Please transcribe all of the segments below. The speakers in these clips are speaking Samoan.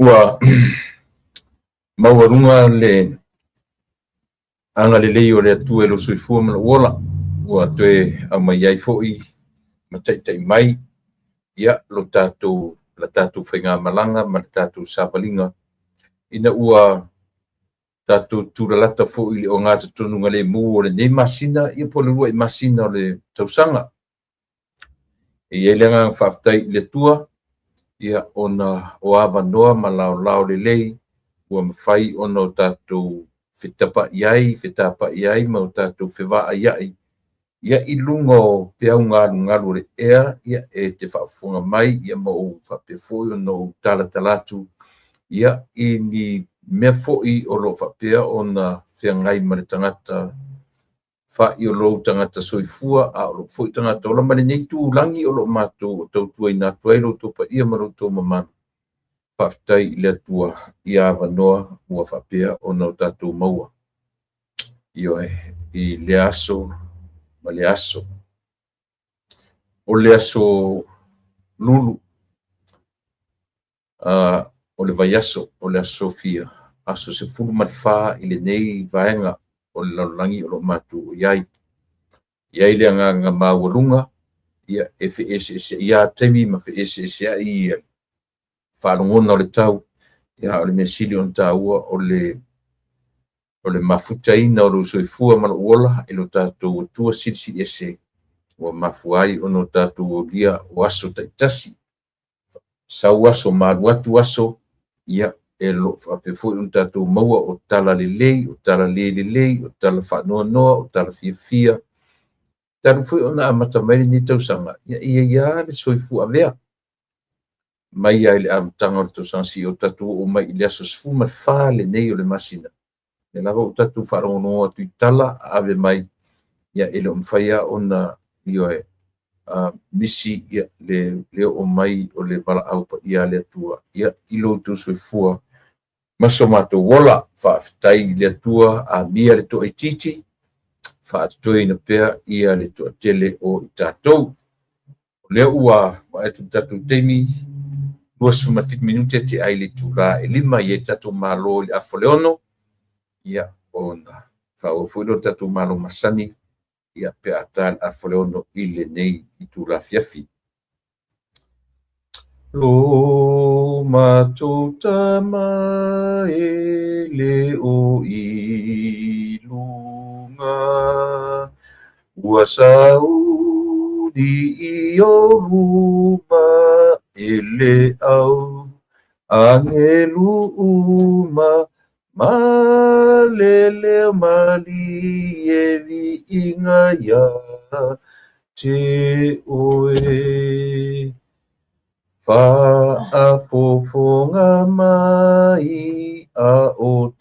Ua maualuga le agalelei o le Atua i lou soifua ma lou ola, ua toe aumai ai foi ma taitai mai ia lo tatou la tatou faigamalaga ma le tatou savaliga ina ua tatou tulalata foi i le ogatotonu o lenei masina ia po o le lua'i masina o le tausaga. E i ai le agaga faafetai i le Atua ia ona o avanoa ma laolao lelei ua mafai ona o tatou fetapa'i ai, fetapa'i ai ma o tatou fevaaia'i ia i luga o peau galugalu o le ea ia e te faafofoga mai ia ma ou faapea foi ona ou talatala atu ia i ni mea foi o lo o faapea ona feagai ma le tagata fa'i o lou tagata soifua a o lou foi tagata ola ma lenei itulagi o lo o matou tautuaina atu ai lo outou paia ma lo outou mamalu. Faafetai i le Atua i avanoa ua faapea ona o tatou maua. Ioe, i lea aso ma lea aso. O le aso Lulu o le vaiaso, o le aso Sofia, aso 14 i lenei vaega o le lalolagi o lo o matou i ai. E i ai le agaga maualuga ia e feeseeseai lava taimi ma feeseeseai ia faalogona o le tau, ia a o le mea sili ona taua o le mafutaina o lou soifua ma lou ola i lo tatou Atua Silisili Ese ua mafua ai ona o tatou aulia o aso taitasi. Sau aso ma alu atu aso, ia e lo o faapea foi ona tatou maua o tala lelei, o tala le lelei, o tala faanoanoa, o tala fiafia. Talu foi ona amata mai lenei tausaga, ia e i ai lava le soifua avea mai lava i le amataga o le tausaga seia o tatou oo mai i le aso 14 lenei o le masina. Lea lava ua tatou faalogologo atu i tala ave mai, ia e le o mafai lava ona ioe misi ia le oo mai o le valaau paia a le Atua ia i lo outou soifua ma so matou ola. Faafetai i le Atua, amia le toaitiiti, faatotoeina pea ia le toatele o i tatou. O lea ua vaai atu i le tatou taimi, 27 minute te ai le itula e 5 i ai le tatou malo i le afa o le 6, ia ona faaauau foi lea o le tatou malo masani ia pe a ta le afa o le 6 i lenei itula afiafi. Lo matou Tama e le o i luga, ua sauni i ou luma e le au agelu uma, ma le leo malie viiga ia te oe. Faafofoga mai a o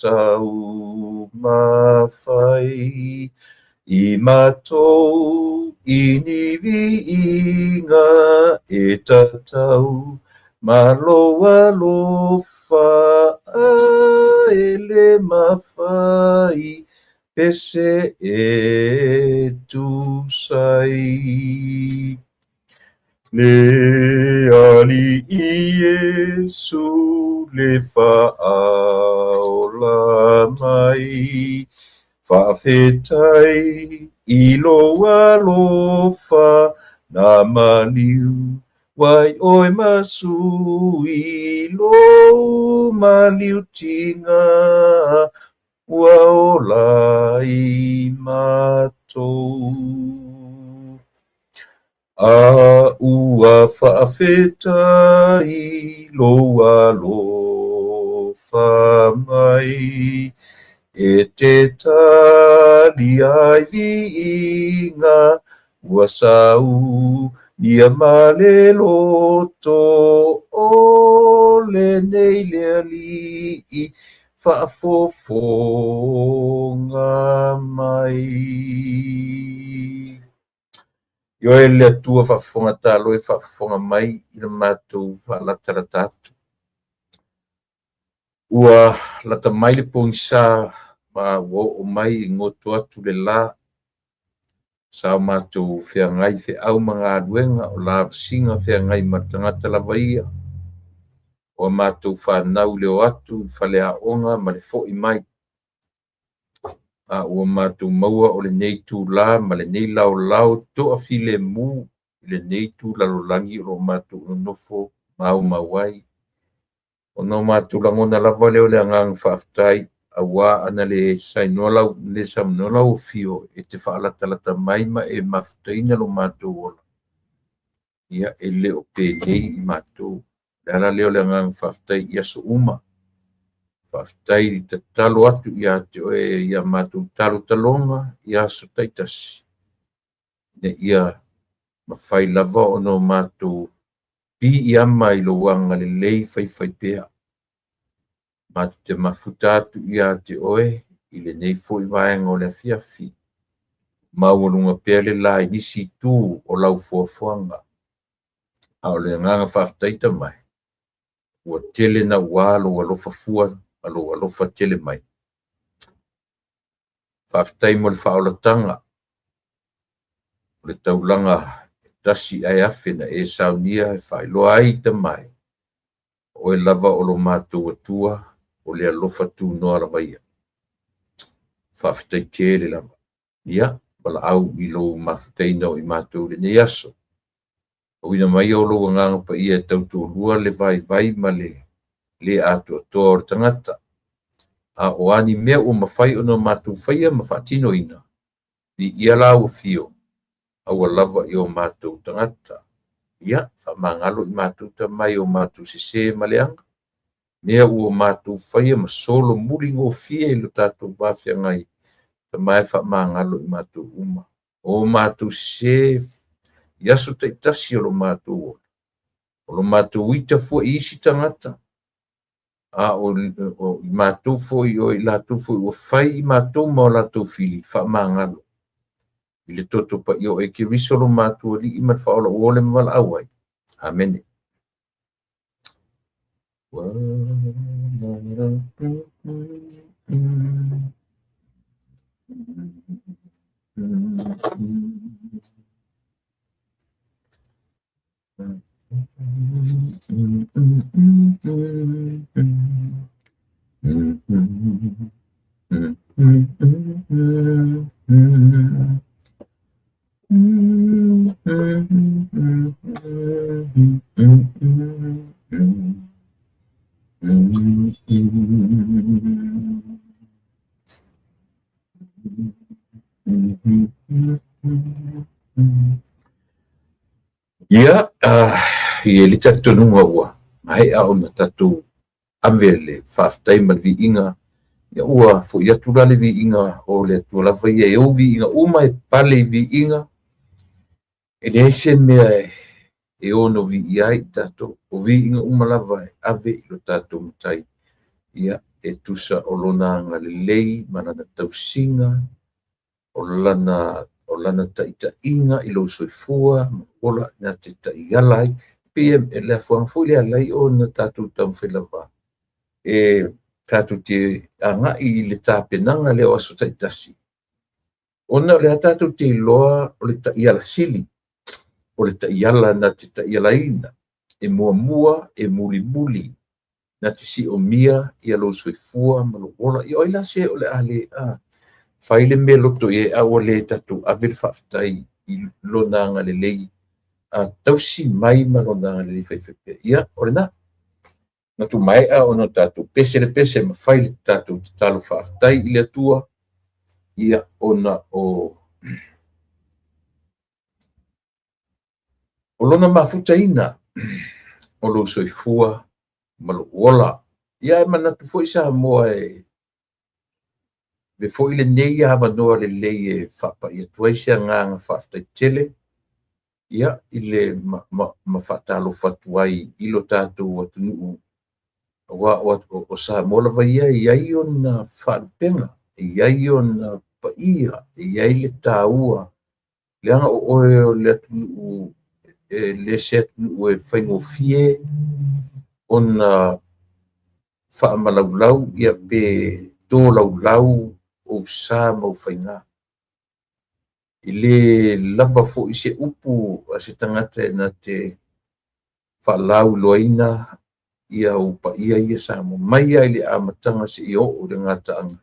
taumafai i matou i ni viiga e tatau ma lou alofa a e le mafai pese e tusai. Le Alii Iesu le faaola mai, faafetai i lou alofa na maliu ai oe ma sui lou maliutiga ua ola ai matou. A ua faafetai lou alofa mai, e te tali ai viiga, ua saunia ma le loto o lenei le Alii faafofoga mai. Ioe le Atua faafofoga talo e faafofoga mai i le matou faalatalata atu. Ua lata mai le pogisa ma ua oo mai i goto atu le la. Sa o matou feagai feau ma galuega, o lavasiga feagai ma le tagata lava ia, o a matou fanau i le o atu i faleaoga ma le fo'i mai. A ua matou maua o lenei itulā ma lenei laolao toafilemu i lenei itu lalolagi o lo o matou nonofo maumau ai, ona o matou lagona lava lea o le agaga faafetai, auā ana le saunoa lau afio e te faalatalata mai ma e mafutaina lo matou ola, ia e le o penei i matou. O le ala lea o le agaga faafetai i aso uma. Faafetai i tatalo atu ia te oe ia matou talotaloga i aso taitasi, ina ia mafai lava ona o matou piiama i lou agalelei faifaipea. Matou te mafuta atu ia te oe i lenei foi vaega o le afiafi, maualuga pea le la i nisi itu o lau foafoaga. A o le agaga faafetai Tama e, ua tele naua lou alofa fua ma lou alofa tele mai. Faafetai mo le faaolataga o le taulaga e tasi ae afe na e saunia e faailoa ai Tama e, o oe lava o lo matou Atua, o le alofa tunoa lava ia. Faafetai tele lava. Ia, valaau i lou mafutaina o i matou i lenei aso. Auina mai o lou agaga paia e tautoalua le vaivai ma le le atoatoa o le tagata. A o a ni mea ua mafai ona matou faia ma faatinoina, viia lau afio, aua lava i o matou tagata. Ia, faamagalo i matou Tama i o matou sesē ma leaga, mea ua matou faia ma solomuligofie i lo tatou va feagai, Tama e faamagalo i matou uma. O matou sesē i aso taitasi o lo matou ola, o lo matou ita foi i isi tagata, a o i matou foi o i latou foi ua fai i matou ma o latou fili, faamagalo i le toto paia o oe Keriso lo matou Alii ma le Faaola ua ole ma valaau ai. Amene. Ia, e i ai le talitonuga ua maea ona tatou ave le faafetai ma le viiga, ia ua foi atu la le viiga o le Atua lava ia e ou viiga uma e pale i viiga, e leai se mea e ono viia ai i tatou, o viiga uma lava e ave i lo tatou Matai, ia e tusa o lona agalelei ma lana tausiga, o lana taitaiga i lou soifua ma ola na te taiala ai. Pei e le afuaga foi lea e ala ai ona tatou taumafai lava e tatou te agai i le tapenaga lea o aso taitasi, ona o lea tatou te iloa o le taiala sili, o le taiala na te taialaina, e muamua, e mulimuli, na te siomia ia lou soifua ma lou ola. Ia o ai la se o le a le fai le mea loto i ai a ua le tatou ave le faafetai i lona agalelei tausi mai ma lona agalelei faifaipea. Ia, o lena. Manatu maea ona tatou pese le pese ma fai le tatou tatalo faafetai i le Atua, ia, ona o lona mafutaina o lou soifua ma lou ola. Ia ae manatu foi Samoa e ave foi lenei avanoa lelei e faapai atu ai se agaga faafetai tele, ia, i le ma faatalofa atu ai i lo tatou atunuu, aua o Samoa lava ia e i ai ona faalupega, e i ai ona paia, e i ai le taua, leaga o oe o le atunuu, e le se atunuu e faigofie ona faamalaulau ia pe tolaulau ou sa ma ou faiga. E le lava foi se upu a se tagata e na te faalauiloaina ia ou paia ia Samoa mai lava i le amataga seia oo i le gataaga.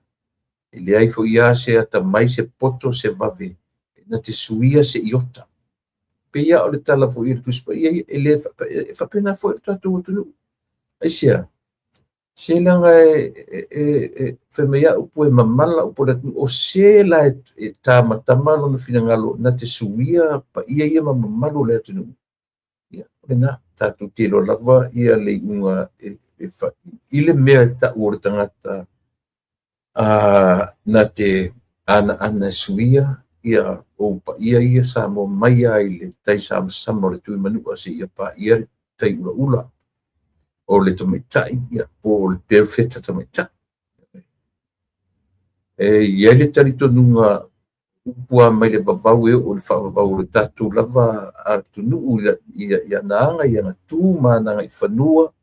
E leai foi lava se atamai, se poto, se vave na te suia se iota. E pei lava o le tala foi a le Tusi Paia ia, e le e faapena foi le tatou atunuu. Aisea? Se leaga e fai mai lava upu e mamala upu a le atunuu, o se la e tamatama lona finagalo na te suia paia ia ma mamalu o le atunuu, ia, o lena, tatou te iloa lava ia le iuga i le mea e tau o le tagata na te anaana e suia ia ou paia ia Samoa mai lava i le taisamasama o le Tuimanua seia paia le taiulaula o le tamaitai ia, po o le perofeta tamaitai. E i ai le talitonuga upu lava mai le vavau e oo i le faavavau o le tatou lava atunuu i ana aga, i ana tu ma ana agaifanua,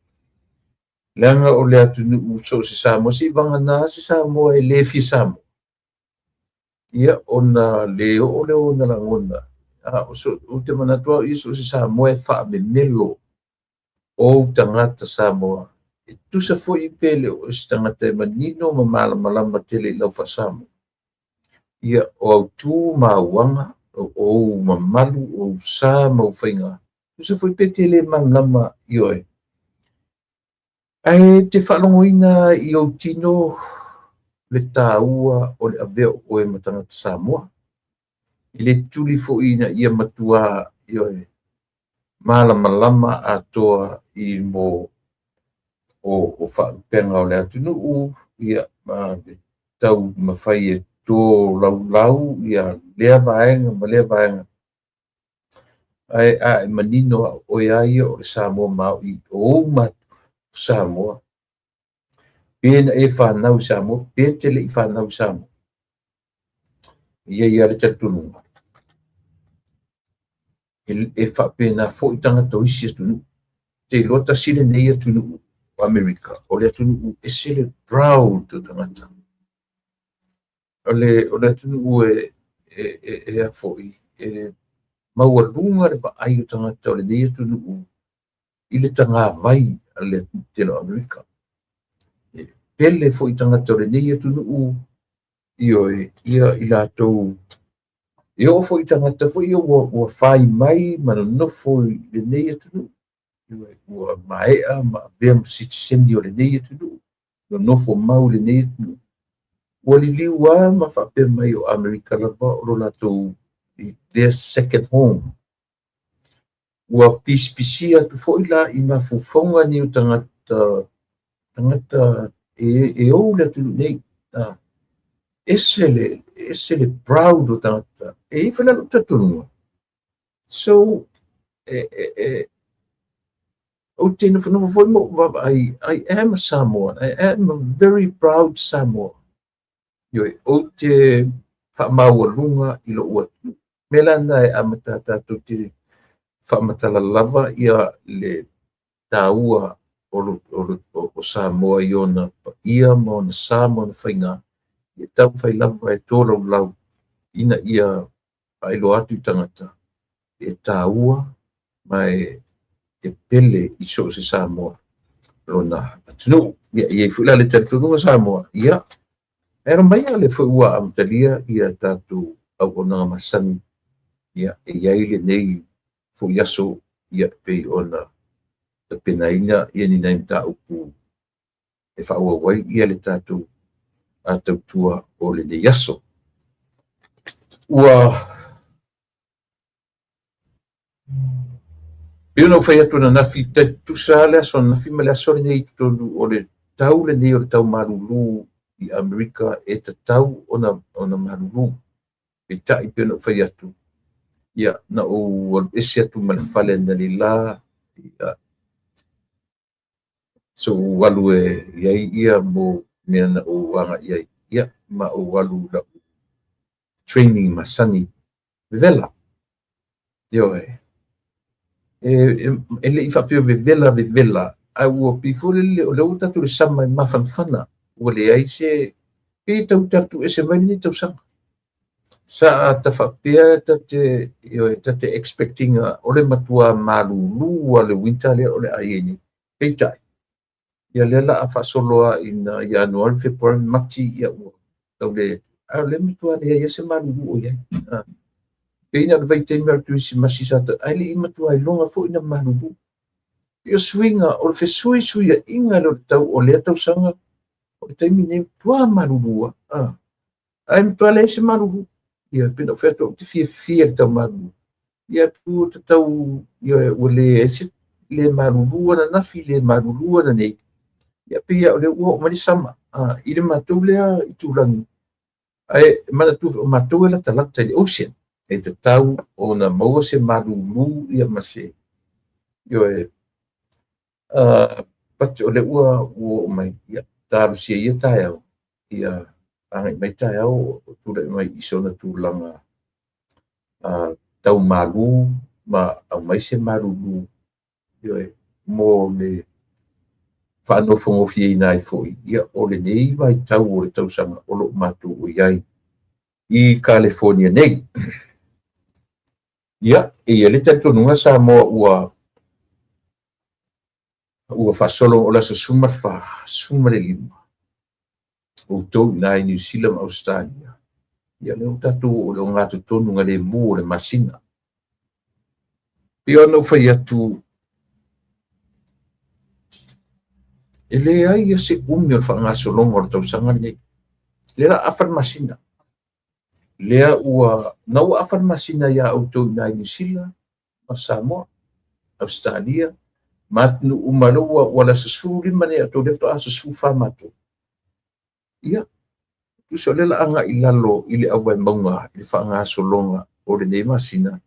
leaga o le atunuu so o se Samoa, seivagana se Samoa e le fia Samoa, ia ona le oo lea o ona lagona. Ou te manatu au ia, so o se Samoa e faamemelo ou tagata Samoa, e tusa foi pe le o se tagata e manino ma malamalama tele i lau faa-Samoa, ia o au tu ma au aga, o ou mamalu, o ou sa ma ou faiga, tusa foi pe te le malamalama, ioe. Ae te faalogoina i ou tino le taua o le avea o oe ma tagata Samoa. E le tuli foi ina ia matua, ioe, malamalama atoa i mo o faalupega o le atunuu, ia, ma le taumafai e tolaulau ia lea vaega ma lea vaega. Ae a e manino lava o oe lava ia o le Samoa maoi, o ou matua Samoa, pe na e fanau i Samoa, pe te le i fanau i Samoa, e i ai lava le talitonuga e faapena foi tagata o isi atunuu. Te iloa tasi lenei atunuu o Amerika, o le atunuu ese le proud o tagata. O le atunuu e a foi, e maualuga le vaai o tagata o lenei atunuu i le tagavai a le atunuu tele o Amerika. E pele foi tagata o lenei atunuu, ioe, ia i latou e oo foi i tagata foi ia ua fai mai ma nonofo i lenei atunuu, ua maea ma avea ma sitiseni o lenei atunuu, nonofo mau i lenei atunuu, ua liliu lava ma faapea mai o Amerika lava o lo latou their second home. Ua pisipisia atu foi la i mafaufauga nei o tagata e ou le atunuu nei. Ese le proud o tagata. E i ai foi la lou talitonuga. So, ou te nofonofo foi ma ou vaavaai, I am a Samoan. I am a very proud Samoa. Ioe, ou te faamaualuga i lou atunuu. Mea la lena e amata tatou te faamatala lava ia le taua o Samoa i ona paia ma ona sa ma ona faiga, e taumafai lava e tolaulau ina ia faailoa atu i tagata e taua ma e pele i so o se Samoa lona atunuu. Ia, e i ai foi la le talitonuga Samoa, ia, e alo mai lea foi ua amatalia ia tatou auaunaga masani, ia, e i ai lenei foi aso, ia, pei ona tapenaina ia ni nai mataupu e faaauau ai ia le tatou tautua o lenei aso. Ua pei ona ou fai atu ananafi, tusa le aso ananafi ma le aso lenei i totonu o le tau lenei o le tau malulu i Amerika e tatau ona malulu. Peitai pei ona ou fai atu, ia, na ou alu ese atu ma le fale analeila, ia, so ou alu e iai ia mo mea na ou agai ai, ia, ma ou alu lau training masani vevela. Ioe. E le i faapea vevela vevela, ae ua pei foi lele o lea ua tatou le sama e mafanafana, ua leai se pe tau tatou ese mai lenei tausaga. Sa ta faapea ta te, ioe, ta te expect ina o le matua malulu a le winter lea o le a i ai nei. Peitai, ia lea la a faasolo lava ina Ianuari, Fepuari, Mati, ia ua tau le, a o lea matua leai lava se malulu o i ai. Pei na o le vaitaimi o le Kerisimasi sa ta, ae le i matua iloga foi na malulu. Pei o suiga, o le fesuisuiaiga lea o le tau o lea tausaga, o le taimi lenei matua malulu lava. Ae matua leai se malulu. Ia, pei ona ou fai atu, ou te fiafia i le tau malulu. Ia, ua tatau, ia, ua leai se le malulu ananafi, le malulu ananei. Ia, pei lava o lea ua oo mai le sama i le matou lea itulagi. Ae manatua foi, o matou e latalata i le ocean. E tatau ona maua se malulu ia ma se, ioe, but o lea ua oo mai, ia, talosia ia taeao, ia agai mai taeao o tulai mai i sona tulaga tau malu ma aumai se malulu, ioe, mo le faanofogofieina ai foi ia o lenei vaitau o le tausaga o lo o matou i ai i Kalifonia nei. Ia, e i ai le talitonuga Samoa ua faasolo o le aso 14, 15, outou i ina i Niu Sila ma Ausetalia, ia lea ua tatou oo i le ogatotonu galemu o le masina. Pei ona ou fai atu, e leai lava se umi o le faagasologa o le tausaga lenei. Lea la afa le masina. Lea ua, na ua afa le masina iā outou i ina i Niu Sila ma Samoa, Ausetalia, ma atunuu uma, lea ua le aso 15 nei outou, lea faatoa aso 14 matou. Ia, tusa o lea la agai i lalo i le auvae mauga i le faagasologa o lenei masina,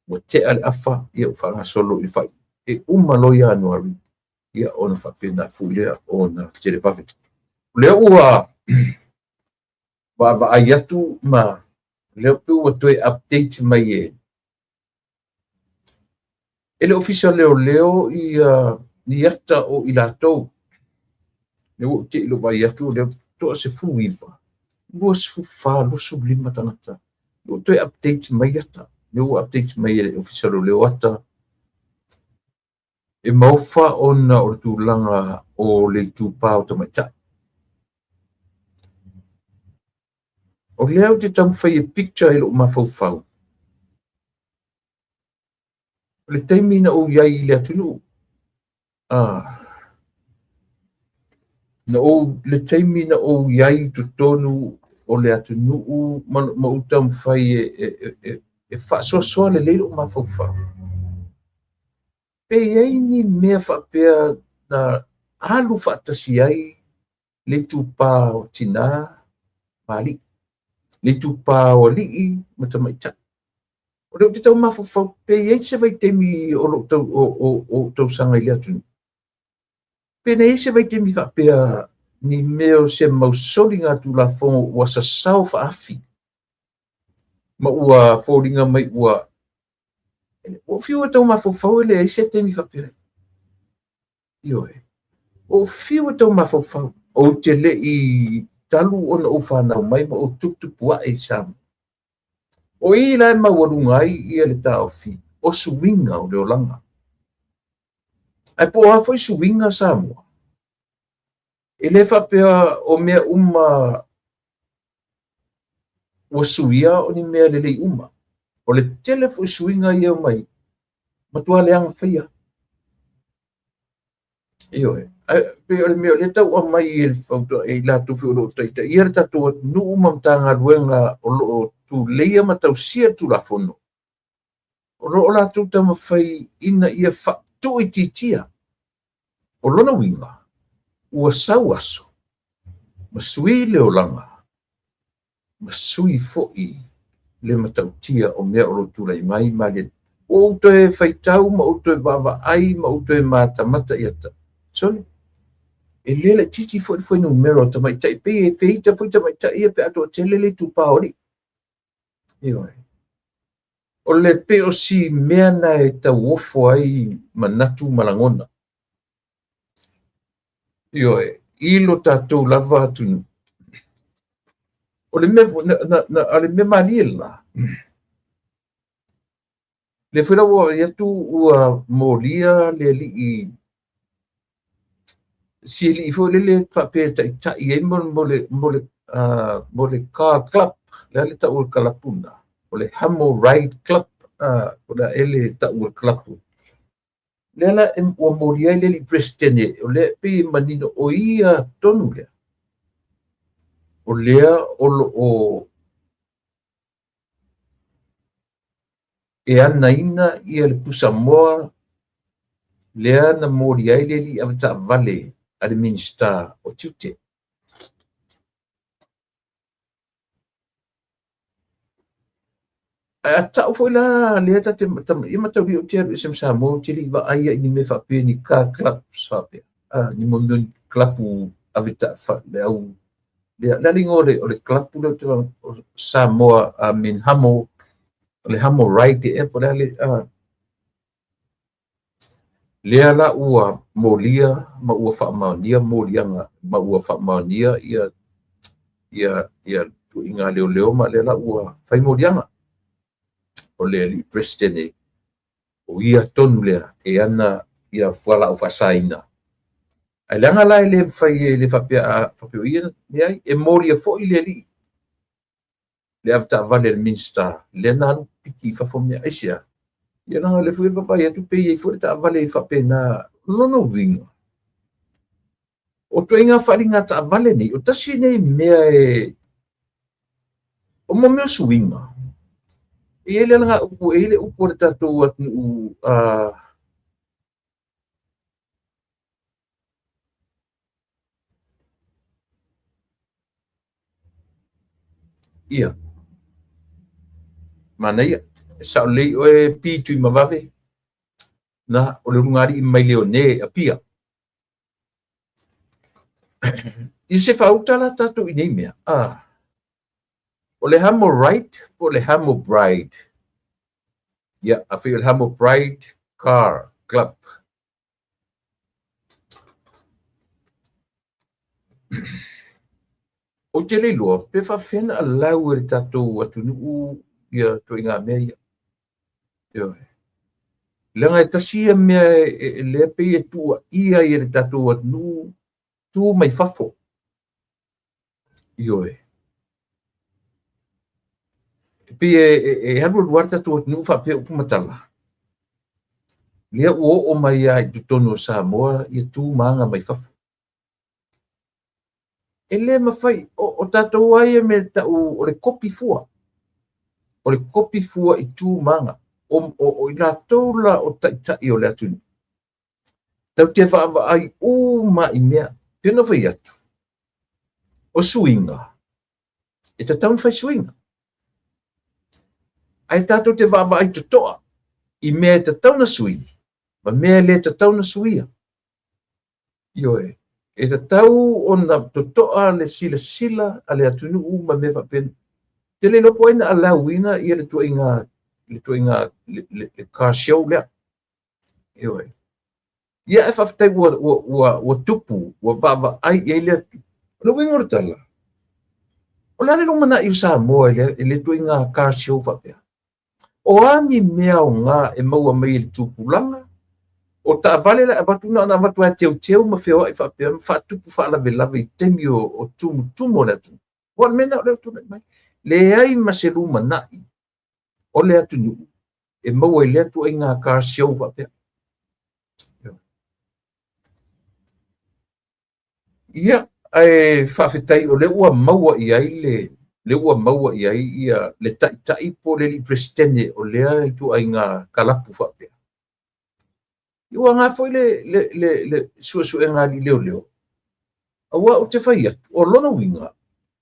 ua tea le afa, ia ua faagasolo i le fai. E uma loa Ianuari, ia ona faapena foi lea ona televave. O lea ua vaavaai atu ma lea pei ua toe update mai e le Ofisa o Leoleo ia ni ata o i latou. Lea ua ou te i lou vaai atu, lea toa 19, 24, 25 tagata. Ua toe update mai ata. Lea ua update mai e le Ofisa o Leoleo ata. E maofa ona o le tulaga o le itupa o tamaitai. O lea ou te taumafai e picture i lou mafaufau. O le taimi na ou i ai i le atunuu, na ou, le taimi na ou i ai i totonu o le atunuu ma ou taumafai e faasoasoa lelei lou mafaufau. Pe i ai ni mea faapea na alu faatasi ai le itupa o tinā ma alii, le itupa o alii ma tamaitai. O lea ou te tau mafaufau pe i ai se vaitaimi o lou tau, o tausaga i le atunuu. Pe na i ai se vaitaimi faapea ni mea o se mau soligatulafono ua sasao faafi ma ua foliga mai ua ou fiu e tau mafaufau e leai se taimi faapea. Ioe. Ou fiu e tau mafaufau. Ou te le i talu ona ou whanau mai ma ou tuputupu ae i Samoa. O i la e maualuga ai ia le taofi o suiga o le olaga. Ae po o a foi suiga Samoa, e le faapea o mea uma ua suia o ni mea lelei uma. O le tele foi suiga ia mai, matua leaga faia. Ioe. Ae pei o le mea o lea tau aumai e le fautua e i latou foi o lo o taitaia le tatou atunuu ma Matagaluega o lo o tuleia ma tausia le Tulafono, o lo o latou taumafai ina ia faatuuitiitia. O lona uiga, ua sau aso ma sui le olaga, ma sui foi le matautia o mea o lo o tulai mai ma le ua ou toe faitau ma ou toe vaavaai ma ou toe matamata ia ta. Sole, e le laitiiti foi le fuainumera o tamaitai, pei e feita foi tamaitai ia pe a toatele le itupa o alii. Ioe. O le pei o si mea na e tauofo ai manatu ma lagona. Ioe, i lo tatou lava atunuu. O le mea na, na, a le mea malie la, le foi la ua vaai atu ua molia le alii, si alii foi lele faapea e taitai ai mo le car club, le a le tau o le kalapu lena, o le Hamo Ride Club, o le a ea le tau o le kalapu. Lea la ua molia ai le alii Peresetene, o lea e pei e manino o ia tonu lea, o lea o lo o e anaina ia le pusamoa lea na molia ai le alii avetaavale a le Minisita o Tiute. Ae a tau foi la lea ta te ia mataulia ou te alu ese ma Samoa, ou te le i vaai ai i ni mea faapea ni car clubs faapea. Ah, ni mo mea ni club ave ta fa, le au le le le ingoa o le club lea ou te Samoa, I mean Hamo, o le Hamo Ride e po le le ah, lea la ua molia ma ua faamaonia moliaga ma ua faamaonia ia ia ia tuuaiga leoleo ma lea la ua fai moliaga. O le alii Peresetene, o ia tonu lea e ana ia fualaau faasaina. Ae leaga la e le mafai e le faapea a faapea o ia leai, e molia foi le alii le avetaavale a le Minisita lea na alu piki i fafo mea. Aisea? Ia leaga o lea foi e vaavaai atu pe i ai foi le taavale e faapena. O lona uiga, o ituaiga faaaliga taavale nei, o tasi nei mea e o mo mea o suiga. E i ai le alagaupu, e i ai le upu a le tatou atunuu Ia. Manaia. E sao lelei oe P Tuimavave. Na, o le ulugalii mai Leone, Apia. I se faauta la tatou i nei mea. Ah. O le Hamo Right po o le Hamo Bride. Ia, afai o le Hamo Bride Car Club. Ou te le iloa pe faapefea ona allow e le tatou atunuu ia ituaiga mea ia. Ioe. Leaga e tasi ia mea lea pei e tuuaia ai e le tatou atunuu tu mai fafo. Ioe. E pei e alualu lava le tatou atunuu faapea upu ma tala. Lea ua oo mai lava i totonu o Samoa ia tu ma aga mai fafo. E le mafai, o tatou lava ia mea e tau o le kopi fua. O le kopi fua i tu ma aga. O i latou la o taitai o le atunuu, tatou te vaavaai uma i mea. Pei ona fai atu, o suiga, e tatau ona fai suiga. Ae tatou te vaavaai totoa i mea e tatau ona sui ma mea e le tatau ona suia. Ioe, e tatau ona totoa le silasila a le atunuu ma mea faapena. Te le iloa po o ai na allow-ina ia le tuuaiga le tuuaiga le car show lea. Ioe. Ia ae faafetai ua ua ua ua tupu, ua vaavaai i ai le O le uiga o le tala, o le a le lumanai o Samoa i le ituaiga car show faapea? O a ni mea aoga e maua mai e le tupulaga? O taavale la e avatu na ona avatu lava e teuteu ma feoai faapea ma faatupu faalavelave i taimi o tumutumu o le atunuu. Aua o le mea lena o lea ua tulai mai. Leai ma se lumanai o le atunuu e maua i lea ituaiga car show faapea. Ia, ae faafetai o lea ua maua i ai le lea ua maua i ai ia le taitai po o le alii Peresetene o lea ituaiga kalapu faapea. Ia ua aoga foi le suesuega a alii leoleo, aua ou te fai atu, o lona uiga,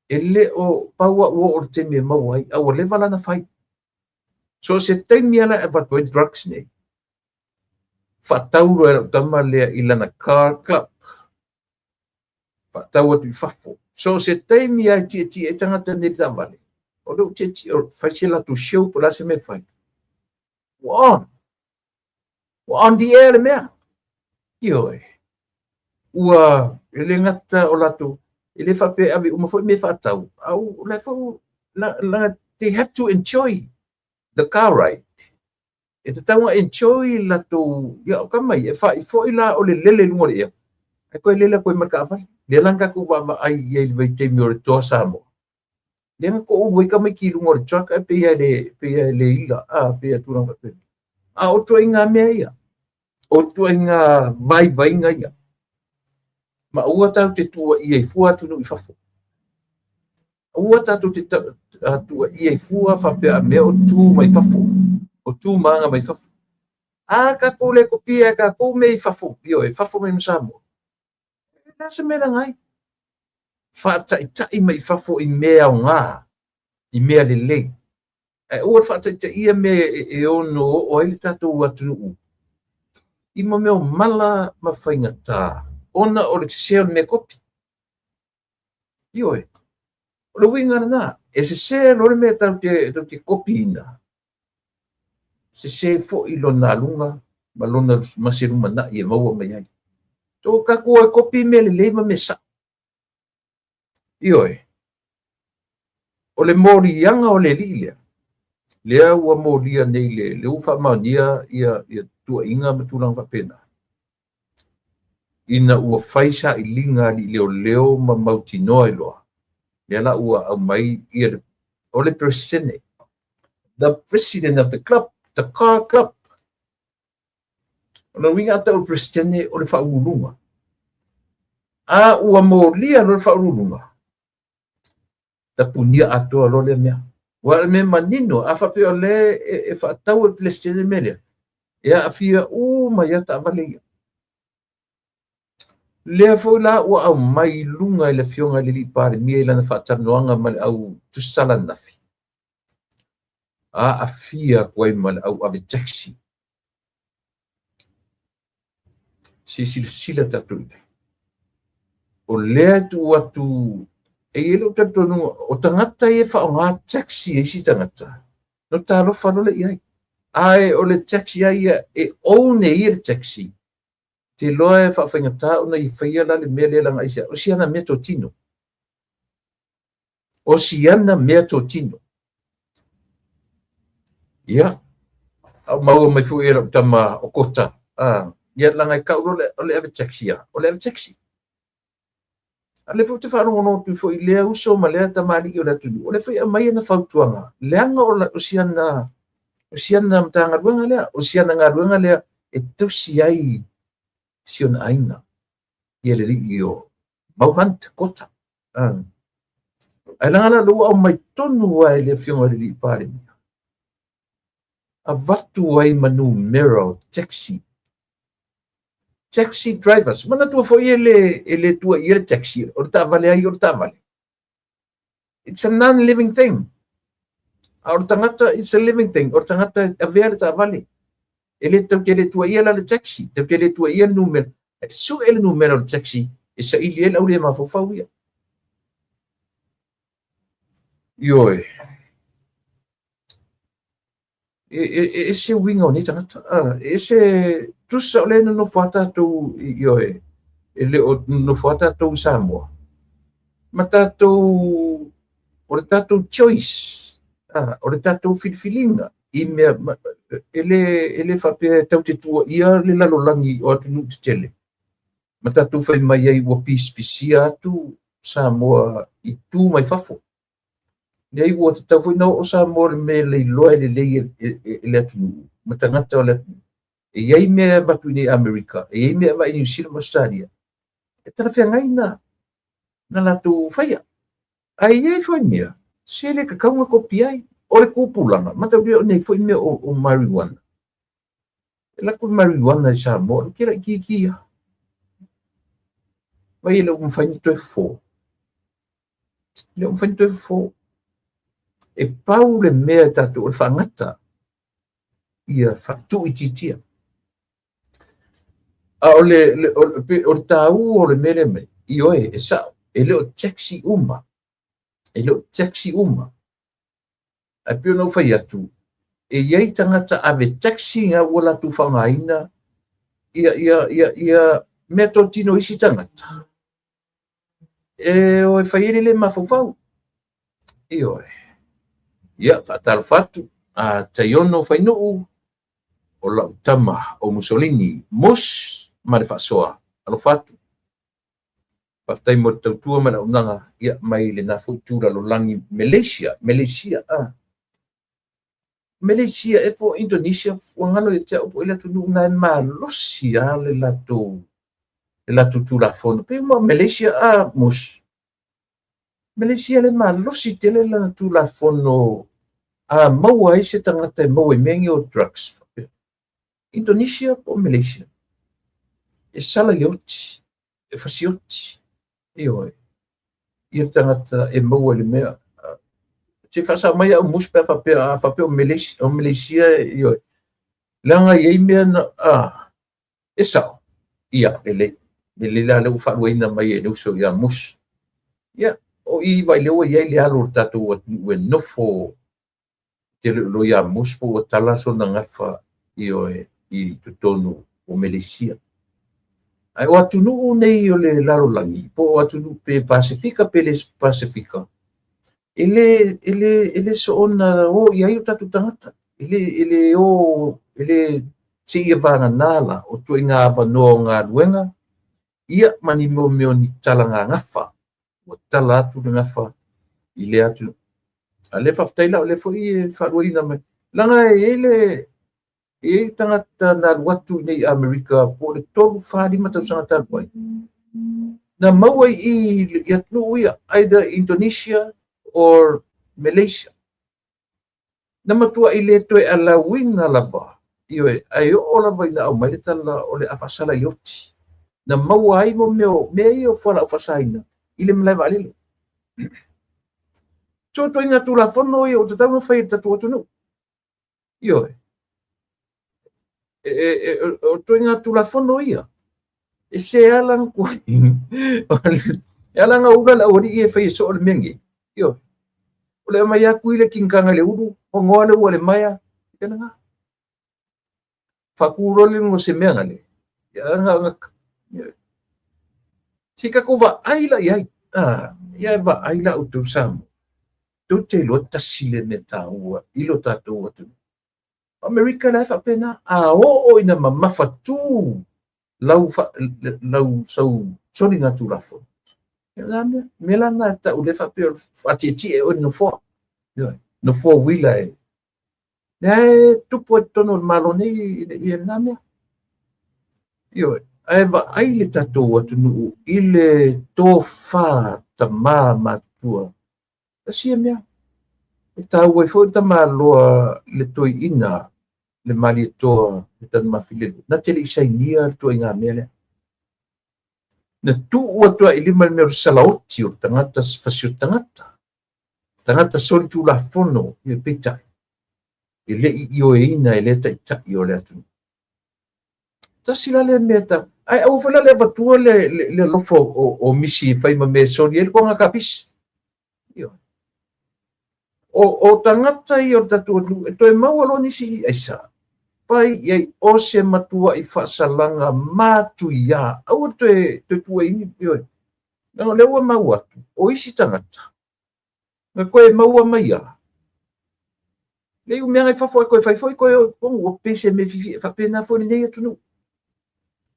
e le o pau lava ua oo i le taimi e maua ai, a ua leva la ona fai. So o se taimi lava la e avatu ai drugs nei, faatau loa e lau tama lea i lana car club, faatau atu i fafo. So o se taimi lava e tietie ai tagata nei i le taavale, o lea ua tietie, fai se latou show po o le a se mea e fai. Ua on. Ua on the air le mea. Ioe. Ua e le gata o latou. E le faapea e ave uma foi mea e faatau, a o la e foi la, they have to enjoy the car ride. E tatau ona enjoy latou, ia o tama ia, e fa'i foi la o le lele i luga o le ea, ae toe lele atu ai ma le taavale. Lea la na tatou vaavaai i ai i le vaitaimi o le Toa Samoa. Lea na toulu ai tamaiti i luga o le truck ae pei lava e le ila, a, pei lava tulaga faapena. A o ituaiga mea ia, o ituaiga vaivaiga ia, ma aua tatou te tuuaia ai fua atunuu i fafo. Aua tatou te tuuaia ai fua faapea a mea o tu mai fafo, o tu ma aga mai fafo. A tatou le kopia e tatou mea i fafo, ioe, fafo mai ma Samoa. E le a se mea e leaga ai. Faataitai mai i fafo i mea aoga, i mea lelei. Ae aua le faataitaia mea e ono oo ai le tatou atunuu i mea o mala ma faigata ona o le sese o le mea kopi. Ioe, o le uiga lena, e sese loa le mea tatou te kopiina, sese foi lona aluga ma lona ma se lumanai e maua mai ai. To tatou o e kopi mea lelei ma mea sa'o. Ioe, o le moliaga o le alii lea, lea ua molia nei le, lea ua faamaonia ia tuuaiga ma tulaga faapena, ina ua fai sailiga a alii leoleo ma mautinoa ai loa, lea la ua aumai ia le, o le Peresetene, the president of the club, the car club. O lona uiga a tau o le Peresetene o le faauluuluga. A ua molia loa le faauluuluga, tapunia atoa loa lea mea. Aua o le mea manino, a faapea o lea e faatau e le Peresetene le mea lea, e aafia uma ai lava taavale ia. Lea foi la ua aumai i luga e le Afioga i le Alii Palemia i lana faatalanoaga ma le au tusitala ananafi, aafia atu ai ma le au ave taxi. Se i silasila tatou i ai. O lea e tuu atu, e i ai lou talitonuga, o tagata ia e faaaoga taxi a isi tagata, no talofa loa lea i ai. Ae o le taxi lava ia, e own e ia le taxi, te iloa e faafaigata ona ia faia la le mea lea leaga aisea, o si ana meatotino. O si ana meatotino. Ia, a maua mai foi e lau tama o Kota, ia leaga e tau loa o le ave taxi lava, o le ave taxi. A o lea foi ou te faalogologo atu foi i lea uso ma lea tamalii o le atunuu, o lea foi e aumai ana fautuaga, leaga o si ana, o si ana Matagaluega lea, o si ana galuega lea e tausi ai si ona aiga, ia le alii o Mau Hunt Kota. Ae leaga la lea ua aumai tonu lava e le Afioga i le Alii Palemia, avatu ai ma numera o taxi, taxi drivers. Manatua foi e le tuuaia le taxi, o le taavale lava ia o le taavale. It's a non-living thing. A o le tagata, it's a living thing. O le tagata e avea le taavale. E le tatou te le tuuaia la le taxi, tatou te le tuuaia le numera. E sue le numera o le taxi e saili ai le au le mafaufau ia. Ioe. E ese uiga o nei tagata. E ese, tusa o lea e nonofo lava tatou, ioe, e le o nonofo lava tatou i Samoa. Ma tatou, o le tatou choice, o le tatou filifiliga i mea, e le faapea e tatou te tuuaia le lalolagi o atunuu tetele, ma tatou fai mai ai ua pisipisia atu Samoa i tu mai fafo. Leai, ua tatau foi ona oo Samoa i le mea e lailoa e lelei e le atunuu ma tagata o le atunuu. E i ai mea e avatu i inei i Amerika, e i ai mea e avatu i Niu Sila ma Ausetalia, e talafeagai na latou faia. Ae i ai foi mea, se le tatau ona kopi ai. O le tupulaga, mataulia o nei foi mea o marijuana. E alu atu le marijuana i Samoa, o le tele laitiiti ia. Vaai e le o mafai ona toe fofo. E le o mafai ona toe fofo. E pau le mea e tatou o le faagata ia tuuitiitia. A o le taua o le mea lea mai, ioe, e sao, e le o taxi uma. E le o taxi uma. Ae pei ona ou fai atu, e i ai tagata ave taxi na ua latou faaaogaina ia meatotino a isi tagata. E o e fai ai le le mafaufau. Ioe. Ia, faatalofa atu a Taiono Fainuu, o lau tama o Mussolini, Mus ma le faasoa. Alofa atu. Faafetai mo le tautua ma le auaunaga, ia, mai lena foi itu lalolagi, Malaysia, Malaysia, a. Malaysia e po o Indonesia, ua galo ia te au po o le atunuu na e malosi lava le latou Tulafono. Pei uma Malaysia a Mus. Malaysia le malosi tele lana Tulafono a maua ai se tagata e maua i mea nei o drugs. Indonesia po o Malaysia. E sala i le oti, e fasioti. Ioe. Ia tagata e maua i le mea. Se faasao mai au Mus pe a faapea, a faapea o Malaysia, o Malaysia, ioe. Leaga e i ai mea na, a, e sao. Ia, lelei. Lelei la lea ua faaluaina mai e le uso ia Mus. Ia, o i vai lea ua i ai le alo o le tatou atunuu e nofo te le o ia Mus po ua tala sona gafa, ioe, i totonu o Malaysia. Ae o atunuu nei o le lalolagi, po o atunuu pe Pasefika pe le Pasefika, e le soona o i ai o tatou tagata. E le o, e le seia vagana la o ituaiga avanoa o galuega, ia ma ni mea o ni talaga gafa. Ua tala atu le gafa i lea atunuu. A lea faafetai la o lea foi e faaluaina mai. Leaga e i ai tagata na alu atu i nei Amerika po o le 3, 4, 5 tausaga talu ai. Na maua i atunuu ia, either Indonesia or Malaysia. Na matuai le toe alauina lava. Ioe, ae oo lava ina aumai le tala o le a faasala i le oti. Na maua ai mo mea, mea ia o fualaau faasaina i le malae vaalele. So, ituaiga Tulafono ia ua tatau ona fai e le tatou atunuu. Ioe. O ituaiga Tulafono ia. E se ala na tuai. E ala na ula le aualii e fai e soo le mea nei. Ioe. O le aumai atu i le kinitaga i le ulu, honoa le ua le maea. Ia lena. Faatu loa le luga o se mea na le. Ia na, se tatou vaai la i ai. Ah, ia e vaai la outou Samoa. Tou te iloa tasi le mea taua i lo tatou atunuu. Amerika la e faapena. A oo ina mamafatu lau sau soliga Tulafono. Ia la mea, mea la na tau le faapea o faatietie oe i le nofoa. Ioe, nofoa uila e. Lea e tupu ai totonu o le Malo nei ia lena mea. Ioe, ae vaai le tatou atunuu i le tofa tama matutua. Tasi ia mea. E taua ai foi le tamaloa le toeaina le Malietoa le Tanumafilelu. Na te le i sainia le ituaiga mea lea. Na tuu atu ai i lima le mea o le salaoti o le tagata fasi o tagata. Tagata soli Tulafono, ia peitai. E le i ioeina e lea taitai o le atunuu. Tasi la lea mea ta. Ae aua foi la le avatua le alofa o misi e fai ma mea e soli ai le toga kapisi. Ioe. O tagata ia o le tatou atunuu e toe maua loa nisi i aisa. Pai i ai o se matuai faasalaga matuia. Aua toe tuuaiina. Ioe. Leaga o lea ua maua atu, o isi tagata, na toe maua mai a. Le iu mea i fafo e toe fai foi toe o i totonu, ua pei se mea fiafia. E faapena foi lenei atunuu.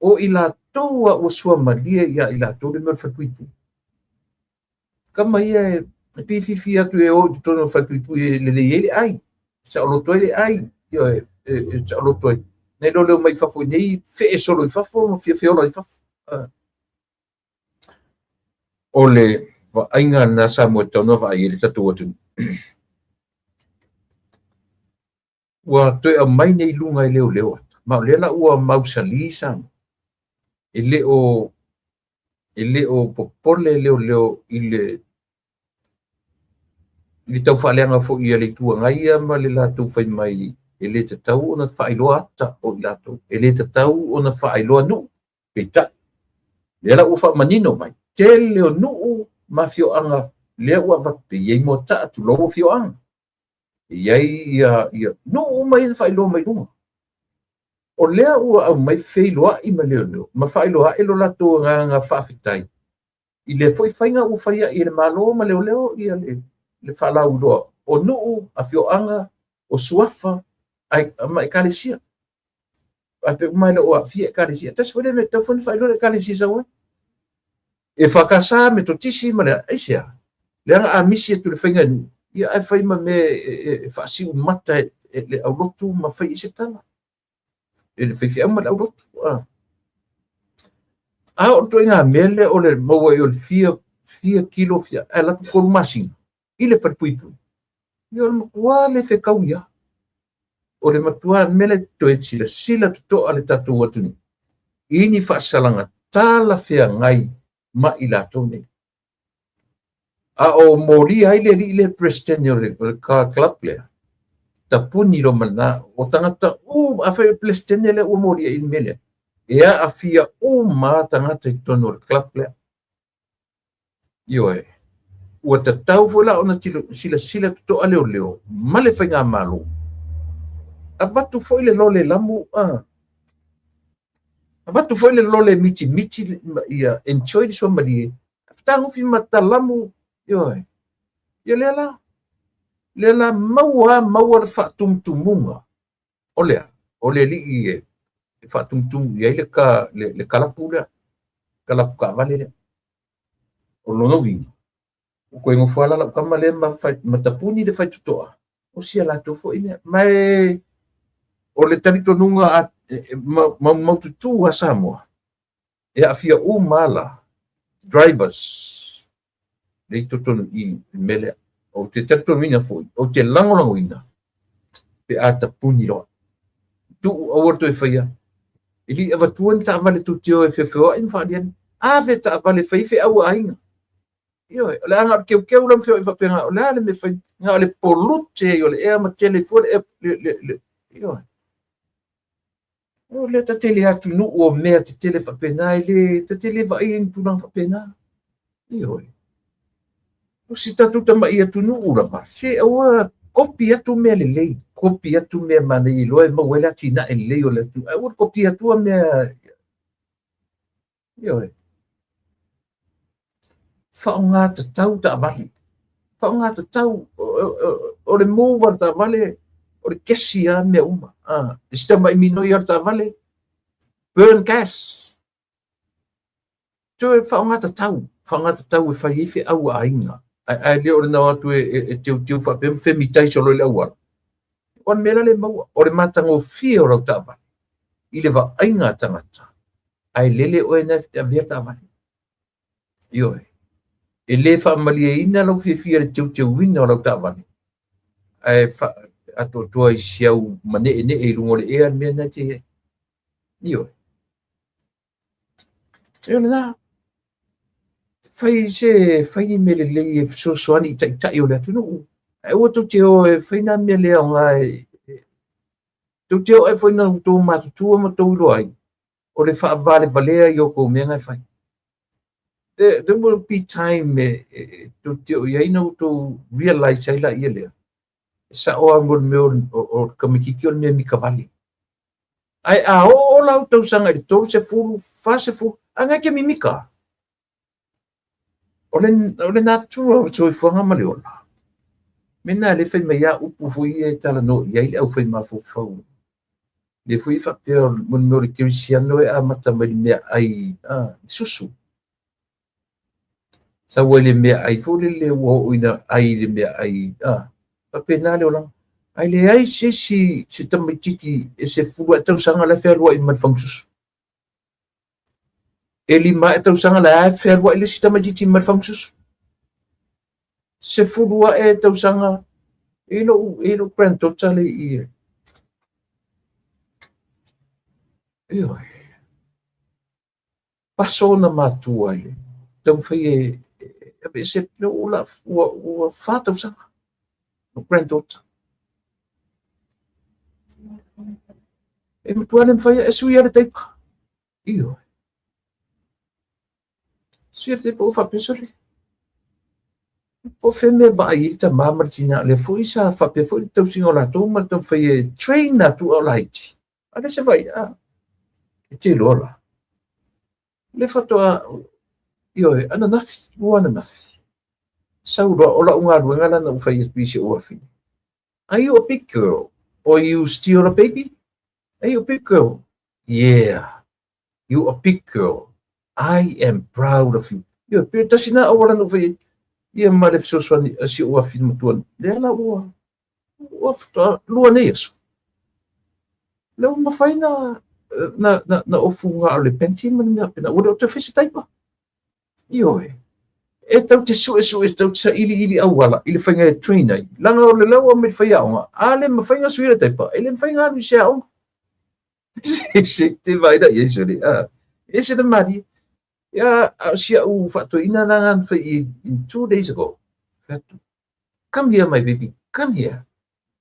O i latou a ua suamalie ia i latou le mea o le falepuipui. Kama ia e pififi atu e o i totonu o le falepuipui e lelei ai le ai. Saoloto ai le ai. Ioe, e saoloto ai. Nei lo leo mai fafo i nei, fee solo i fafo ma fiafiola i fafo. O le vaaiga lena Samoa e tatau ona vaai ai le tatou atunuu. Ua toe aumai nei i luga e leoleo ata. Ma o lea la ua mausali Samoa. E le o popole leoleo i le taufaaleaga foi a le Itu Agai ia ma le latou fai mai e le tatau ona faailoa ata o i latou. E le tatau ona faailoa nuu. Peitai. Lea la ua faamanino mai. Tele o nuu ma afioaga lea ua avatu e i ai Moataa tulou afioaga. E i ai ia nuu uma ia na faailoa mai luga. O lea ua aumai feiloai ma leoleo ma faailoa ae lo latou agaga faafetai. I lea foi faiga ua fai ai e le Malo ma leoleo ia le faalauiloa o nuu, afioaga, o suafa ma ekalesia. Ae pei uma e le o aafia ekalesia. Tasi foi lea mea e tatau foi ona faailoa le ekalesia e sau ai. EFKS, Metotisi ma le aisea? Leaga a misi atu i le faiga e nuu, ia ae fai ma mea e faasiumata e le aulotu ma fai i se tala. E le faifeau ma le aulotu. A o le ituaiga mea lea o le maua ai o le fia, fia kilo, fia, ae alu atu 3 masina i le falepuipui, ia o le matua le fetaui lava. O le matua mea lea toe silasila totoa le tatou atunuu i ni faasalaga talafeagai ma i latou nei. A o molia ai le alii lea Peresetene o le car club lea, tapuni loa ma lena, o tagata uma, afai o le Peresetene lea ua molia i le mea lea, e aafia uma lava tagata i totonu o le club lea. Ioe, ua tatau foi la ona silasila totoa leoleo ma le faigamalo, avatu foi le lole lamu, avatu foi le lole mitimiti ia enjoy le suamalie, fetagofi ma talamu, ioe. Ia lea la, lea la maua maua le faatumutumuga o le a? O le alii e faatumutumu i ai le kalapu lea, kalapu taavale lea. O lona uiga, ua toe nofo lava la lau tama lea ma tapuni le faitotoa, o si a latou foi mea. Ma e o le talitonuga maumaututu a Samoa, e aafia uma lava la drivers le i totonu i le mea lea. Ou te talitonuina foi, ou te lagolagoina pe a tapuni loa. Tuu aua le toe faia. E le i avatua ni taavale tou te o e feofeoai ma faaalia. Ave taavale fai feau a aiga. Ioe, o le aga o le keukeu la ma feoai faapena, o le a le mea fai, na o le polute ai o le ea ma tele fua le ea, ioe. O lea ta te le atunuu o mea tetele faapena, e le, ta te le vaaia ni tulaga faapena. Ioe. O si tatou tamai atunuu lava, se aua kopi atu mea lelei, kopi atu mea manaia iloa e maua ai le atinae lelei o le atunuu. Ae aua le kopi atua mea, ioe. Faaaoga tatau taavale. Faaaoga tatau o le move a le taavale, o le kesi lava mea uma. E si tamai minoi lava o le taavale, burn gas. Toe faaaoga tatau, faaaoga tatau e fai ai feau a aiga. Ae le o le nao atu e teuteu faapea ma femitaisa loa i le auala. O le mea la le maua, o le matagofie o lau taavale i le vaaiga a tagata, ae lele oe na e avea taavale. Ioe. E le faamalieina lau fiafia i le teuteuina o lau taavale, ae atoatoa i si au maneenee i luga o le ea le mea na te i ai. Ioe. E o lena. Fai se, fai ni mea lelei e fesoasoani i taitai o le atunuu. Ae aua tou te o e fai nā mea le aoga e tou te o ae foi na outou matutua ma tou iloa ai o le faavalevalea i outou mea na e fai. There will be time e tou te o i ai na outou realize ai laia lea. E sao lava mo le mea o le tamaitiiti o le mea mita vale. Ae a oo lau tausaga i le 30, 40, a na e te mimita. O le natura o le soifuaga ma le ola. Mea na le fai mai a upu foi ia e talanoa i ai le aufai mafaufau. Le foi e faapea mo le mea o le kerisiano e amata mai le mea ai, susu. Sau ai le mea ai foi lele ua oo ina ai le mea ai, faapena le olaga. Ae leai se isi se tamaitiiti e 10 ae tausaga la e fealuai ma le fagasusu. E 5 ae tausaga la e fealuai le isi tamaitiiti ma le fagasusu. 10 ae tausaga e lou granddaughter le i. Ioe. Paso ona matua i le taumafai e aveese ua 4 tausaga o granddaughter. E matua le mafai e sui le taipa. Ioe. Sui le taipa ua faapea sole. Po o fea mea vaai ai le tama ma le tina lea foi sa faapea foi le tausiga o latou ma le taumafai e train atu a o laiti. A le se vai, e te iloa la. Le faatoa, Ioe, ananafi, lua ananafi. Sau loa, o lau galuega la na ou fai atu i si ou afine. Are you a big girl or you still a baby? Are you a big girl? Yeah, you a big girl. I am proud of you. Ioe, pe tasi na auala na ou fai ai. Ia ma le fesoasoani a si ou afine matua. Lea la ua, ua faatoa lua nei aso. Lea ua mafai na, na, na, na ofu ngā o le panty ma le mea pena. Ua le o toe fai se taipa. Ioe. E tau te suesue, tau te sailiili auala i le faiga e train ai. Leaga o le lau a me le faiaoga, a le mafai na sui le taipa, e le mafai na alu i se aoga. Se te vaai la i ai sole, a. E se le malie. Ia, a o si au faatoeaina la na fai i in 2 days ago. Come here, my baby, come here.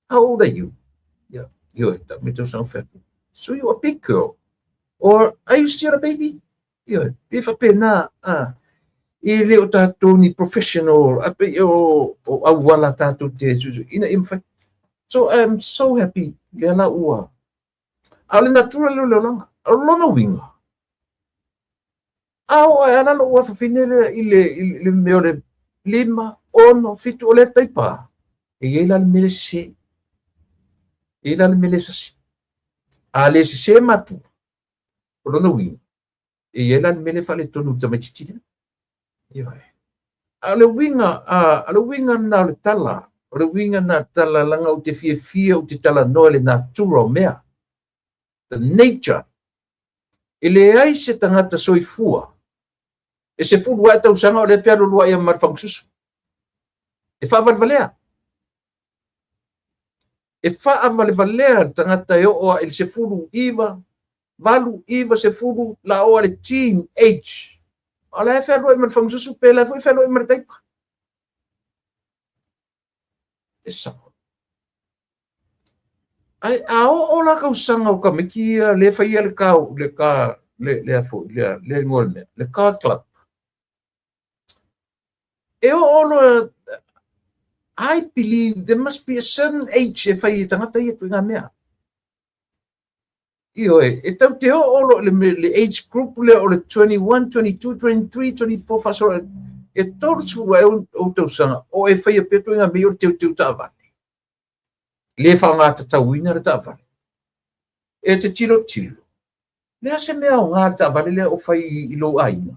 How old are you? Yeah, ioe, ta me tausaga fai atu. So you a big girl? Or are you still a baby? Ioe, pe faapena, a. E le o tatou ni professional, a pei o, o auala tatou te, ina ia mafai. So I'm so happy, lea la ua. A o le natura lea o le olaga, o lona uiga, a oo ae ala lou afafine lea i le, i le mea o le 5, 6, 7, o lea taipa, e i ai la le mea le sese. E i ai la le mea le sasi. A le sese matua, o lona uiga, e i ai la le mea le faaletonu i le tamaitiiti lea. Ioe. A o le uiga, a, o le uiga lena o le tala, o le uiga lena o le tala, leaga ou te fiafia ou te talanoa i le natura o mea. The nature. E leai se tagata soifua e 10 ae tausaga o lea e fealoloai ai ma le fagasusu. E faavalevalea. E faavalevalea le tagata e oo ae i le 19, 8, 9, 10, la oo i le teen age. O la e fealuai ma le fagasusu pe la foi fealuai ma le taipa. E sao. Ae a oo la tausaga o tamaiti ia le faia le ka, le ka, le, le a foi, le, le igoa o le mea, le car club. E oo loa, I believe there must be a certain age e fai e tagata ia ituaiga mea. Ioe, e tau te oo loa i le, le age group lea o le 21, 22, 23, 24, faasolo, e 30 ae ou tausaga, o e faia pea ituaiga mea ia o le teuteu taavale. Le faaaogatatauina le taavale. E te tilotilo, le a se mea aoga le taavale lea o fai i lou aiga?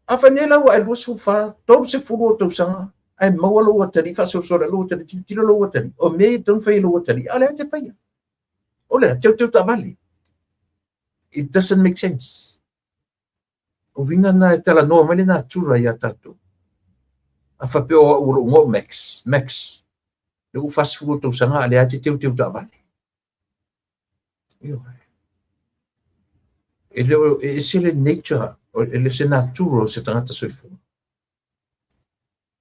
Afai nei la ua e 24, 30 o tausaga, ae maua lou atalii, faasolosolo lou atalii, tilotilo lou atalii, o mea ia e tatau ona fai e lou atalii, a o lea e te faia. O le a, teuteu taavale. It doesn't make sense. O uiga na e talanoa mai le natura iā tatou. A faapea o au o lou igoa o Max, Max, lea ua 40 o tausaga a o lea lava e te teuteu taavale. Ioe. E le o, e ese le nature, e le se natura o se tagata soifua.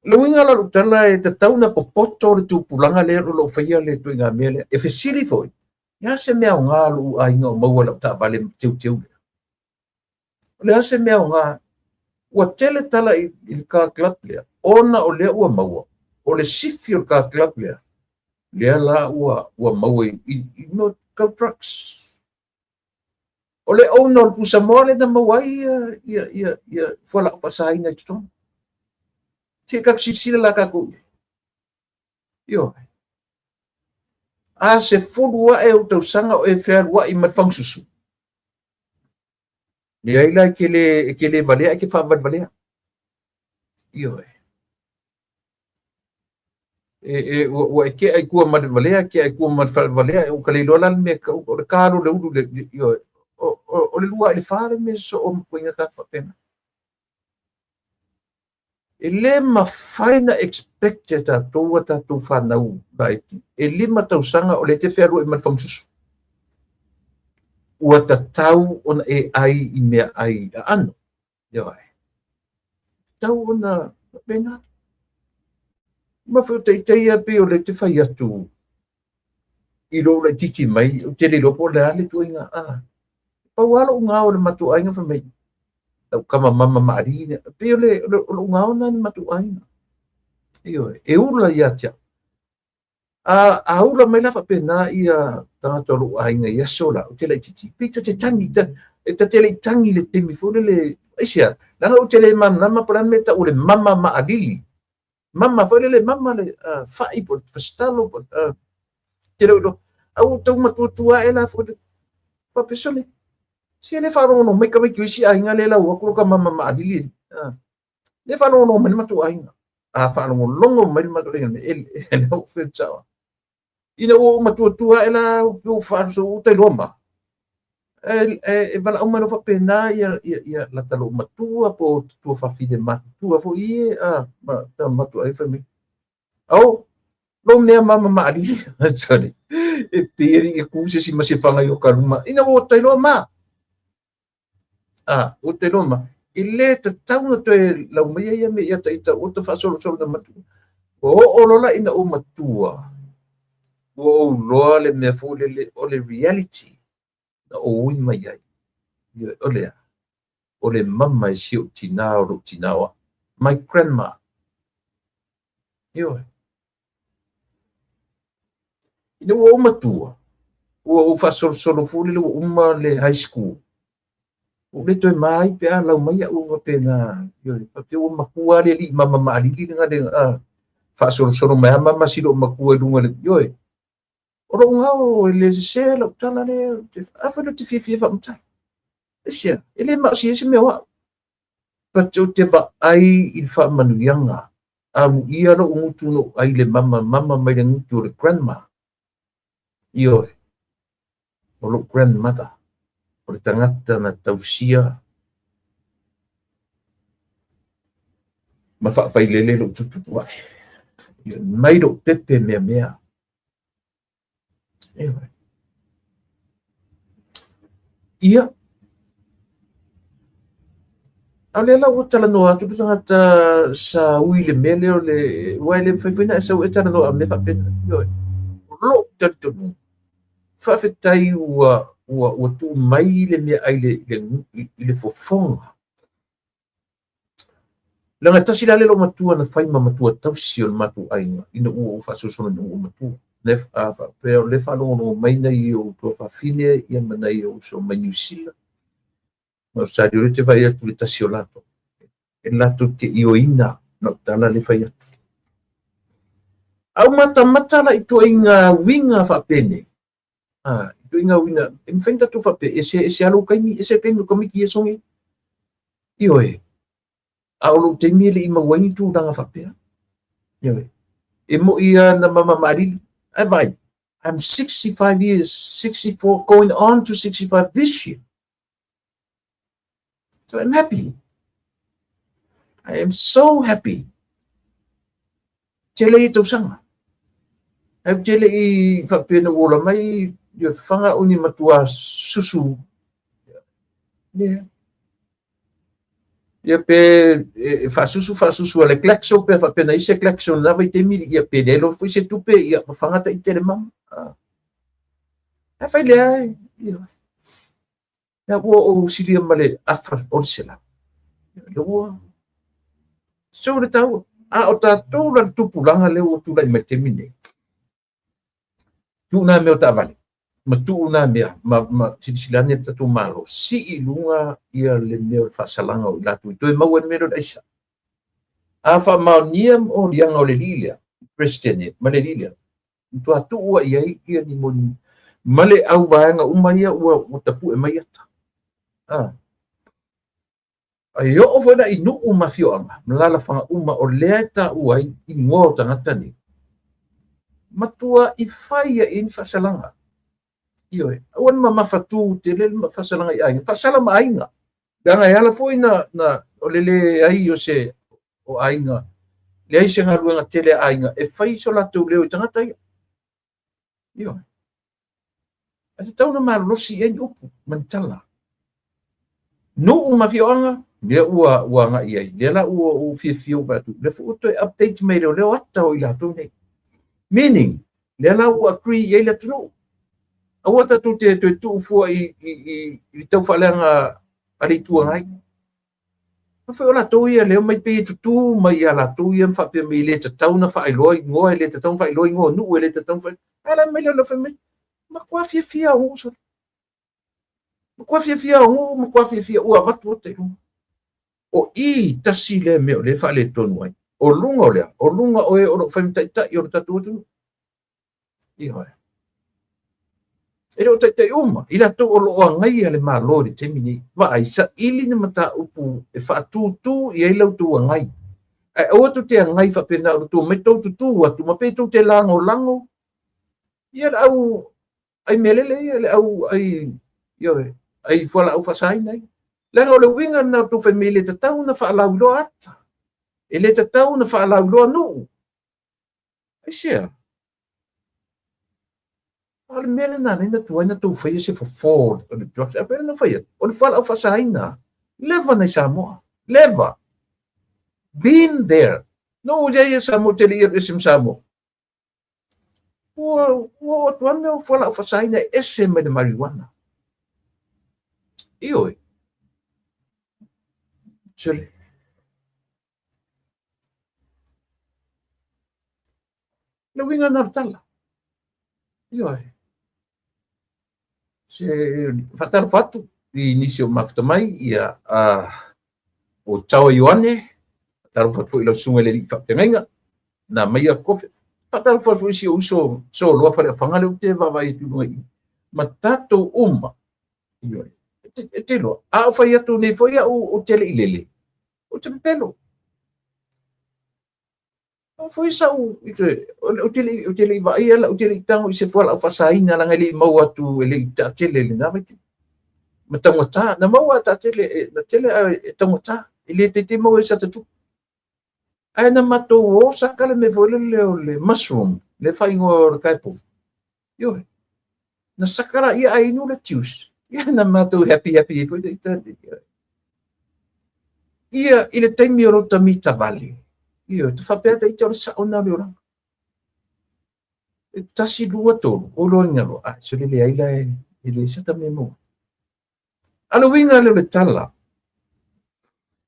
Le uiga la o lou tala e tatau ona popoto le tupulaga lea o lo o faia le ituaiga mea lea. E fesili foi, le a se mea aoga lou aiga o maua i lau taavale teuteu lea? O le a se mea aoga? Ua tele tala i le car club lea, ona o lea ua maua, o le sifi o le car club lea, lea la ua, ua maua i, i, i no, kau drugs. O le owner o le pusamoa lea na maua ai ia, ia, ia, ia fualaau faasaina i totonu. Se i tatou silasila la tatou i ai. Ioe. A 10 ae ou tausaga o e fealuai ma le fagasusu, leai la e te le, e te le valea, e te faavalevalea. Ioe. E, e, ua, ua e tea i tua ma le valea, tea i tua ma le faavalea, ua ta le iloa la le mea tau, o le kalo le ulu, le, ioe. O, o, o le 2 i le 4 le mea soo ma ituaiga tagata faapena. E le mafai na expect e tatou a tatou fanau laiti e 5 tausaga o lea e te fealuai ma le fagasusu. Ua tatau ona e ai i meaai aano. Ioe. Tatau ona faapena. Ma foi o teitei a pei o lea e te fai atu i lou laitiiti mai, ou te le iloa po o le a le ituaiga, a. Pau lava lou gao i le matou aiga fai mai, lau tama mama maalii lea. E pei o le, o lou gao lena i le matou aiga. Ioe, e ula ia te au. A, a ula mai la faapena ia tagata o lou aiga i aso la, ou te laitiiti, pei ta te tagi, ta, E ta te le i tagi i le taimi foi lele, aisea, leaga ou te le malamalama po o le a le mea e tau o le mama maʻalili. Mama foi lele, mama le fa'i po o le fasitalo po o te le o iloa. A ua tau matuatua ae la foi le faapea, sole, se le faalogologo mai tamaiti o isi aiga lea e lau atu lo ta mama maʻalili. Lea faalogologo mai le matou aiga. A faalogologo mai le matou aiga, e le o fai sao. Ina ua ou matuatua ae la, ua faaso ua tailoa ma. E valaau mai loa faapena ia lata lou matua po o tua fafine matutua foi ie a ma ta matua ai fai mai. Ao, lo mea mama maʻalili. Sorry. E pei e i ku se si ma se fanga i o ka luma. Ina ua tailoa ma. A, ua tailoa ma. E le tatau na toe lau mai ia me ia taita ua ta faasolosolo na matua. Ua oo loa la ina ou matua, ua ou loa le mea foi lele o le reality na ou ui mai ai. O le a? O le mama e si ou tinā o lou tinā o au. My grandma. Ioe. Ina ua ou matua, ua ou faasolosolo foi lele ua uma le high school. Ua ou le toe ma ai pe a lau mai au faapena. Ioe, faapea ua matua le alii mama maʻalili lena le faasolosolo mai a mama si lou matua i luga le, ioe. O lou gao e le sese lau tala le, afai lea ou te fiafia e faamatala. Aisea, e le maosi ai se mea o au. But ou te vaai i le faamanuiaga. Amuia lou gutu na ou ai le mama, mama mai le gutu o le grandma. Ioe, o lou grandmother, o le tagata na tausia ma faafailele lou tuputupuae. Ioe, mai lou pepe meamea. Ioe. Ia, a o lea la ua talanoa atu le tagata sa ui i le mea lea o le, aua e le mafai foi ona e sau e talanoa i mea faapena. Ioe. O lou talitonuga, faafetai ua, ua, ua tuu mai le meaai i le, i le fofoga. Leaga e tasi la le loomatua na fai ma matua tausi o le matou aiga ina ua ou faasolosolo ina ua ou matua. Le a faapea o lea e faalogologo mai nai ou tuafafine ia ma nai ou uso mai Niu Sila ma Ausetalia, o lea ou te vaai atu i le tasi o latou e latou te ioeina lau tala lea e fai atu. A ou matamata la i ituaiga uiga faapenei, ituaiga uiga e mafai ona tatou faapea, ese ese lava lou taimi, ese le taimi o tamaiti ia sogi. Ioe, a o lou taimi e le i maua ai ni tulaga faapea. Ioe, e moi lava na mama maʻalili, ae vaai, I'm 65 years, 64, going on to 65 this year. So I'm happy. I am so happy. Tele i tausaga. Ai ou te le i faapea na ua ola mai ia fafaga au ni matua susu. Lea. Ia pe e faasusu faasusu a le Glaxo pe faapea na i se Glaxo na vaitaimi ia pe le loa foi se tupe ia fafaga taite le mama. Ae fai lea ia. Lea ua ou silia ma le afa o le 100. Lea ua so le taua. A o tatou la le tupulaga lea ua tulai mai i le taimi nei, tuu nā mea o taavale, ma tuu nā mea, ma silasila ane le tatou Malo, sii i luga ia le mea o le faasalaga o i latou i toe maua ai le mea lea o le aisa. A faamaonia moliaga o le alii lea, le Peresetene ma le alii lea, matua tuu ai i ai ia ni moni ma le au vaega uma ia ua tapue mai ata. E oo foi la i nuu ma afioaga ma alaalafaga uma o lea e taua ai igoa o tagata nei, matua i fai ai ni faasalaga. Ioe, aua ne mamafa tu tele le faasalaga i aiga, faasala ma aiga. Leaga e ala foi na o le leai o se o aiga, leai se galuega tele a aiga e fai so latou leo i tagata ia. Ioe. Ae tatau ona malolosi i ai ni upu ma ni tala. Nuu ma afioaga, lea ua agai i ai. Lea la ua ou fiafia ou vaai atu, lea foi ua toe update mai e leoleo ata o i latou nei. Meaning, lea la ua agree i ai le atunuu. Aua tatou te toe tuu fua i le taufaaleaga a le Itu Agai. A foi o latou ia lea omai pei e tutū mai ia latou ia ma faapea mai e le tatau ona faailoa igoa, e le tatau ona faailoa igoa o nuu, e le tatau ona faailoa. Ae la mai lea fai mai, matua fiafia o nuu sole. Matua fiafia o nuu, matua fiafia ua avatu ata i luga. O i tasi lea mea o lea e faaletonu ai. O luga o lea, o luga o e o lo o fai ma taitai o le tatou atunuu. Ioe. E le o taitai uma, i latou o lo o agaia le Malo i le taimi nei. Vaai, saili ni mataupu e faatutū i ai la outou agai. Ae aua tou te agai faapena o le tou omai tou tutū atu ma pei tou te lagolago ia le au ai mea lele ia, le au ai, ioe, ai fualaau faasaina ia. Leaga o le uiga lena o tou fai mai e le tatau ona faalauiloa ata, e le tatau ona faalauiloa nuu. Aisea? A o le mea lena na tuai na tou faia se fofo o le drugs. A pei ona fai atu, o le fualaau faasaina, leva na i Samoa. Leva. Been there. No, ia ia Samoa, te le ia ese ma Samoa. Ua ua oo atu ane o fualaau faasaina e ese mai le marijuana. Ioe. Sole. Le uiga na o le tala. Ioe. Se faatalofa atu i nisi o mafuta mai, ia, o Taua Ioane, faatalofa atu foi i lau susuga i le alii faafeagaiga, na maia kofe. Faatalofa atu foi i si ou uso Soloa Faleafaga lea ou te vaavaai atu i luga i i. Ma tatou uma, ioe, e te iloa, a ou fai atu nei foi au ou te le i lele, ou te pepelo. O foi sau, ou te le i vaaia, ou te le i tago i se fualaau faasaina, leaga e le i maua atu, e le i taatele i lena vaitaimi. Ma taugata, na maua a taatele, na tele a e taugata, e le taitai maua i sa tatupu. Ae na matou o saka le mea foi lele o le mushroom, le faaigoa o le kaipovi. Ioe. Na saka la ia ae inu le juice. Ia na matou happy happy ai foi ita. Ia i le taimi o lota mita vale. Ioe, te faapea ta ita o le sao na o le olaga. E tasi, lua, tolu, o loa ina loa. Ai, so le leai la e le sa ta mea maua. A le uiga lea o le tala,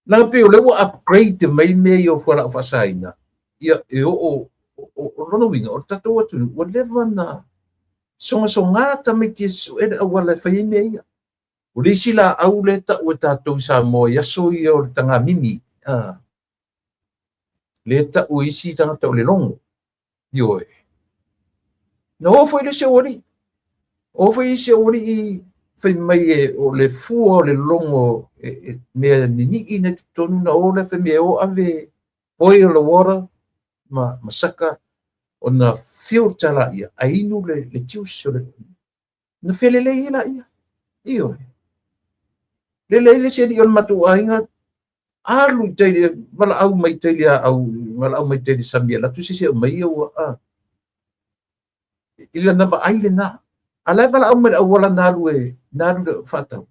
leaga pei o lea ua upgrade mai mea ia o fualaau faasaina, ia e oo, o lona uiga, o le tatou atunuu ua leva na sogasoga tamaiti e sue le auala e fai ai mea ia. O le isi laau lea e tau e tatou i Samoa i aso ia o le tagamimi, lea e tau e isi tagata o le logo. Ioe. Na oo foi le isi aualii. Oo foi isi aualii fai mai e o le fua o le logo e mea ninii na i totonu na o lea fai mai e o ave boil the water ma saka ona filter laia ae inu le juice o le na felelei ai laia. Ioe. Lele ai le isi alii o le matou aiga alu i tai le valaau mai tai le aau, valaau mai tai le sami e alu atu se isi e aumai ia ua a. I lana vaai lena. A la e valaau mai le auala na alu e, na alu le faatau.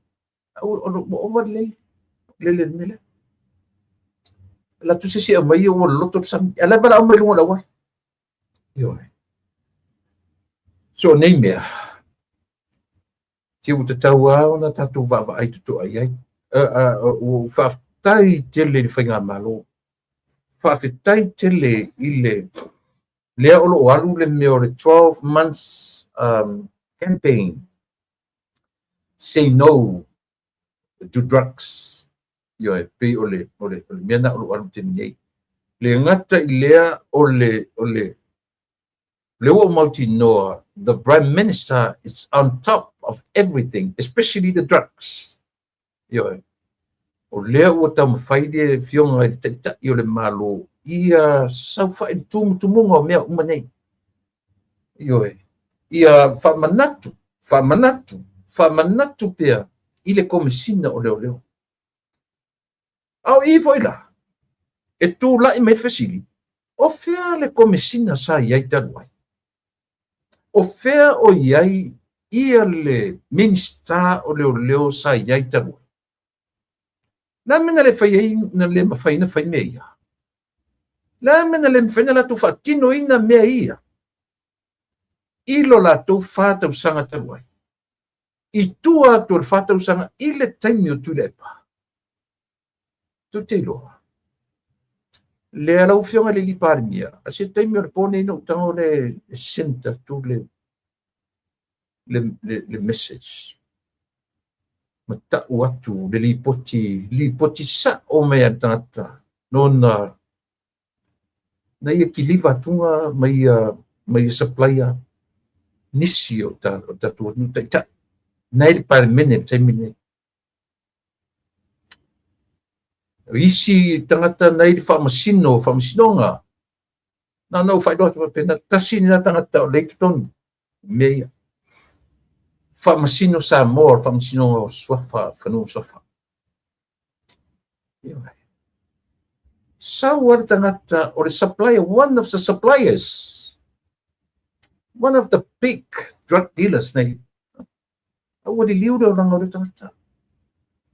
Ua ova le lele, lele le mea lea. Alu atu se isi e aumai ia ua loloto le sami. A la e valaau mai luga o le auala. Ioe. So nei mea, te ua tatau lava ona tatou vaavaai totoa i ai. Ua ou faafetai tele i le faigamalo. Faafetai tele i le lea o lo o alu le mea o le 12 months campaign say no to drugs. Ioe, pei o le mea na o lo o alu i le taimi nei. Le gata i lea o le lea ua ou mautinoa, the Prime Minister is on top of everything, especially the drugs. Ioe. O lea ua taumafai le Afioga i le Taitai o le Malo ia saofai i le tumutumuga o mea uma nei. Ioe. Ia faamanatu, faamanatu, faamanatu pea i le Komesina o Leoleo. A o i foi la, e tulai mai le fesili, o fea le Komesina sa i ai talu ai? O fea o i ai ia le Minisita o Leoleo sa i ai talu ai? Le a mea na le fai ai, na le mafai ona fai mea ia? Le a mea na le mafai ona latou faatinoina mea ia i lo latou 4 tausaga talu ai? I tua atu o le 4 tausaga i le taimi o Tuilaepa. Tou te iloa. Lea lau Afioga i le alii Palemia, a se taimi o le po nei na ou tago le send atu le message. Ma ta'u atu le lipoti, lipoti sa'o mai a le tagata nona na ia kiliva atuga ma ia ma ia supplier nisi o ta o tatou atunuu taitai na i le Palemene i le taimi lenei. O isi tagata na i le faamasino, faamasinoga, na ona ou faailoa atu faapena, tasi lena tagata o lea i totonu, mea ia. Faamasino Samoa o le faamasinoga o suafa, fanua ma suafa. Ioe. Sau a le tagata o le supplier, one of the suppliers, one of the big drug dealers nei. A ua liliu le olaga o le tagata.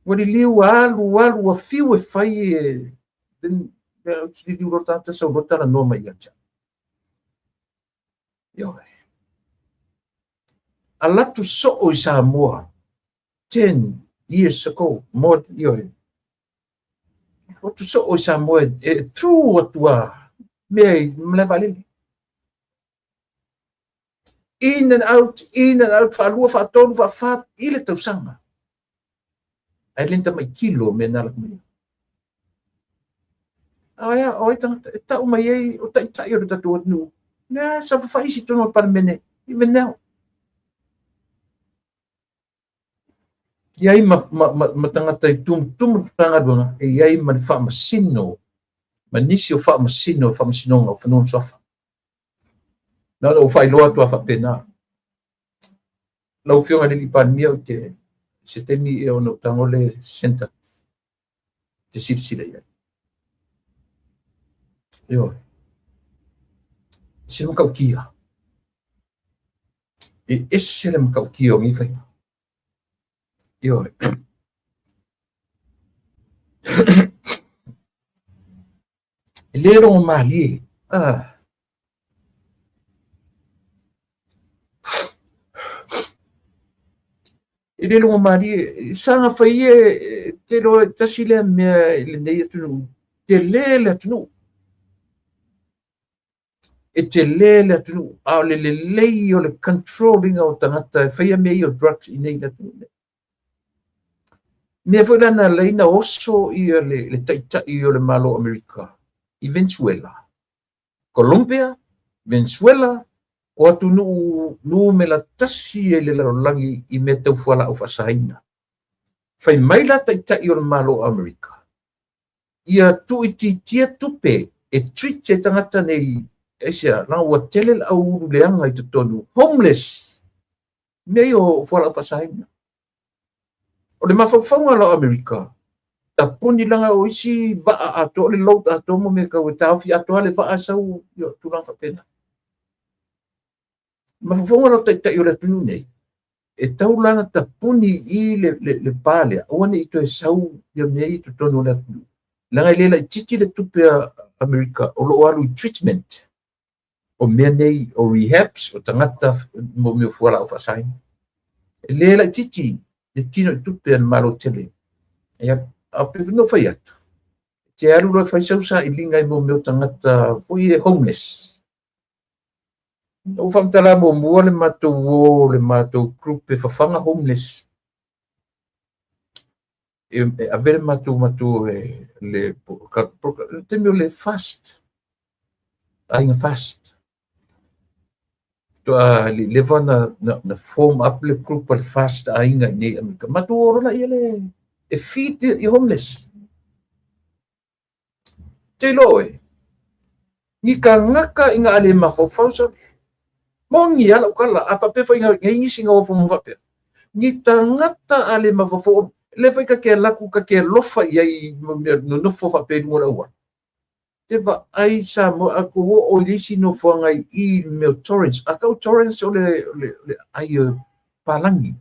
Ua liliu alu alu ua fiu e fai e then liliu le tagata sau loa talanoa mai ia te au. Ioe. Alu atu soo i Samoa 10 years ago, more, ioe. Alu atu soo i Samoa e through atu a mea i malae vaalele. In and out, in and out, faalua, faatolu, faafa i le tausaga. Ae le ni tamai kilo o mea na ala atu mai ai. A ea, o ai tagata e tau mai ai o taitai o le tatou atunuu. Lea sa fafaisi i totonu o le Palemene, even now. I ai ma, ma, ma, ma tagata i tumutumu le Matagaluega, e i ai ma le faamasino, ma nisi o faamasino o faamasinoga o fanua ma suafa. Na ona ou faailoa atu a faapena. Lau Afioga i le Palemia, ou te se taimi e ona ou tago le send atu te silasila i ai. Ioe. Se matautia. E ese le matautia o nei faiga. Ioe. E le logomalie. Ah. E le logomalie, saga fai e te loa tasi lea mea i lenei atunuu, tele le atunuu. E tele le atunuu, a o le lelei o le control ina o tagata e faia mea ia o drugs i nei le atunuu nei. Mea foi la na ala ai na oso ia le, le taitai o le Malo o Amerika i Venezuela. Colombia, Venezuela, o atunuu numera tasi ai le lalolagi i mea tau fualaau faasaina. Fai mai la taitai o le Malo o Amerika, ia tuuitiitia tupe e treat ai tagata nei, aisea, leaga ua tele le au ulu leaga i totonu, homeless, mea ia o fualaau faasaina. O le mafaufauga la o Amerika, tapuni leaga o isi vaa atoa, o le load atoa mo mea tau e taofi atoa le vaa e sau, ia, tulaga faapena. Mafaufauga la o taitai o le atunuu nei, e tau la na tapuni i le, le, le pa lea, aua ne i toe sau ia mea i totonu o le atunuu. Leaga e le laitiiti le tupe a Amerika o lo o alu i treatment o mea nei o rehabs, o tagata mo mea o fualaau faasaina. E le laitiiti le tino i tupe a le Malo tele. Ia, a pe no fai atu, te alu loa e fai sau sailiga i mo mea o tagata foi e homeless. Na ou faamatala muamua le matou o le matou group e fafaga homeless. E, e ave le matou matou e le le taimi o le fast. Aiga fast. Toa le leva na, na, na form up le group o le fast aiga i nei Amerika. Matou o lola ia le e feed i homeless. Te iloa oe, ni tagata ina a le mafaufau sole. Moni lava lau tala, a faapea foi na i ai nisi na ofo ma faapea, ni tagata a le mafaufau, lea foi ta te alu atu ta te alofa i ai ma mea nonofo faapea i luga o le auala. Te vaai Samoa, a tou oo i le isi nofoaga i i le mea o Torrens, a tau Torrens o le, o le, o le aai o palagi.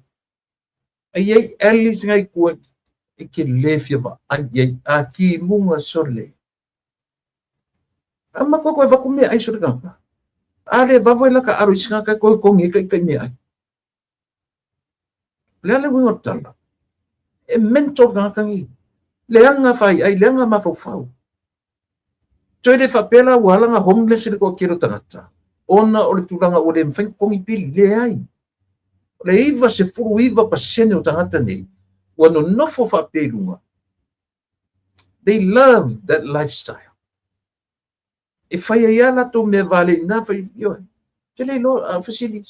E i ai alleys na i tua e te le fia vaai i ai, a timuga sole. A matou toe avatu meaai sole tagata. A le vave la ka alo i se tagata e toe togi ai taitai meaai. O le a le uiga o le tala? E mental tagata nei. Leaga faiai, leaga mafaufau. Toe le faapea la ua ala ona homeless le toatele o tagata ona o le tulaga ua le mafai ona totogi pili. Leai. O le 99% o tagata nei, ua nonofo faapea i luga, they love that lifestyle. E fai ai lava latou mea vale i na fai, ioe. Te le iloa, a fesili,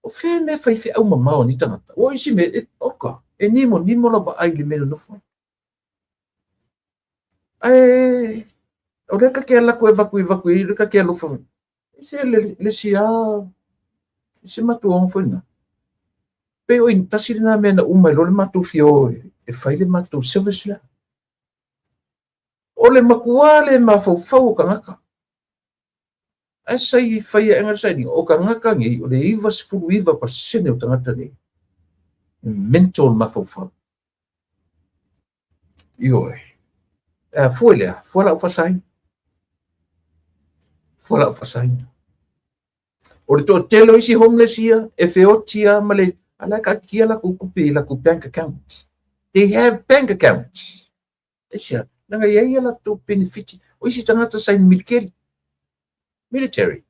o fea mea fai feau mamao a ni tagata? Ua isi mea, e, oka, e nimo nimo lau vaai i le mea nonofo ai. Ae, o lea ka ke alaku e vaku i vaku i, le ka ke alofa. Se le, le si a, se matuaoga foi na. Pei o i tasi lena mea na uma ai loa le matou fia o e fai le matou service lea. O le matua le mafaufau o tagata. Ae sa i fai aega le sailiga, o tagata nei, o le 99% o tagata nei, e mental mafaufau. Ioe. E a fua i le a? Fua lau faasaina. Fua lau faasaina. O le toatele o isi homeless ia, e feoti lava ma le, a la e taatia latou tupe i latou bank accounts. They have bank accounts. Aisea? Leaga e i ai a latou penefiti. O isi tagata sa i militeli. Military.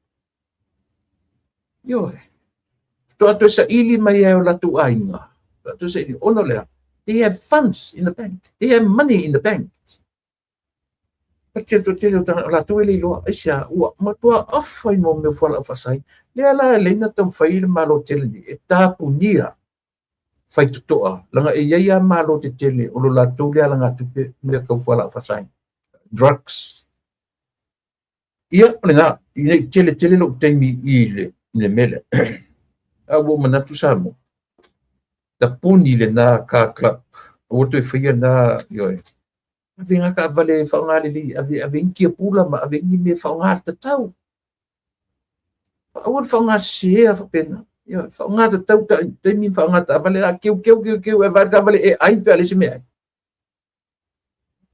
Ioe. Faatoa toe saili mai ai o latou aiga. Faatoa toe saili. Ona o le a? They have funds in the bank. They have money in the bank. Pati le toatele o tagata, o latou e le iloa. Aisea? Ua matua ofa i mea o fualaau faasaina. Lea la e leai ona taumafai le Malo tele nei e tapunia faitotoa, leaga e i ai lava malo tetele o lo latou le alagatupe mea tau fualaau faasaina, drugs. Ia, o lena, ina i tele tele lou taimi i le, i le mea lea. A ua ou manatu Samoa, tapuni lena car club, aua toe faia na, ioe, ave ngā taavale e faaaoga lelei, ave, ave ni tiapula ma ave ni mea e faaaoga tatau. Aua le faaaoga sesea faapena. Ioe, faaaoga tatau taimi ma faaaoga taavale, a keu keu keu keu e vaai le taavale e ai pe a leai se mea ai.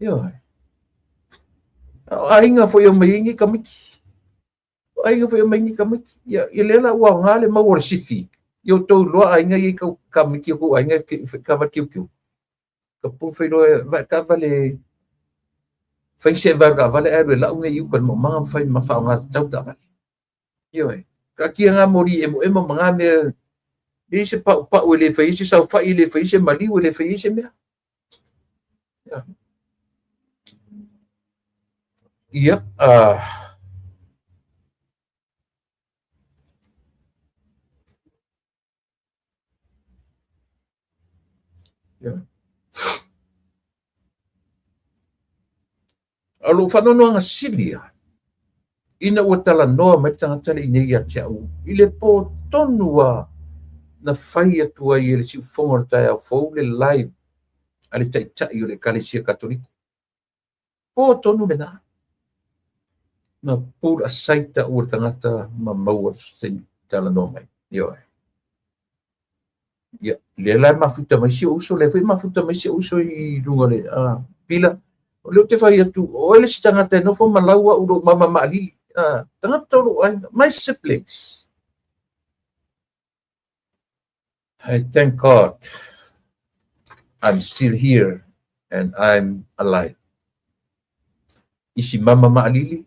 Ioe. A o aiga foi e omai ai nei tamaiti. O aiga foi e omai nei tamaiti. Ia, ia lea la ua aoga le mau o le sifi. Ia outou iloa aiga ia i tamaiti o tou aiga taavale keukeu. Ka pulu failoa e vae taavale fai se vae o taavale ae alu e lau nei i uka i le maumaga ma fai ma faaaoga tatau taavale. Ioe. Taatia ngā moli emoemo ma ngā mea leai se paupau e le fai ai se saofai, e le fai ai se maliu, e le fai ai se mea. Ia. Ia, Ia. A o lou faanoanoaga sili ia, ina ua talanoa mai le tagata le inei ia te au, i le pō tonu lava na fai atu ai e le siufofoga o le taeao fou le live a le Taitai o le Ekalesia Katoliko. Pō tonu lena. Na pull aside ta'u e le tagata ma maua se taimi talanoa mai. Ioe. Ia, lea la e mafuta mai si ou uso, lea foi e mafuta mai si ou uso i luga o le pila. O lea ou te fai atu, o oe le isi tagata e nofo ma lau au lou mama maalili. Tagata o lou aiga, my siblings. I thank God I'm still here and I'm alive. Isi mama maalili,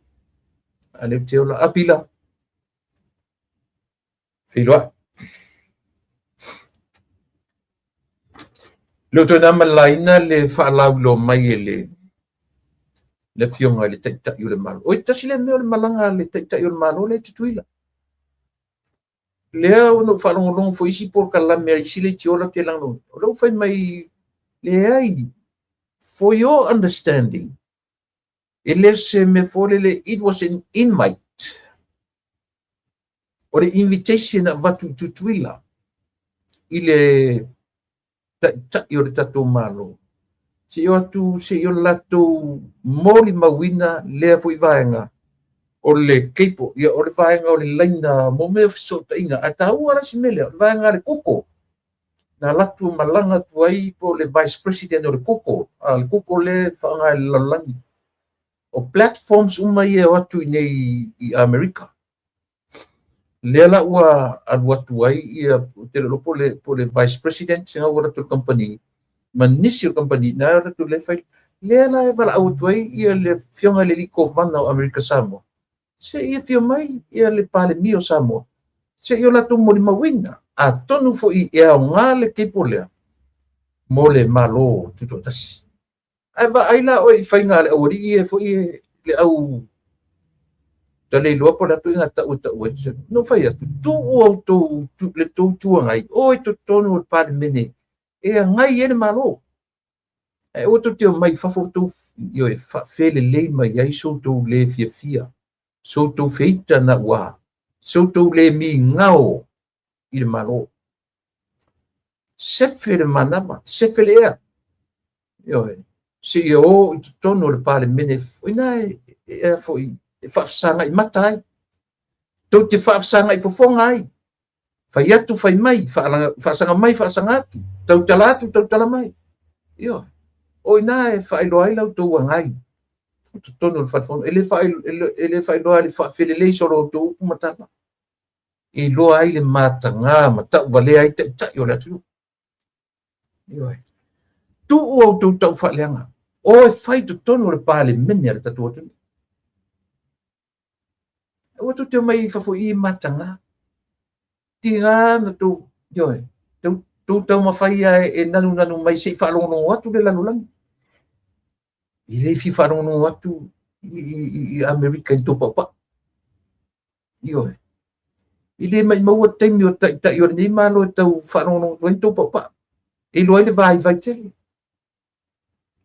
a lea ou te ola. A pila, feiloai. Le o toe na malaina le faalauiloa mai e le le afioga i le Taitai o le Malo. Oi, tasi lea mea o le malaga a le Taitai o le Malo lea i Tutuila. Lea na ou faalogologo foi i isi polokalame a isi leitiola pe lagolago. O lea ua fai mai, leai, for your understanding, e le o se mea foi lele, it was an invite. O le invitation na avatu i Tutuila i le Taitai o le tatou Malo, se i o atu, se i o latou molimauina lea foi vaega o le cable, ia o le vaega o le laina mo mea o fesootaiga. Ae taua la si mea lea, o le vaega a le Google, na alu atu malaga atu ai po o le Vice President o le Google, a le Google lea e faaaoga e le lalolagi. O platforms uma ia e o atu i nei i Amerika. Lea la ua alu atu ai ia, ou te le iloa po o le Vice President na ua alu atu i le kamupani ma nisi o le kamupani na alu atu lea e fai. Lea la e valaau atu ai ia le Afioga i le Alii Kovana o Amerika Samoa, se i afio mai ia le Palemia o Samoa, se i o latou molimauina. Atonu foi e aoga le cable lea. mo le Malo Tutoatasi. Ae vaai la oe i faiga a le aualii ia foi e le au taleiloa po o le a ituaiga tau e tau ai. Na ou fai atu, tuu outou le tou Itu Agai o i totonu o le Palemene e agai ai le Malo. Ae aua tou te omai i fafo outou ioe, faafelelei mai ai so outou le fiafia, so outou feita naua, so outou le migao i le Malo. Sefe le manava, sefe le ea. Ioe, seia o i totonu o le Palemene, o ina e foi e faafesagai mata ai. Tou te faafesagai fofoga ai. Fai atu, fai mai, faasaga mai, faasaga atu, tautala atu, tautala mai. Ioe, o ina e faailoa ai la outou agai i totonu o le Fale Fono. E le faailoa ai le faafelelei solo o outou upu ma tala. E iloa ai le mataga ma tauvalea ai taitai o le atunuu. Ioe. Tuu outou tau faaleaga, o e fai totonu o le Palemene a le tatou atunuu. Aua tou te omai i fafo i i mataga. Tiga na tou, ioe, tou taumafai ia e nanunanu mai se i faalogologo atu le lalolagi. E le fia faalogologo atu i Amerika i tou paupau. Ioe. E le maimaua taimi o taitai o lenei Malo e tau faalogologo atu ai ni tou paupau. E iloa ai le vaivai tele.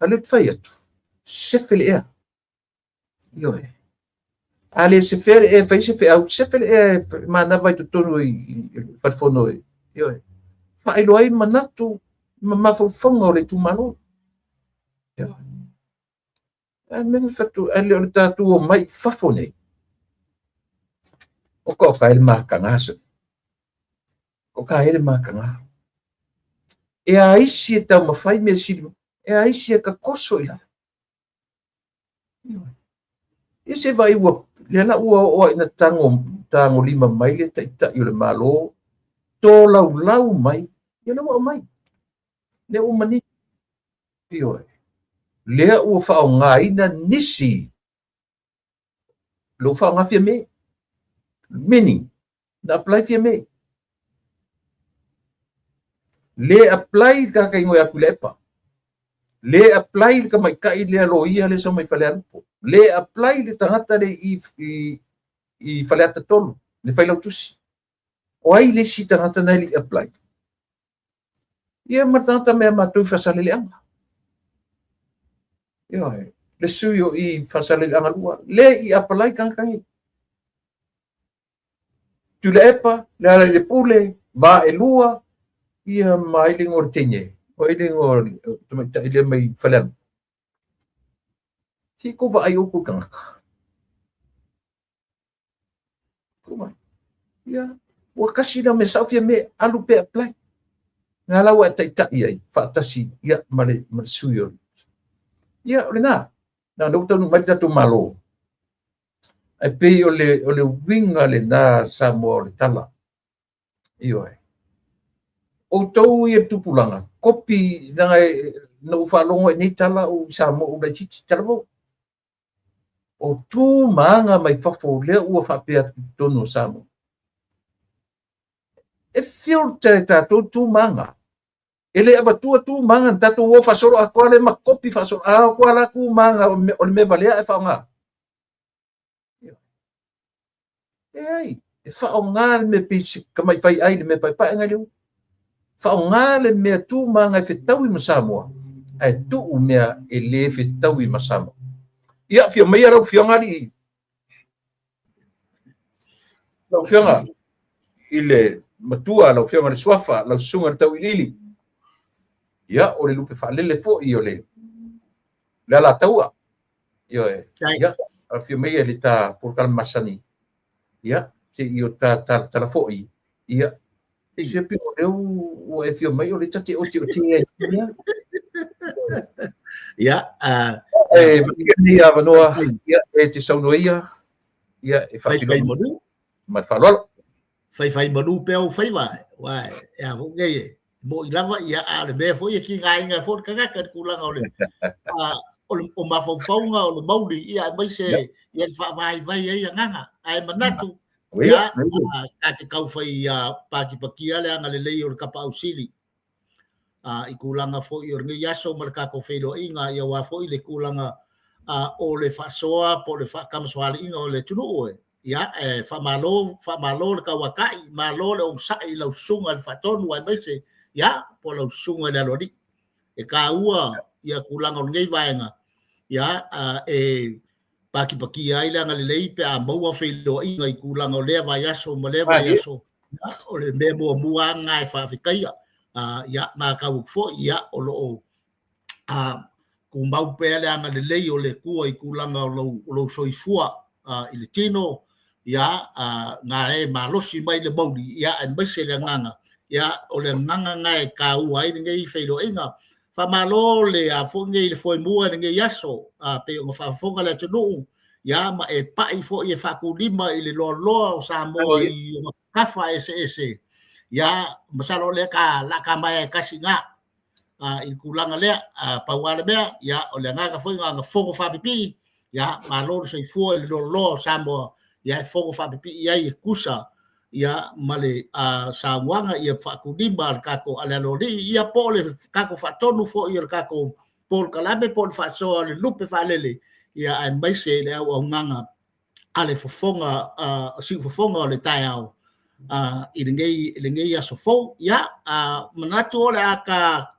A o lea ou te fai atu, sefe le ea. Ioe. A le sefea le ea e fai se feau, sefe le ea e manava i totonu i le Fale Fono. Ioe. Faailoa ai manatu ma mafaufauga o le itumalo. Ioe. Ae mea na fatu, ae le o le tatou omai i fafo nei. O ka o ka e le mataga se. O ka e le mataga. E a isi e taumafai mea sili, e a isi e tatoso i lalo. Ia se vaai ua, lea la ua oo lava ina tagolima mai le taitai o le Malo, tolaulau mai, ia lea ua aumai. Lea ua manino. Ioe. Lea ua faaaogaina nisi, lea ua faaaoga Fiame. Meaning, na apply Fiame. Le apply le tagata igoa ia Tuilaepa. Le apply le tamaitai lea loia lea sau mai Falealupo. Le apply le tagata lea i Faleata 3, le failautusi. O ai le isi tagata na e le i apply? Ia ma le tagata mea matou i Faasaleleaga. Ioe, le sui o i Faasaleleaga 2, le i apply tagata nei. Tuilaepa, Lealailepule, Vaelua, ia ma ai le igoa o le teine, o ai le igoa o le tamaitai lea mai Falealupo. Se i tou vaai outou i tagata. Ia, ua tasi lea mea sao Fiame, alu pea apply. Nga la ua e taitai ai, faatasi ia, ma le sui o. Ia, o lena, na ua taunuu mai le tatou Malo. Ae pei o le uiga lena Samoa o le tala. Ioe. Outou ia le tupulaga, kopi leaga na ou faalogo ai nei tala o i Samoa ou laitiiti talavou. O tu ma aga mai fafo lea ua faapea atu i totonu o Samoa. E filter e tatou tu ma aga. E le avatua tu ma aga na tatou o faasolo atoa lea ma kopi faasolo atoa la tu ma aga o le mea valea e faaaoga. Leai, e faaaoga le mea pei se tamai faiai le mea paepae nai le ulu. Faaaoga le mea tu ma aga e fetaui ma Samoa, ae tuu mea e le fetaui ma Samoa. Ia, afio maia lau Afioga alii. Lau Afioga i le matua, lau Afioga i le Suafa, lau Susuga i le Tauiliili. Ia, o le lupe faalele foi o le Alataua. Ioe. Ia, afio maia le ta polokalame masani. Ia, se i o ta talatala foi. Ia, se pei o lea ua e afio mai o le ta te ote ote ai. Ia, e nei avanoa, ia, e te saunoa ia, ia, e faifai malu. Ma le faaaloalo. Faifai malu pea ou faiva, aua e a foi nei e mo'i lava, ia, a o le mea foi e tigaina foi le tagata i le tulaga o le o mafaufauga o le mauli, ia, aemaise ia le faavaivai ai agaga. Ae manatu, ia, ta te taufai patipatia le agalelei o le Tapaau Sili. I tulaga foi o lenei aso ma le tatou feiloaiga, ia aua foi le tulaga o le faasoa po o le faatamasoaliiga o le atunuu e. Ia, e faamalo, faamalo le tauatai, malo le onosai i lau susuga i le Faatonu aemaise, ia, po o lau susuga i le Aloalii. E taua ia tulaga o lenei vaega, ia, e patipatia ai le agalelei pe a maua feiloaiga i tulaga o lea vaiaso ma lea vaiaso. O le mea muamua lava lena e faafetaia. Ia, matau atu foi, ia, o lo o tumau pea le agalelei o le Atua i tulaga o lou soifua i le tino, ia, na e malosi mai le mauli, ia, aemaise le agaga, ia, o le agaga lena e taua ai lenei feiloaiga. Faamalo le a foi nei le foemua i lenei aso, pei ona faafofoga le atunuu, ia, ma e pai foi e faatulima i le loaloa o Samoa i ona tafa eseese, ia, masalo o lea ta la ta maea e tasi i ina i le tulaga lea. Pau lava le mea, ia, o le agaga foi na ona fono faapipii, ia, malo le soifua i le loaloa o Samoa, ia, e fono faapipii ai e tusa, ia, ma le saunoaga, ia, faatulima a le tatou a le Aloalii, ia, po o le tatou faatonu foi o le tatou polokalame po o le faasoa o le lupe faalele, ia, aemaise le auaunaga a le fofoga, siufofoga o le taeao i lenei aso fou. Ia, manatu o le a ta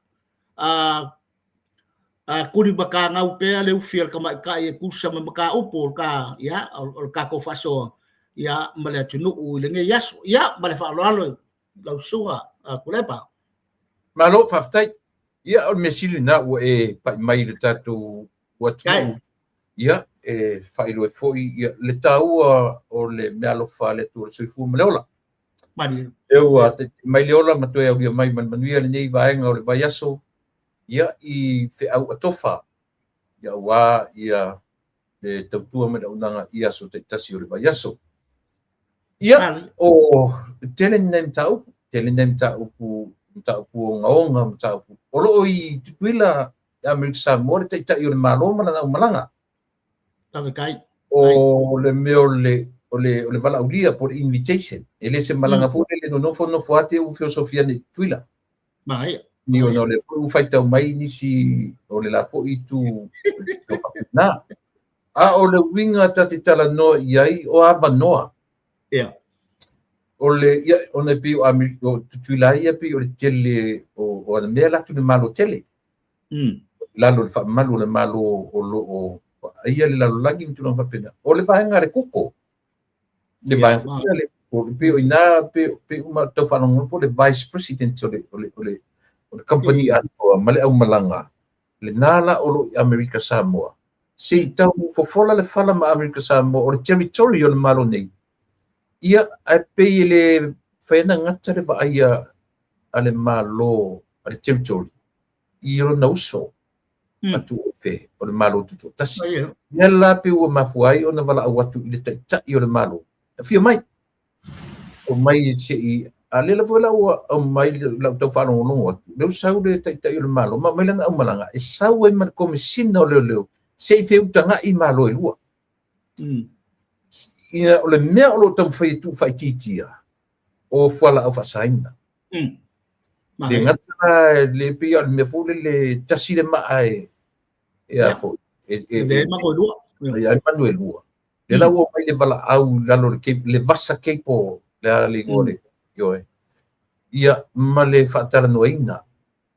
tulimatagau pea le ufi a le tamaitai e tusa ma mataupu o le ia, o le tatou faasoa, ia, ma le atunuu i lenei aso. Ia, ma le faaaloalo lau susuga Tuilaepa. Malo, faafetai. Ia, o le mea sili lena ua e pai mai i le tatou atunuu. Ia, e faailoa ai foi ia, le taua o le meaalofa a le Atua o le soifua ma le ola. Malie. E ua taitai mai le ola ma toe aulia mai ma le manuia lenei vaega o le vaiaso, ia, i feau atofa, ia, aua ia le tautua ma le auaunaga i aso taitasi o le vaiaso. Ia, o tele ni nai mataupu, tele ni nai mataupu, mataupu ogaoga, mataupu o lo o i Tutuila i Amerika Samoa le Taitai o le Malo ma lana aumalaga. Faafetai. O le mea o le o le o le valaaulia po o le invitation, e le se malaga foi lele nonofo nofo lava te i ua feosofi ane i Tutuila. Manaia. Ni ona o lea foi ua faitau mai nisi o le la foi itu o faapena. A o le uiga ta te talanoa i ai o avanoa. Ia. O le, ia, ona e pei o Amerika, o Tutuila ia pei o le tele o ana mea latou le Malo tele. Lalo o le faamalu o le Malo o lo o vaaia le lalolagi ma tulaga faapena. O le vaega a le koko. Le vaega foi lea a le koko, pei o i ina, pei uma tau faalogologo po o le Vice President o le, o le, o le, o le kamupani atoa ma le aumalaga, lena la o lo o i Amerika Samoa. Se i tau fofola le fala ma Amerika Samoa o le territory o le Malo nei. Ia, ae pei e le fai ana gata le vaai a le Malo, a le territory, i lona uso a tuofe o le Malo Tutoatasi. Ia la pei ua mafua ai ona valaau atu i le Taitai o le Malo, afio mai, aumai se i, a lea lava foi la ua aumai lau tau faalogologo atu, lea ua sau le Taitai o le Malo ma aumai lana aumalaga e sau ai ma le Komesina o Leoleo se i feutaga'i Malo e lua. Ia, o le mea o lo o taumafai e tuufaitiitia, o fualaau faasaina. Le gata la, le pei o le mea foi lele tasi le maa e e a foi e manu e lua. E manu e lua. Le la ua mai le valaau i lalo le cape, le vasa cable, le a le igoa le ioe. Ia ma le faatalanoaina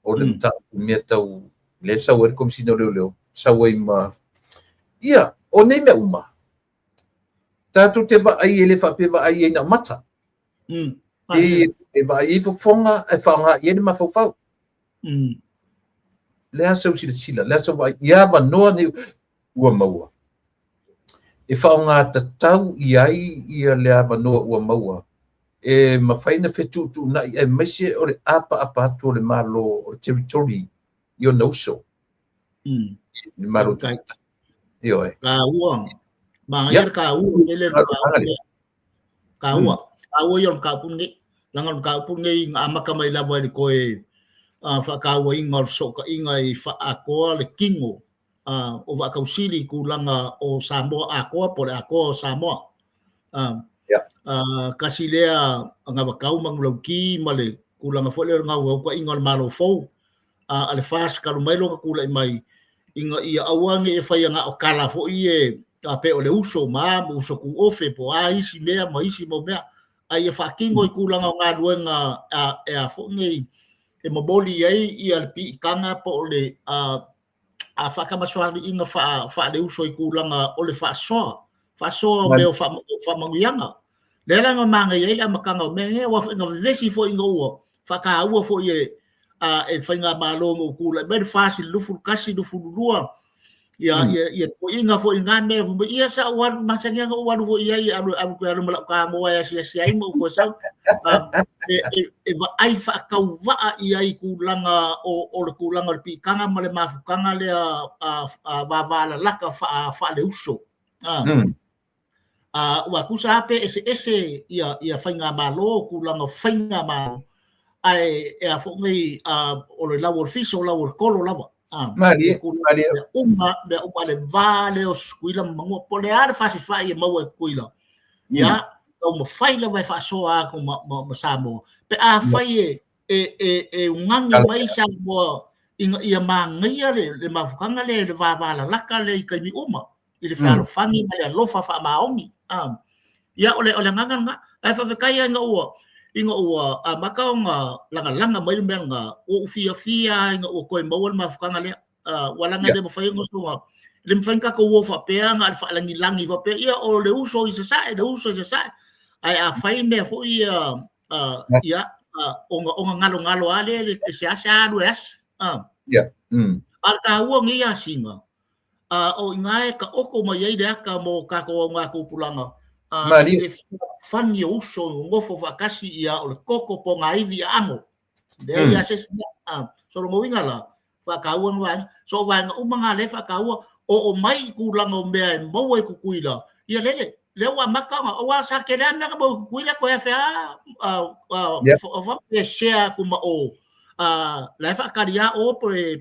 o le mataupu mea tau le sau ai le Komesina o Leoleo, sau ai ma ia o nei mea uma. Tatou te vaai e le faapea vaai ai na o mata. E vaai ai fofoga ae faaaoga i ai le mafaufau. Le a sau silasila, le a sau vaai i avanoa nei ua maua. E faaaoga tatau i ai ia le avanoa ua maua e mafai ona fetuutuunai aemaise o le apaapa atu o le Malo o le territory i ona uso. Le Malo Tutoatasi. Ioe. Taua. Manaia le taua tele le mataupu lea. Taua. Taua ia o le mataupu lenei. Leaga o le mataupu lenei na amata mai lava i le toe faatauaina o le fesootaiga i faaatoa le tino o Vaatausili i tulaga o Samoa atoa po o le atoa o Samoa. Kasi lea anavatau manulauti ma le tulaga foi lea o le naunautaiga o le Malo fou. a le FAST talu mai lona tulai mai, ina ia aua ne i e faia na o tala foi ia pei o le uso ma a ma uso tuofe po o a isi mea ma isi mau mea, a ia faatino i tulaga o galuega e a foi nei e momoli ai ia le piitaga po o le a faatamasoaliiga faaleuso i tulaga o le faasoa, faasoa o mea o faamanuiaga. Lea la na manaia ai le amataga o mea nei, aua foi na vevesi foi ina ua faataua foi e e faigamalo ina ua tulai mai le FAST i le 21, 22, ia ia toeaiina foi i na mea, fai mai, ia sa ou alu, masani lava ona ou alu foi i ai, alu alu toe alu ma lau tanoa e asiasi ai ma ou toe sau. E vaai faatauvaa i ai i tulaga o le tulaga o le piitaga ma le mafutaga lea vavalalata faaleuso. Ua tusa lava pe eseese ia faigamalo, tulaga o faigamalo, ae e a foi nei, o le lau o le fiso, o lau o le kolo lava. Malie, malie. Mea uma, mea uma, le va lea o Tutuila ma Manua, po o le a le fasifai e maua e Tutuila, ia, taumafai lava e faasoa atu ma Samoa, pe afai e ugagi mai Samoa ina ia manaia le mafutaga lea, le vavalalata lea i taimi uma, i le fealofani ma le alofa faamaoni. Ia, o le agaga lena. Ae faafetai lava ina ua amata ona lagalaga mai le mea lena, ua ou fiafia lava ina ua toe maua le mafutaga lea. Ua leaga e le mafai ona soona, e le mafai ona tatou o faapea na o le faalagilagi faapea, ia o le uso i sasae, le uso i sasae. Ae a fai mea foi ia, ia, ona galogalo lava lea e seasea alu e asi. A o le taua o nei asiga, o i ina e taoto mai ai le ata mo tatou augatupulaga, i le fealofani o uso nonofo faatasi, ia o le toto pogaivi aano. Lea ia se isi mea. So lona uiga la, faataua na vaega. So o vaega uma na lea e faataua, oo mai i tulaga o mea e maua i Tutuila, ia lele, lea ua amata ona, aua sa tele lava mea na maua i Tutuila, toe afea pe share atu ma o, la e faatali lava o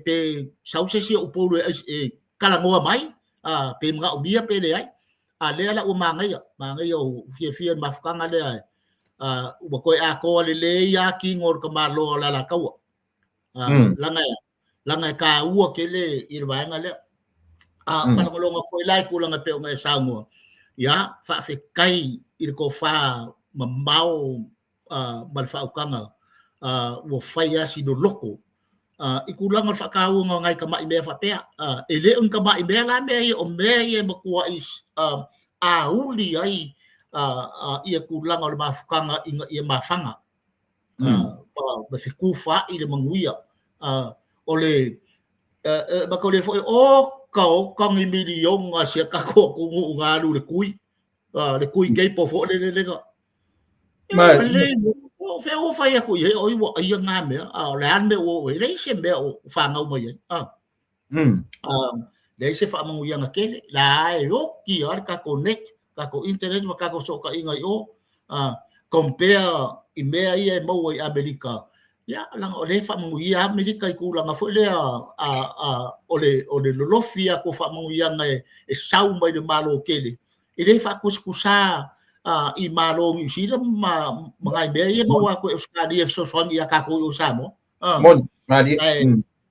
pe sau se isi o Upolu e talanoa mai, pe manaomia pe leai. A lea la ua manaia, manaia ua fiafia i le mafutaga lea, ua toe atoa lelei lava tino o le tamaloa o le Alataua. Leaga e taua tele i le vaega lea. A faalogologo atu foi la i tulaga e pei ona e saunoa, ia, faafetai i le tofa mamao ma le faautaga ua fai lava si loloto i tulaga o le faatauaina o nai tamai mea faapea. E le o ni tamai mea la mea ia, o mea ia e matuai auli ai ia tulaga o le mafutaga ina ia mafaga ma fetufaai le manuia. O le matou le foi, oka oka ni miliona a si a tatou atunuu na alu i le tui, le tui cable foi lele lega. Ma le o fea ua fai atu i ai, oi ua aia ngā mea, a o le a le mea ua oo i ai, leai se mea o fanau mai ai. Leai se faamanuiaga tele, la e oti lava le tatou net, tatou internet ma tatou fesootaiga i o. Compare i mea ia e maua i Amerika, ia, leaga o lea e faamanuia Amerika i tulaga foi lea o le lolofi atu o faamanuiaga e sau mai le Malo tele, e le faatusatusa i Malo o Niu Sila ma nai mea ia e maua atu e Ausetalia e fesoasoani ia tatou i o i Samoa. Moni, malie.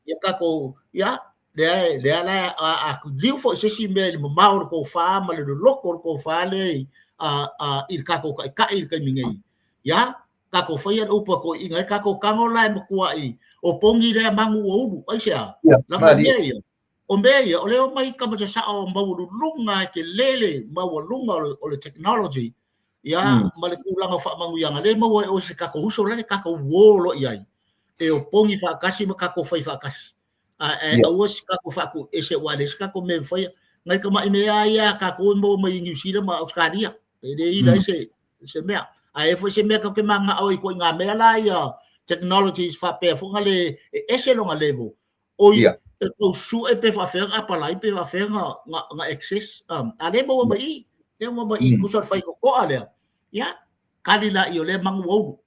Ia tatou, ia, lea, lea la a liu foi se isi mea i le mamao o le tofa ma le loloto o le tofa lea i le tatou taitai i le taimi nei. Ia, tatou faia le upu a toeaiina, e tatou tago la e matuai opogi lea manu ua ulu. Aisea? Leaga o mea ia, O mea ia, o lea e omai tama sasao maualuluga e tele le maualuga o le technology, ia, ma le tulaga o faamanuiaga, lea e maua ai o se tatou uso la le tatou uo loa i ai, e opogi faatasi ma tatou fai faatasi. Ae aua se tatou faatuiese aua e leai se tatou mea e mafaia. Nai tamai mea lava ia a tatou e maua mai i Niu Sila ma Ausetalia, e le ila ai se mea. Ae i ai foi se mea tatou te mananao ai i ituaiga mea la ia, technologies faapea foi na le e ese lona level, Oi, e tau sue pe faafefea ona apalai pe faafefea na access. A lea e maua mai i, lea e maua mai i, tusa o le fai totoa lea. Ia, kali laia o lea manu ua ulu,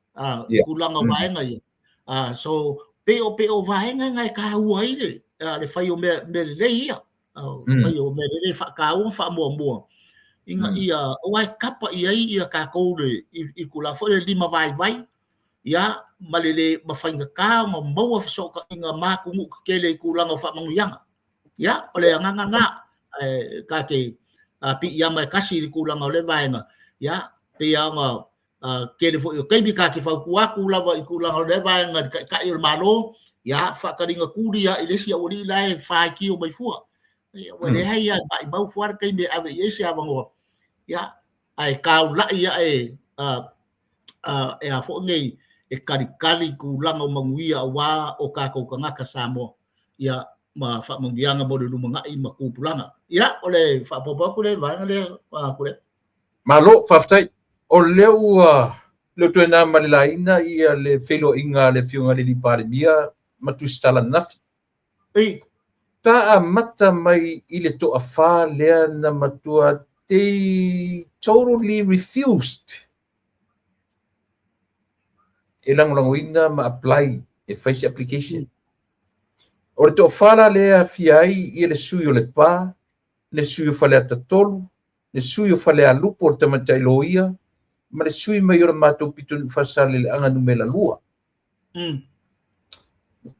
i tulaga o vaega ia. So, pei o vaega na e taua ai le fai o mea lelei ia. Fai o mea lelei faataua ma faamuamua. Ina ia, aua e kapa i ai ia tatou i tulaga foi lea limavaivai. Ia, ma le lē ma faigata ona maua fesootaiga ma atunuu tetele i tulaga o faamanuiaga. Ia, o le agaga lena, ae ta te piiama e tasi i le tulaga o lea vaega. Ia, pei lava ona tele foi o taimi ta te fautua atu lava i tulaga o lea vaega i le Taitai o le Malo, ia, faataliga tuli lava i le isi aualii la e faitio mai fua. Ia, ua leai lava, maumau fua le taimi e ave i ai se avanoa, ia, ae taulai ae e a foi nei e talitali tulaga o manuia aua o tatou tagata Samoa, ia, ma faamanuiaga mo le lumanai ma tupulaga. Ia, o le faaopoopo atu lea i le vaega lea, Tuilaepa. Malo, faafetai. O lea ua le toe na ma le laina ia le feiloaiga a le Afioga i le Palemia ma Tusitala ananafi. Ta amata mai i le toafa lea na matua, they totally refused e lagolagoina ma apply e fai se application. O le toafa la lea e aafia ai ia le sui o Lepa, le sui o Faleata 3, le sui o Falealupo o le tamaitai loia, ma le sui mai o le matou pitonuu Faasaleleaga numera 2.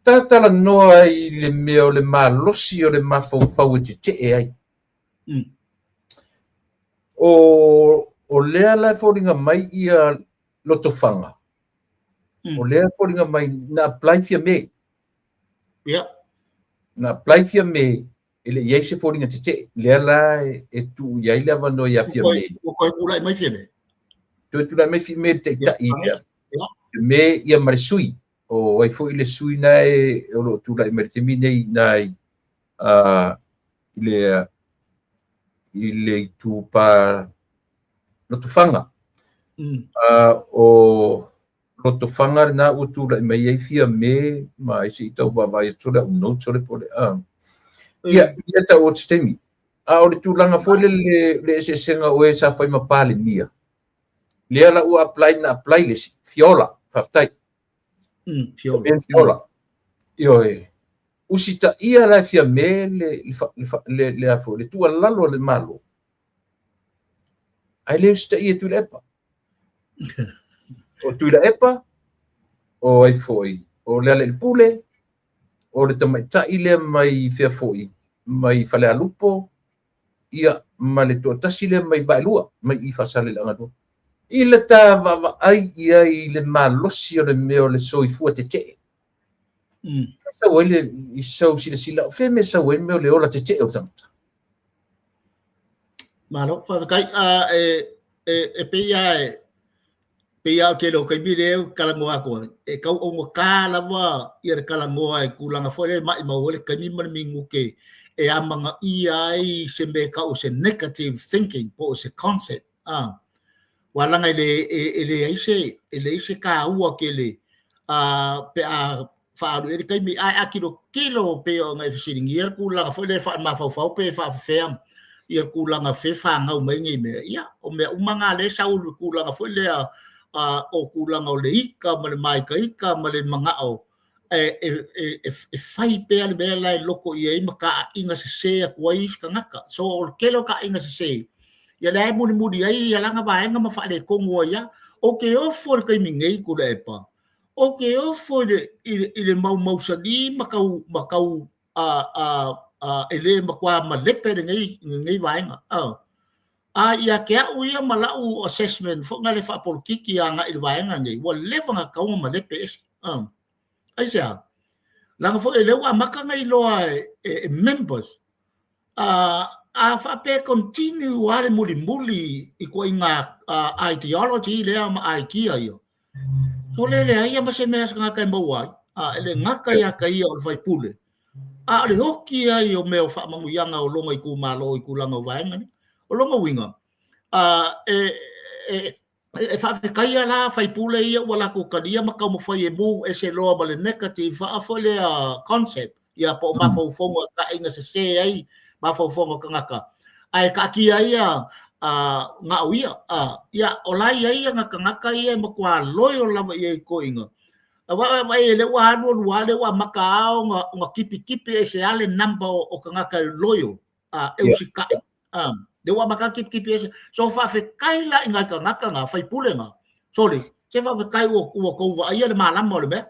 Tatalanoa i le mea o le malosi o le mafaufau e tetee ai. O lea la e foliga mai ia Lotofaga. O lea e foliga mai na apply Fiame. Na apply Fiame e le i ai se foliga tetee. Lea la e tuu i ai le avanoa ia Fiame. Ua toe tulai mai Fiame. Toe tulai mai Fiame le taitai ia. Fiame ia ma le sui. O ai foi le sui na e o lo o tulai mai le taimi nei na i i le itupa Lotofaga. O Lotofaga lena ua tulai mai ai Fiame ma ai se i tau vaavaai atu le au notes o le po le ia ia tau o se taimi. A o le tulaga foi le le eseesega o e sa fai ma Palemia, lea la ua apply na apply le isi Fiola, faafetai. Fiola. Fiola. Ioe. Usitaia la e Fiame le le le a foi le tuualalo a le Malo. Ae le usitaia e Tuilaepa. O Tuilaepa, o ai foi, o Lealailepule, o le tamaitai lea mai fea foi, mai Falealupo, ia, ma le toatasi lea mai Vaelua, mai i Faasaleleaga 2. I le ta vaavaai i ai i le malosi o le mea o le soifua tetee. Sau ai le i sau silasila, o fea mea sau ai le mea o le ola tetee o le tagata? Malo, faafetai. E pei lava e pei lava o le tele o taimi lea ou te talanoa atu ai, e tau augata lava ia le talanoa i tulaga foi lea e maumau ai le taimi ma le minute e amanaia ai se mea e tau o se negative thinking po o se concept. Aua leaga e leai se e leai se taua tele pe a faaalu i ai le taimi. Ae a tilotilo pei ona e fesiligia le tulaga foi lea faamafaufau pe faafefea ia tulaga fe fanau mai nei mea, ia o mea uma na lea e sau i le tulaga foi lea o tulaga o le ita ma le māitaita ma le manao e fai pea le mea la e loto i ai ma taaiga sese atu ai isi tagata. So o le tele o taaiga sese, ia lea e mulimuli ai ia lana vaega ma faaletonu ai lava. Ou te ofo i le taimi nei Tuilaepa, ou te ofo i le, i le, i le mau mausali ma tau, ma tau e le matua malepe lenei, lenei vaega. A ia te au ia ma lau assessment foi lea faapolokiki agai i le vaega nei, ua leva ona tatau ona malepe ese. Aisea? Leaga foi o lea ua amata ona iloa e members. A faapea e continue lava le mulimuli i ituaiga ideology lea ma idea ia, so le leai lava ma se mea a se tagata e maua ai. E le gata ia te ia o le sui usufono, a o le oti ai o mea o faamanuiaga o lona itumalo i tulaga o vaega nei. O lona uiga, e faafetaia la sui usufono ia ua latou talia ma taumafai e move ese loa ma le negative faa foi lea concept, ia po o mafaufauga taaiga sese ai mafaufauga o tagata, ae taatia ai ia na o ia. Ia, o la e i ai ia tagata ia e matua loyal lava i ai i toeaiina. Aua vaai lea ua alu alu lava, lea ua amata lava ona tipitipi ese lava le number o tagata e loyal, e usitai. Lea ua amata tipitipi ese. So faafetai la i nai tagata na, sui usufono na, sorry, Se faafetai ua ua tou vaaia le malama o le mea.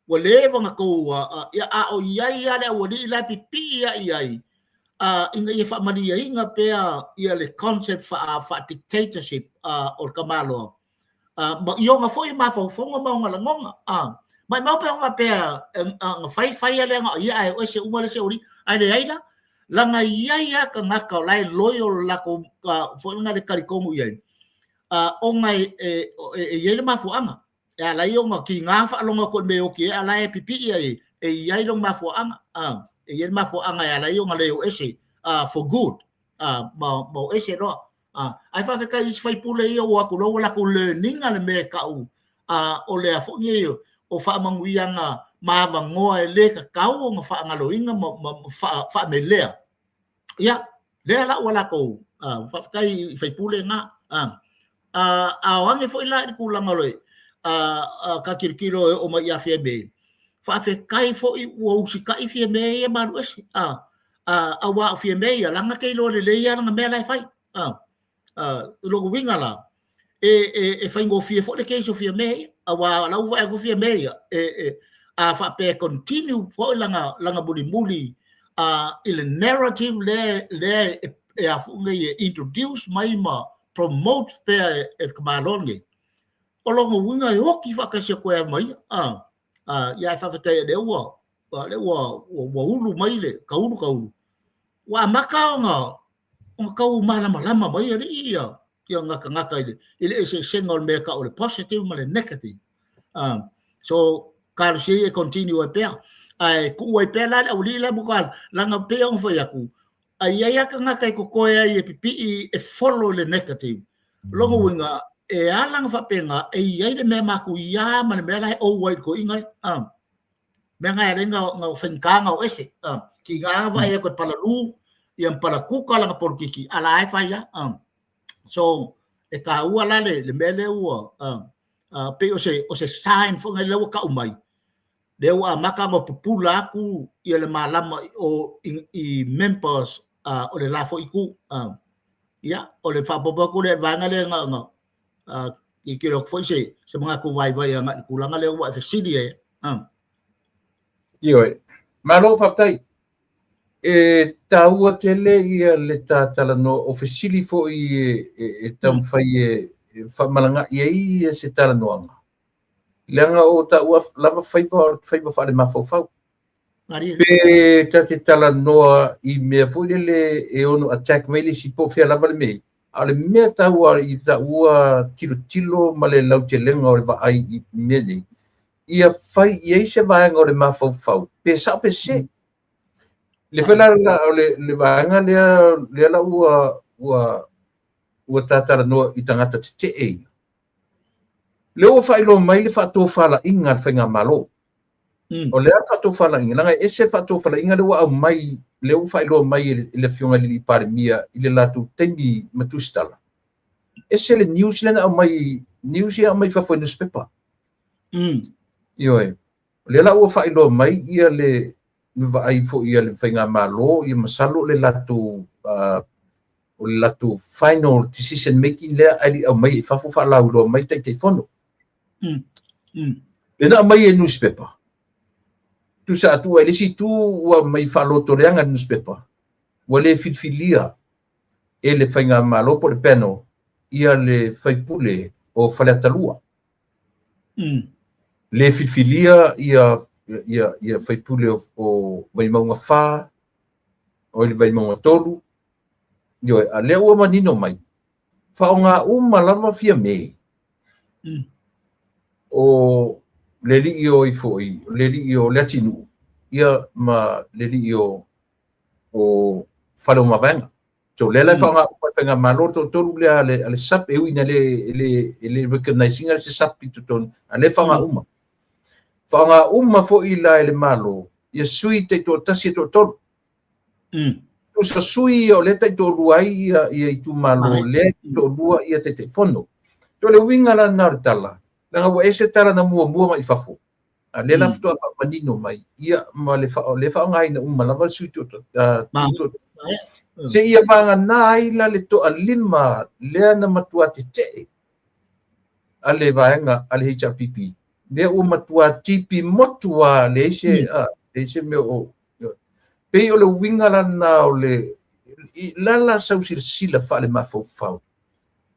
Ua leva ona tou ia a o i ai lava le aualii la e pipii lava i ai ina ia faamalieina pea ia le concept faa-dictatorship o le tamaloa ma i ona foi mafaufauga ma ona lagona. Maimau pe ona faapea na fai fai lea na o ia ae o ese uma le isi aualii, ae leai la, leaga e i ai lava tagata o la e loyal le latou foi lena le talitonu i ai, ona e i ai le mafuaaga e ala ai ona tiga faalogo atu i le mea e oti ai, a o la e pipii ai, e i ai lona mafuaaga, e i ai le mafuaaga e ala ai ona le o ese for good, ma o ese loa. Ae faafetai i isi faipule ia ua o atu loa ua latou learn ina le mea e tau o le a foi nei o faamanuiaga ma avanoa e le tatau ona faagaloina ma faamelea. Ia, lea la ua latou faafetai i faipule na. A o ane foi la i le tulaga o le ta tilotilo e oo mai ia Fiame, faafetai foi ua usitai Fiame ia ma alu ese. Aua o Fiame ia, leaga na te iloa lelei lava lana mea la e fai. O lona uiga la, e faigofie foi le case o Fiame ia, aua o la ua vaai atu Fiame ia, a faapea e continue foi lana mulimuli i le narrative lea e a foi nei e introduce mai ma promote pea e le tamaloa lenei, o lona uiga e oti faatasi atu ai ma ia. Ia ae faafetai o lea ua ulu mai le taulu taulu, ua amata ona tau malamalama mai alii ia ia tagata i le eseesega o le mea e tau o le positive ma le negative. So talosia ia e continue ai pea, ae tuu ai pea la le aualii la muta leaga pei ona fai atu, a i ai lava tagata e totoe ai e pipii e follow i le negative. O lona uiga, e ala ona faapena, e i ai le mea matuia ma le mea la e ou ai i le toeaina lea. Mea na e ala ai ona faigata ona o ese. Tiga lava vaai atu e palalu, ia ma palatuta lana polokiki, a la e fai lava. So, e taua la le mea lea ua, pei o se sign foi lea ua tau mai, lea ua amata ona pupula atu ia le malama o i members o le la foi itu. Ia, o le faaopoopo atu lea i le vaega lea na tilotilo atu foi se manatu vaivai agai i le tulaga lea ua e fesili ai. Ioe. Malo faafetai. E taua tele ia le ta talanoa, o fesili foi e taumafai e faamalaga'i ai se talanoaga, leaga o taua lava faiva o faiva faalemafaufau. Pe ta te talanoa i mea foi lele e ono attack mai le isi po o fea lava le mea, a o le mea taua i taua tilotilo ma le lautelega o le vaai i mea nei, ia fai i ai se vaega o le mafaufau, pe sao pe sese. Le foi la o le vaega lea la ua tatalanoa i tagata tetee ia. Lea ua faailoa mai le faatofalaiga a le faigamalo. O le a le faatofalaiga? Leaga e ese le faatofalaiga lea ua aumai, lea ua faailoa mai e le Afioga i le alii Palemia i le latou taimi ma tusitala. Ese le news lea na aumai, news ia aumai fafo i newspaper. Ioe. O lea la ua faailoa mai ia le vaai foi a le faigamalo, ia masalo le latou o le latou final decision making lea ae le i aumai i fafo faalauiloa mai Taitaifono. Lea na aumai e newspaper. Tusa atu ai le isi itu ua aumai faalotoleaga le newspaper. Ua le filifilia e le faigamalo po o le panel ia le faipule o Faleata 2. Le filifilia ia faipule o Vaimauga 4, o le Vaimauga 3. Ioe, a lea ua manino mai, faaaoga uma lava Fiame. O le alii o ifo i, le alii o Leatinuu, ia ma le alii o Faleomavaega. So lea la e faaaoga uma e faigamalo le toatolu lea a le SAP, e ui ina le recognize ina se SAP i totonu, a lea e faaaoga uma. Faaaoga uma foi la e le Malo ia sui taitoatasi e toatolu. Tusa sui ia o lea taitoalua ai ia itumalo, lea taitoalua ia Taitaifono. So le uiga la lena o le tala, leaga ua ese tala na muamua mai fafo, a lea la faatoa faamanino mai ia ma le lea faaaogaina uma lava le sui se ia vagana ai la le toalima lea na matua tetee. a le vaega a le HRPP, lea ua matua tipi motu lava, leai se, leai se mea o pei o le uiga lana o le la sau silasila faale-mafaufau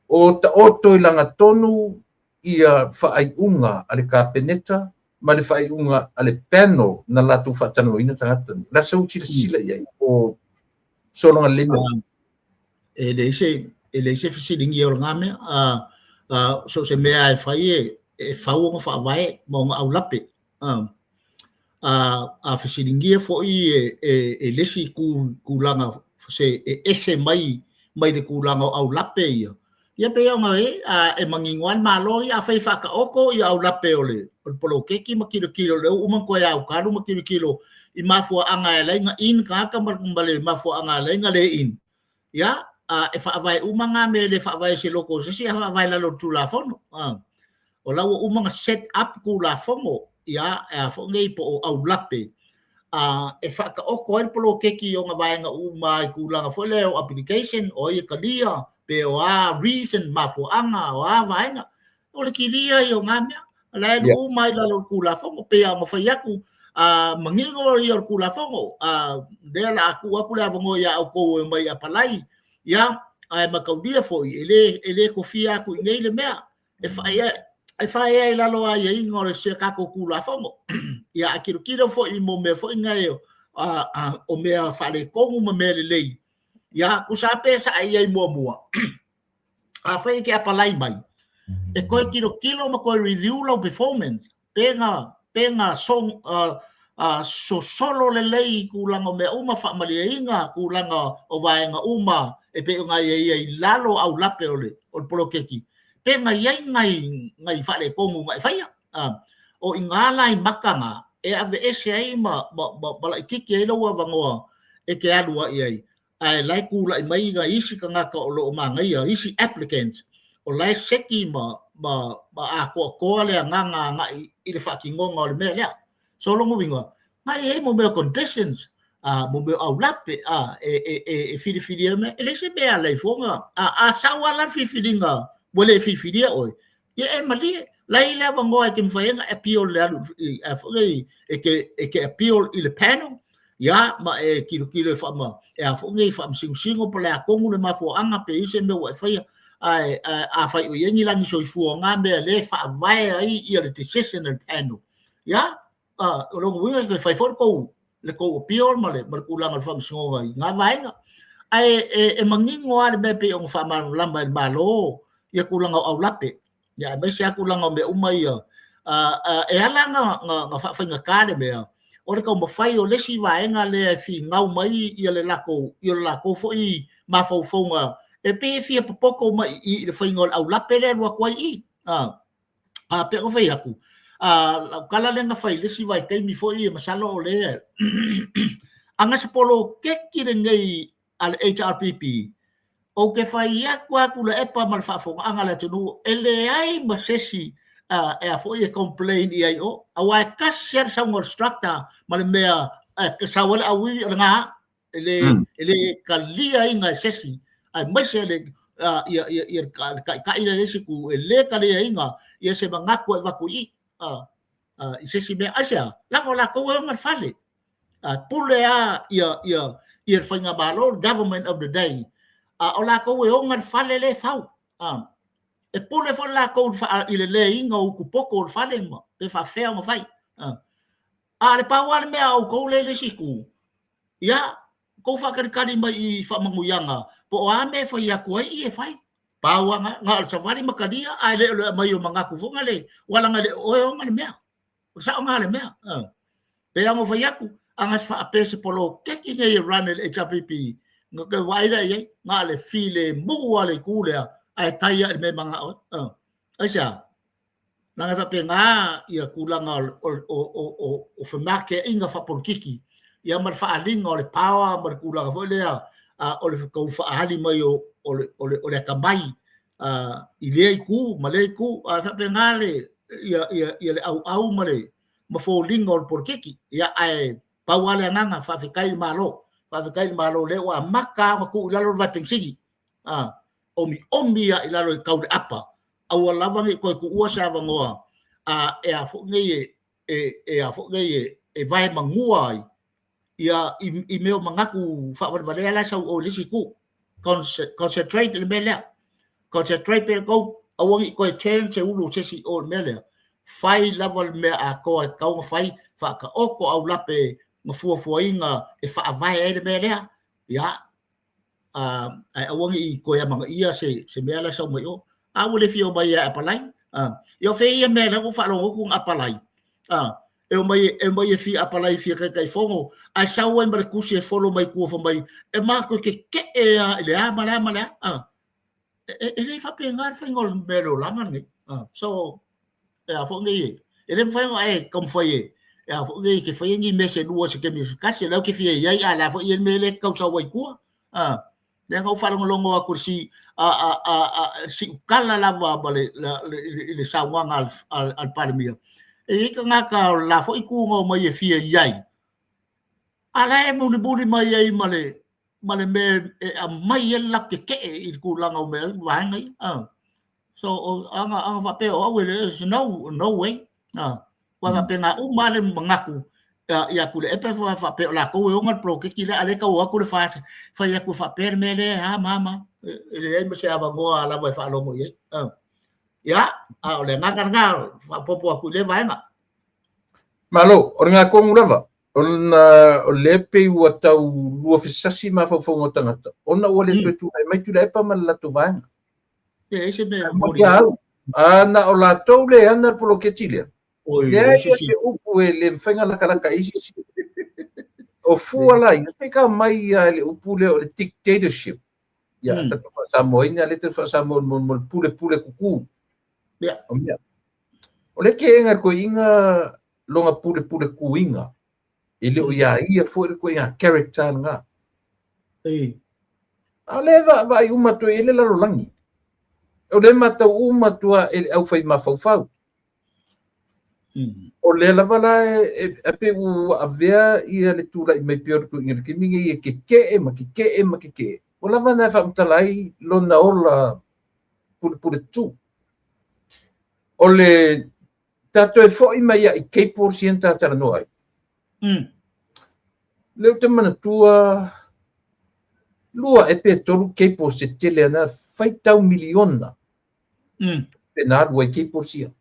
o taoto i lagatonu ia faaiuga a le Kapeneta ma le faaiuga a le panel na latou faatalanoaina tagata nei. La sau silasila i ai o sologa lelei mea. E leai se fesiligia o lena mea. So o se mea e fai e fau ona faavae ma ona aulape. A fesiligia foi e le isi tulaga se e ese mai mai le tulaga o aulape ia, ia pei ona e e manino lava le Malo ia, afai e faataoto ia aulape o le poloketi ma tilotilo lea ua uma ona toe autalu ma tilotilo i mafuaaga e ala ai ona in tagata ma le mafuaaga e ala ai ona le in. Ia, e faavae uma na mea, e le faavae i se loto o se isi, ae faavae i lalo o le Tulafono. O la ua uma ona set up Tulafono, ia, e a foi nei po o aulape e faataoto ai le poloketi i ona vaega uma i tulaga foi lea o application, o ai e talia, pe o a reason, mafuaaga, o a vaega. O le kilia ia o na mea. O la e alu uma ai i lalo o le Tulafono, pei ona fai atu, manino ia o le Tulafono, lea o le a tuu atu le avanoa ia outou e omai e apalai, ia, ae mataulia foi, e le tofia atu i inei le mea. E fai ai i lalo o aiaiga o le sia tatou Tulafono. Ia, ae tilotilo foi mo mea foi nei o mea faaletonu ma mea lelei. Ia, tusa lava pe sa e i ai muamua, afai e te apalai mai, e toe tilotilo ma toe review lau performance, pe na sosolo lelei i tulaga o mea uma, faamalieina tulaga o vaega uma e pei ona aiaia i lalo o aulape o le poloketi, pe na i ai nai faaletonu na e faia. O i ina la i maka na e aveese ai ma laitiiti ai lou avanoa e te alu ai ai, ae la e tulai mai nai isi tagata o lo o manaia, isi applicants, o la e seki ma atoatoa le agaga agai i le faatinoga o le mea lea. So lona uiga, na i ai mo mea o conditions, mo mea o aulape, e filifilia mea, e leai se mea e ala ai fua a sau lava la le filifiliga ua le filifilia oe, ia e malie, la e i ai le avanoa e te mafai ai ona appeal le alu foi e te appeal i le panel, ia, ma e tilotilo e faama, e a foi nei faamasinosino po o le a tonu le mafuaaga pe i ai se mea ua e faia, ae afai o i ai ni lagi soifua o na mea lea e faavae ai ia le decision a le panel, ia, o lona uiga e toe fai foi le tou appeal ma le tulaga o le faamasinoga i na vaega. Ae e manino lava le mea e pei ona faamalamalama e le Malo ia tulaga o aulape, ia aemaise lava tulaga o mea uma ia. E ala ona faafaigata le mea, o le taumafai o le isi vaega lea e finau mai ia le latou, ia le latou foi mafaufauga e pei e fia popoto mai i i le faiga o le aulape lea e alu atu ai i i. Pei ona fai atu, lau tala lea na fai i le isi vaitaimi foi, masalo o lea, ana se poloketi lenei a le HRPP, ou te fai atu lava Tuilaepa ma le faafofogaaga a le atunuu, e leai ma se isi e a foi e complain i ai o, aua e tasi lava le sauga o le structure ma le mea e sau ai le auivi o lena, e le taliaina e se isi, aemaise le ia le taitai lea i le isi itu, e le taliaina ia se manatu e avatu i i i se isi mea. Aisea? Leaga o latou e ona le fale. Pule lava ia le faigamalo, le government of the day, o latou e ona le fale lea e fau. E pule foi latou i le leiina o utu poto o le fale ma pe faafefea ona fai. A o le pau lava le mea a outou lea i le isi itu, ia, tou faatalitali mai i faamanuiaga po o a mea e fai atu ai i e fai. Pau lava na, na o le savali ma talia, ae le o le aumai o manatu foi lea, aua leaga e le o oe e ona le mea. O le sao lena o le mea. Pei lava ona fai atu, ana faapea se poloketi nei e run e le HRPP, na toe vaai lea i ai, na o le filemu lava o le itu lea, ae tai lava i le mea e manao ai. Aisea? Leaga e faapena ia tulaga o femakeaiga faapolitiki, ia ma le faaaliga o le power ma le tulaga foi lea o le tau faaali mai o le atamai i lea itu ma lea itu. Ae faapena le ia le auau ma le ma foliga o le polokiki. Ia, ae pau lava le agaga, faafetai i le Malo, faafetai i le Malo o lea ua amata ona tuu i lalo le vae penisini, omiomi lava i lalo e tau le apa. Aua lava ne i toe tuua se avanoa a e a foi nei e e e a foi nei e e vae manua ai ia i, i mea o manatu faavalevalea la e sau o i le isi itu. Concentrate i le mea lea. Concentrate pea tou, aua ne i toe turn se ulu o se isi i o i le mea lea. Fai lava le mea atoa e tatau ona fai, faataoto aulape ma fuafuaina e faavae ai le mea lea. Ia, ae aua ne i toe amanaia se, se mea la e sau mai o. A ua le fia omai e apalai. Ia o fea ia mea lea ua faalogo atu na apalai. E omai, e omai e fia apalai e fia Taitaifono, ae sau ai ma le tusi e follow mai tua fai mai, e matou tete'e lava i le a ma le a ma le a. E, e le faapena le faiga o le mea o le olaga lenei. So, e a foi nei e, e le mafai ona e taumafai e, e a foi nei e te faia ni mea se lua i se taimi se tasi, o lea ou te fia i ai, a o le a foi le mea lea e te tau sau ai i tua. Lea na ou faalogologo atu i le si, a, a, a, a, siutala lava ma le, le, le, i le saunoaga a, a le Palemia. E i ai tagata o le la foi itu na omai e fia i ai, a la e mulimuli mai ai ma le, ma le mea e aumai ai le latou tetee i le tulaga o mea vaega ia. So, o, ana, ana faapea o au e le, there's no, no way. Ua faapena uma lava le manatu ia Tuilaepa faapea o latou e ona le poloketi lea, a o lea e tau o atu le FAST, fai atu e faapea le mea lea, a ma a ma. E leai ma se avanoa lava e faalogo i ai. Ia, a o le agaga lena, faaopoopo atu i lea vaega. Malo, o le gatonu lava, ona o lea pei ua tau luafesasi mafaufauga o tagata, ona ua le toe tulai mai Tuilaepa ma le latou vaega. E se mea moni au. A na o latou le ana le poloketi lea. Oi, Leai se upu e le mafai ona lakalaka ai se isi. O fua la ia, pei ka mai ia le upu lea o le dictatorship. Ia, tatou faasamoaina lea tatou faasamoa mo le pule pule kuku. Ia. O mea. O le keega le koiinga lona pulepule kuiga, e le o ia ia foi le koiga character lena. A o lea e vaavaai uma atu ai e le lalolagi. O lea e matau uma atu lava e le aufai mafaufau. O lea lava la e pei ua avea ia le tulai mai pea o le toeaina i le taimi lenei e tetee ma tetee ma tetee. Ua lava ona e faamatala ai lona ola pulepule tu. O le ta toe foi mai ia i cables ia na ta talanoa ai. Lea ou te manatua lua ea pe tolu cables tetele ana faitau miliona. Pe na alu ai cables ia.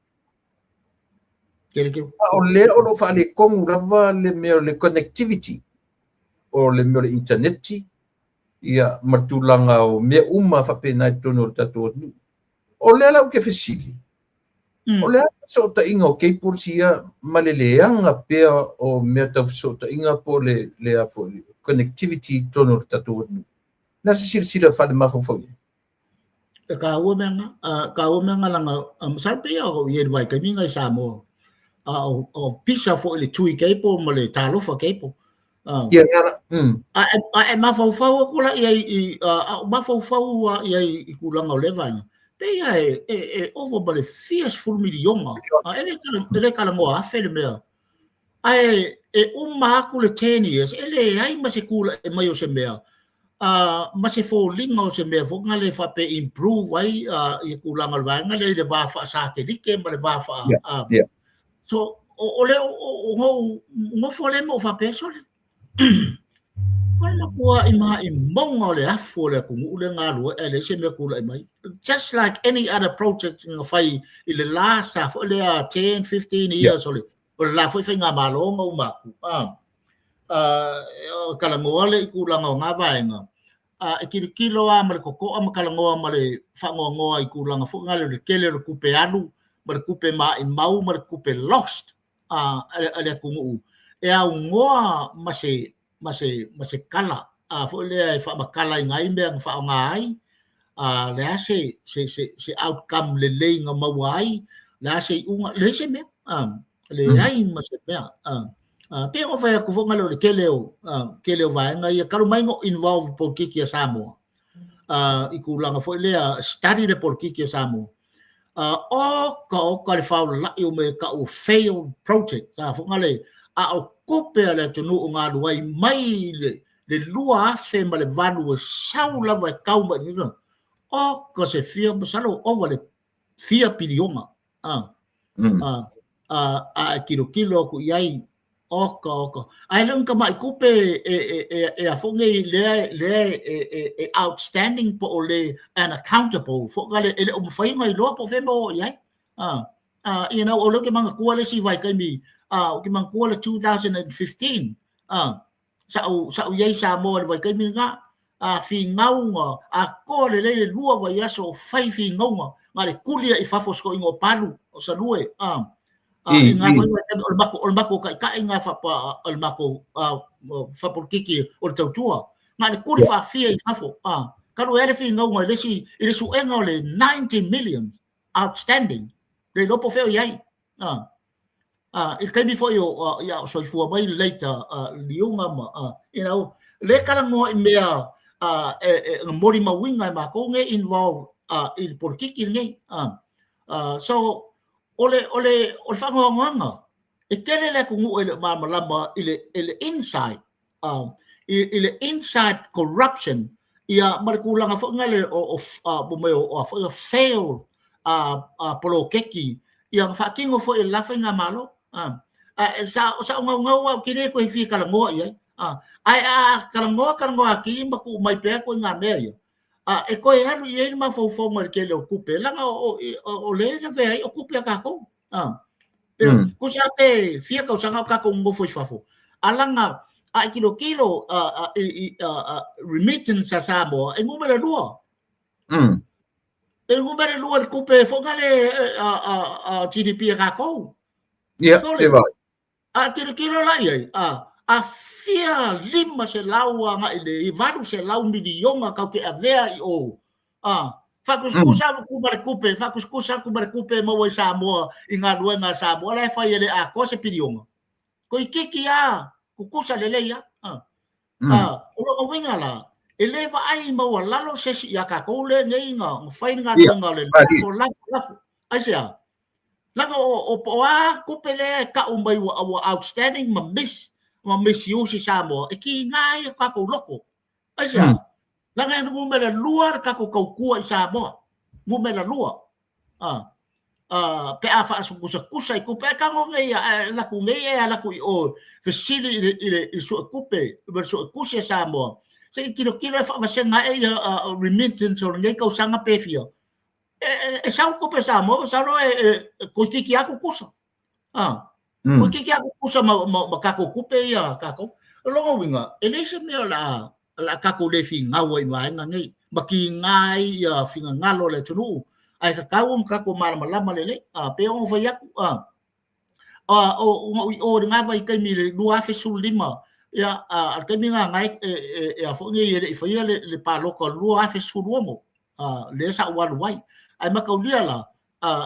Tele tele. A o lea o lo o faaletonu lava le mea o le connectivity, o le mea o le interneti, ia, ma le tulaga o mea uma faapena i totonu o le tatou atunuu. O lea la ou te fesili, o le a le fesootaiga o cables ia ma le leaga pea o mea tau fesootaiga po o le, le a foi, connectivity i totonu o le tatou atunuu? O le a se silasila faalemafaufau i ai? E taua mea na, taua mea na leaga, masalo pei lava o i ai i le vaitaimi na i Samoa, a o pisa foi le Tui Cable ma le Talofa Cable. Ia, ia la. A e mafaufau atu la i ai i, a o mafaufau i ai i tulaga o lea vaega, pei lava e ova ma le fia sefulu miliona, e le, e le talanoa afe le mea. Ae e uma atu le 10 years, e leai ma se tulai mai o se mea, ma se foliga o se mea foi lea faapea e improve ai ia tulaga o le vaega lea i le va faasatelite ma le va faa... So, o le o nofo lea ma ou faapea, sole, o le matuai maimauga o le afu o le atunuu lea na alu ai, ae leai se mea tulai mai. Just like any other project na fai i le last sa foi lea 10, 15 years o le, o le la foi faigamalo na uma atu. Talanoa lea i tulaga o na vaega, e tilotilo lava ma le totoa ma talanoa ma le faanoanoa i tulaga foi na o le tele o le tupe alu ma le tupe maimau ma le tupe lost a le atunuu e aunoa ma se ma se ma se tala a foi lea e faamatalaina ai mea na faaaoga ai a le a se se se se outcome lelei na maua ai le a se iuga leai se mea a leai ma se mea a pei ona fai atu foi ngale o le tele o tele o vaega ia talu mai na involve polokiki a Samoa i tulaga foi lea study le polokiki a Samoa oka oka le faolai o mea tau o failed project a foi ngale a o tupe a le atunuu na alu ai mai le 2008 e sau lava e tau mai oka se fia masalo ova le fia piliona. A e tilotilo atu i ai, oka oka. Ae le o ni tamai tupe e a foi nei lea lea e outstanding po o le unaccountable foi lea e le o mafai ona iloa po o fea e maua i ai. O lea ou te manatua le isi vaitaimi, ou te manatua le 2015, sa ou i ai i Samoa i le vaitaimi lena, finauga atoa lelei le 2 vaiaso o fai finauga, na o le tuli lava i fafo o si toeaina o Palu, o Salue, i na foi vaitaimi o le matou taitai lena o le matou faapolokiki o le tautua, na o le tuli faafia i fafo, talu ai le finauga i le isi i le suega o le 90 million outstanding, le iloa po o fea o i ai. I le taimi foi o ia o soifua mai le late Liuga ma lea e talanoa i mea e molimauina e matou nei involve i le polokiki lenei. So o le faanoanoaga, e tele le atunuu e le o malamalama i le inside i le inside corruption ia ma le tulaga foi lea o o foi o fail poloketi ia na faatino foi e le la faigamalo. Sa ou naunau lava ou te le toe fia talanoa i ai, ae a talanoa talanoa atili ma tuu mai pea ituaiga mea ia, e toe alu i ai le mafaufauga i le tele o tupe, leaga o lea e lavea ai o tupe a tatou. Tusa pe fia tausaga o tatou nonofo i fafo, a laga a e tilotilo i remittance a Samoa e numera 2. E numera 2 le tupe foi lea GDP a tatou. Ia, e vai. A tilotilo la i ai, a fia 500 agai i le 800 miliona tatou te avea i o, faatusatusa atu ma le tupe, faatusatusa atu ma le tupe e maua i Samoa i galuega a Samoa la e fai e le atoa se piliona. Toeitiiti lava, tutusa lelei lava. O lona uiga la, e le vaai maualalo se isi ia tatou lea nei na fai le galuega o le lafo, lafo, lafo. Aisea? Leaga o a tupe lea e tau mai ua outstanding ma miss ma misuse i Samoa, e tiga ai o tatou loto. Aisea? Leaga e numera 2 le tatou tautua i Samoa. Numera 2. Pe a faatusatusa i tupe, ae tago nei, ae alu atu nei e alu atu i o, fesili i le suetupe, ma le suetusi a Samoa, se i tilotilo e faavasega ae ia remittance o lenei tausaga pe fia. E sau tupe a Samoa, masalo e toeitiiti lava tutusa. Toeitiiti lava tutusa ma tatou tupe ia a tatou. O lona uiga, e leai se mea o le a tatou le finau ai i vaega nei, ma tiga ai ia finagalo o le atunuu, ae tatau ona tatou malamalama lelei. Pei ona fai atu, ona ou i o i lena vaitaimi i le 2015, ia, a le taimi lena e a foi nei e le i faia le palota o le 2016, lea sa ou alu ai. Ae mataulia la,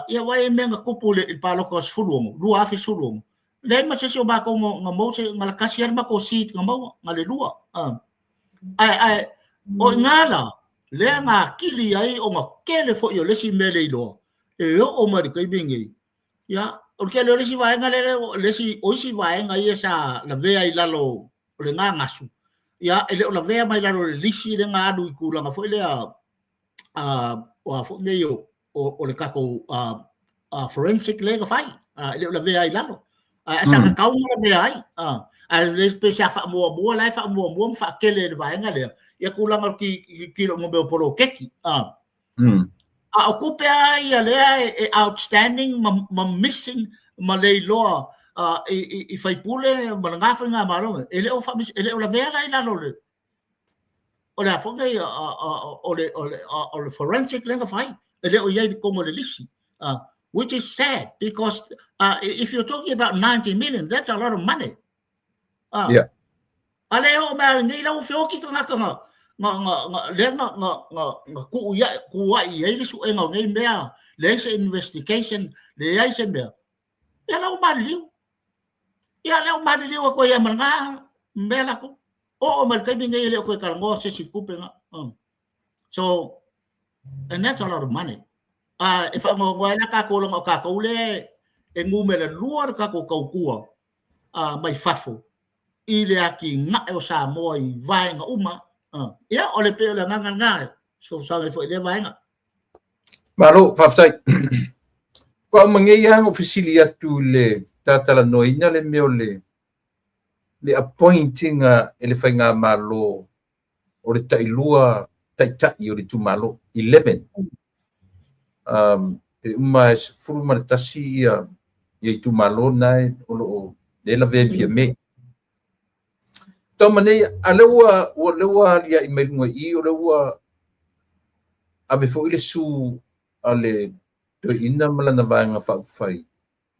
ia vaai i mea na tupu i le palota o 16, 2016, leai ma se isi o matou na maua se, na tasi lava le matou seat na maua, na le lua. Ae o i ina la, lea na atili ai ona tele foi o le isi mea le iloa, e oo mai i le taimi lenei. Ia, o le tele o le isi vaega lea, le isi, o isi vaega ia sa lavea i lalo o le gagasu, ia, e le o lavea mai lalo o le lisi lea na alu i tulaga foi lea, o a foi nei o le tatou forensic lea na fai, e le o lavea ai lalo. Ae sa tatau ona lavea ai. Ae le pe sa faamuamua, la e faamuamua ma faatele e le vaega lea, ia tulaga o le mea o poloketi. A o tupe lava ia lea e outstanding ma missing ma le iloa i sui usufono ma lena faigamalo, e le o lavea la i lalo o le a foi nei o le forensic lea na fai, e le o i ai i totonu o le lisi. Which is sad because if you're talking about 90 million, that's a lot of money. Yeah. A le oo mai lenei la ua feoti tagata na na na na lea na na na na tuu ia tuu ai i ai le suega o nei mea, leai se investigation, leai se mea. Ia la ua maliliu. Ia lea ua maliliu atu ai ma lena mea latou. Oo mai le taimi nei e le o toe talanoa se isi tupe na. So, and that's a lot of money. E faanoanoa ai la tatou leaga o tatou lea e numera 2 le tatou tautua mai fafo i le atinae o Samoa i vaega uma. Ia, o le pei o le agaga lena e fesoasoani ai foi i lea vaega. Malo, faafetai. Faatoa uma nei lava ona ou fesili atu i le tatalanoaina le mea o le appoint ina e le Faigamalo o le tailua taitai o le itumalo, 11. Pe uma e 11 ia itumalo na o lo o lea e lavea i Fiame. Tau ma nei, a lea ua, ua, lea ua aliae mai luga i i, o lea ua ave foi le sue a le toeaina ma lana vaega faaupufai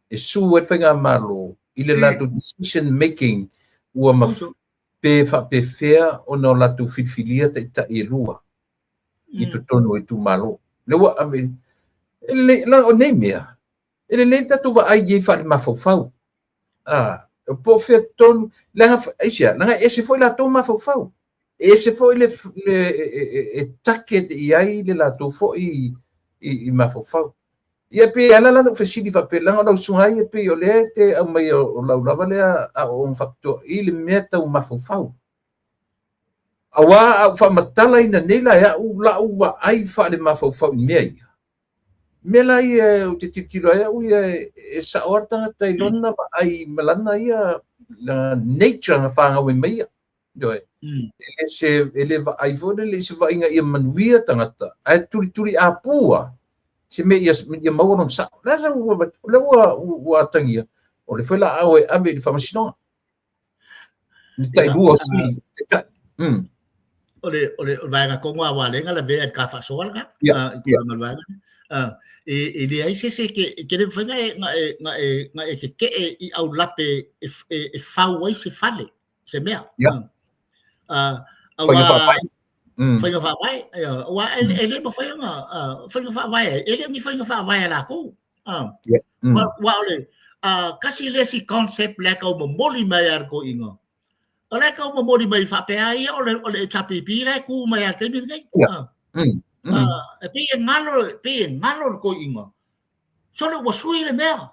e sue ai le Faigamalo i le latou decision making ua pe faapefea ona o latou filifilia taitai e lua i totonu o itumalo. Lea ua ave, e lelei, o nei mea, e lelei le tatou vaai i ai faale-mafaufau. Po o fea tonu, leaga, aisea, leaga e ese foi latou mafaufau. E ese foi le e target i ai le latou foi i mafaufau. Ia pei e ala la ona ou fesili faapea, leaga o lau susuga ia pei o lea e te aumaia o lau lava lea aoaoga faapitoa i le mea tau mafaufau. Aua a ou faamatalaina nei la e au lau vaai faale-mafaufau i mea ia, mea la ia ou te tilotilo ai au ia e sao lava le tagata i lona vaai ma lana ia nature na fanau ai mai ia. Ioe. E le se e le vaai foi lele i se vaaiga ia manuia tagata, ae tulituli apu lava se mea ia maua lona sao. O le a sa ua o lea ua atagia, o le foi la a oe ave i le faamasinoga. Le tailua o sui taitai. O le vaega tonu a ua lenga lavea i le ka faasoa lena i tulaga o le vaega e leai se isi e ke le mafai na e tetee i aulape e fau ai se fale, se mea. Faiga faavae. Faiga faavae, aua e le mafai ona faiga faavae, e le o ni faiga faavae a latou. Ua o le kasi le isi concept le tau momoli mai a le toeaina. O le tau momoli mai faapea ia o le HRPP la e tu mai a le taimi lenei. E pei e galo, pei e galo le toeaina. Sole ua sui le mea.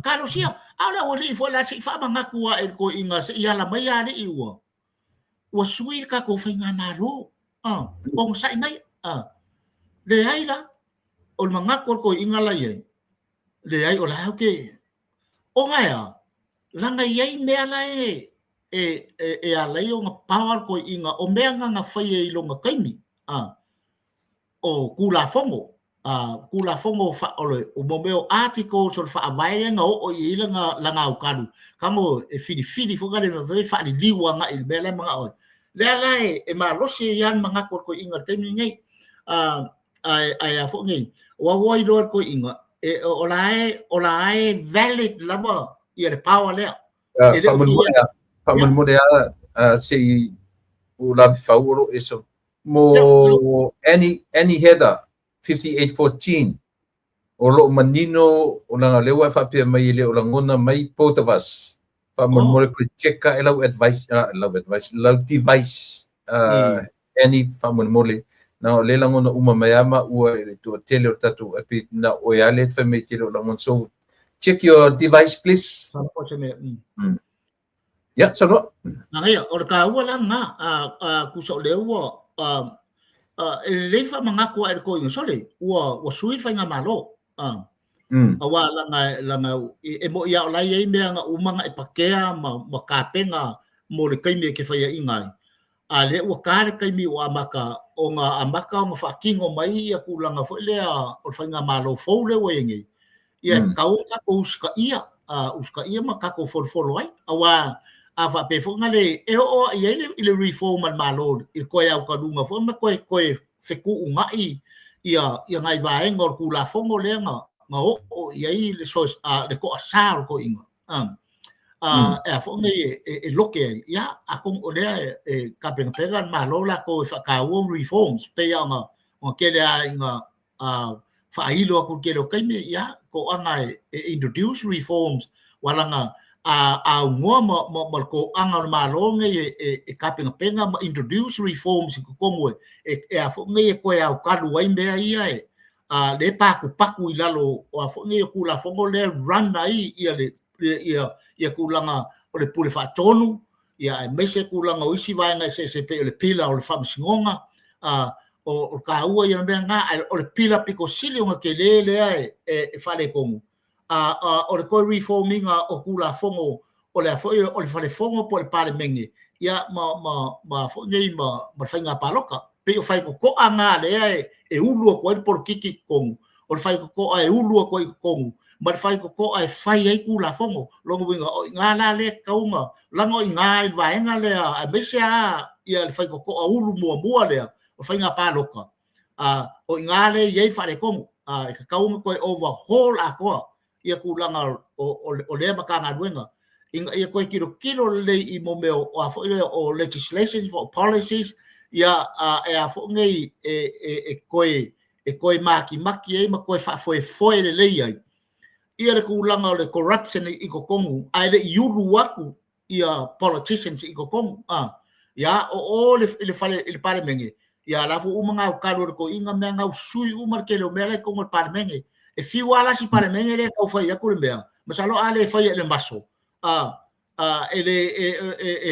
Talosia, a o le aualii foi la se i faamanatu ae i le toeaina se i ala mai alii ua sui le tatou faigamalo. Onosai mai. Leai la, o le manatu o le toeaina la i ai, leai o la au ke, ona e a, laga i ai mea la e ala ai ona power le toeaina, o mea na na faia i lona taimi. O Tulafono, Tulafono o le o mea o articles o le faavae lea na oo i ai lana aukalu, tago e filifili foi na le faaliliu agai i le mea la e manao ai. Lea la e malosi ai lava le manatu o le toeaina i le taimi lenei. Ae a foi nei, ua ua iloa le toeaina, o la e valid lava ia le power lea. E le o fia. Faamolemole lava se i ua lavefau o lo o e mo Annie Heather 5814 o lo o manino o leaga o lea ua e faapea mai e le o lagona mai both of us. Faamolemole koe check ae lau advice, lau advice, lau device, Annie, faamolemole leaga o lea e lagona uma mai lava maua i le toatele o le tatou api na o oe lava lea e fai mai e te le o lagona. So check your device, please. Ia, saunoa. Manaia, o le taua la lena, tusa o lea ua, e lelei faamanatu ae le toeaina, sole, ua sui le faigamalo. Aua lana, e moni lava o la e i ai mea na uma ona e patea ma tapena mo le taimi e te faiaina ai, a lea ua ta le taimi ua amata ona amata ona faatino mai ia tulaga foi lea o le faigamalo fou lea ua i ai nei. Ia, tatau ona tatou usitaia, usitaia ma tatou folofolo ai. Aua a faapea foi na le, e oo i ai i le reform a le Malo i le toe aukaluga foi ma toe fetuunai ia nai vaega o le Tulafono lea na oo i ai le toasa o le toeaina. E a foi nei e loke ai, ia, atonu o lea e tapenapena le Malo latou e faataua reforms, pei ona tele lava ina faailo atu i le tele o taimi, ia, toaga e introduce reforms, ua laga a aunoa ma le toaga o le Malo nei e tapenapena ma introduce reforms i totonu e a foi nei e toe aukalu ai mea ia e le patupatu i lalo o a foi nei o Tulafono lea e run ai ia tulaga o le pule faatonu, ia aemaise tulaga o isi vaega eseese pei o le pila o le faamasinoga. O le taua ia o le mea lena, ae o le pila pito sili ona tele lea e faaletonu, o le toe reform ina o Tulafono o le a foi o le Fale Fono po o le Palemene, ia ma foi nei ma le faiga palota. Pei o faitotoa na lea e ulu atu ai le polokiki i totonu, o le faitotoa e ulu atu ai i totonu, ma le faitotoa e fai ai Tulafono. Lona uiga, o i ina la lea e tatau ona, leaga o i ina i le vaega lea, aemaise lava le faitotoa ulu muamua lea, o faiga palota, o i ina lea e i ai le faaletonu. E tatau ona toe overhaul atoa ia tulaga o lea Matagaluega, ina ia toe tilotilo lelei i mo mea o a foi lea o legislations po o policies, ia e a foi nei e toe matimati ai ma toe faafoefoe lelei ai ia le tulaga o le corruption i totonu, ae le i ulu atu ia politicians i totonu. Ia o o i le fale i le Palemene, ia la foi uma na talu e le toeaina mea na sui uma le tele o mea la i totonu o le Palemene. E fiu lava la si Palemene lea e tau fai atu le mea, masalo a le faia i le maso, e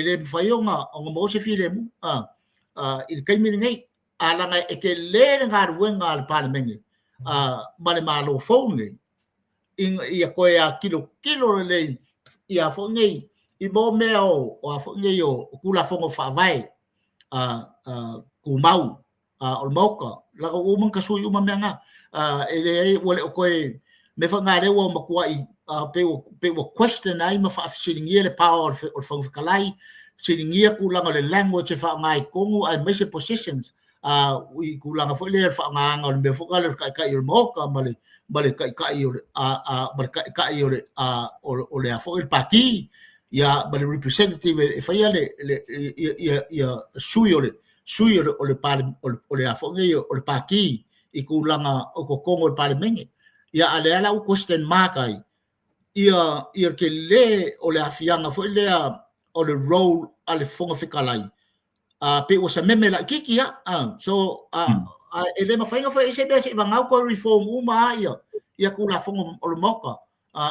le mafai ona maua se filemu i le taimi lenei. A laga e tele le galuega a le Palemene ma le Malo fou lenei, ina ia toe tilotilo lelei ia foi nei i mo mea o a foi nei o Tulafono Faavae tumau o le Maota, laga ua uma ona tasui uma mea na. E leai, ua le o toe mea foi na lea ua matuai pei ua question ai ma faafesiligia le power o le Fofoga Fetalai, fesiligia tulaga o le language e faaaoga i totonu, aemaise positions i tulaga foi lea faaaogaina o le mea foi lea o le taitai o le Maota ma le taitai o le ma le taitai o le o le a foi le pati, ia ma le representative e faia le ia ia sui o le sui o le o le o le a foi nei o le pati i tulaga o totonu o le Palemene. Ia a lea la ua question mark ai ia tele o le aafiaga foi lea o le role a le Fofoga Fetalai, pei ua sameme laitiiti ia. So e le mafai ona fai ai se mea se'i vagau toe reform uma a ia Tulafono o le Maota,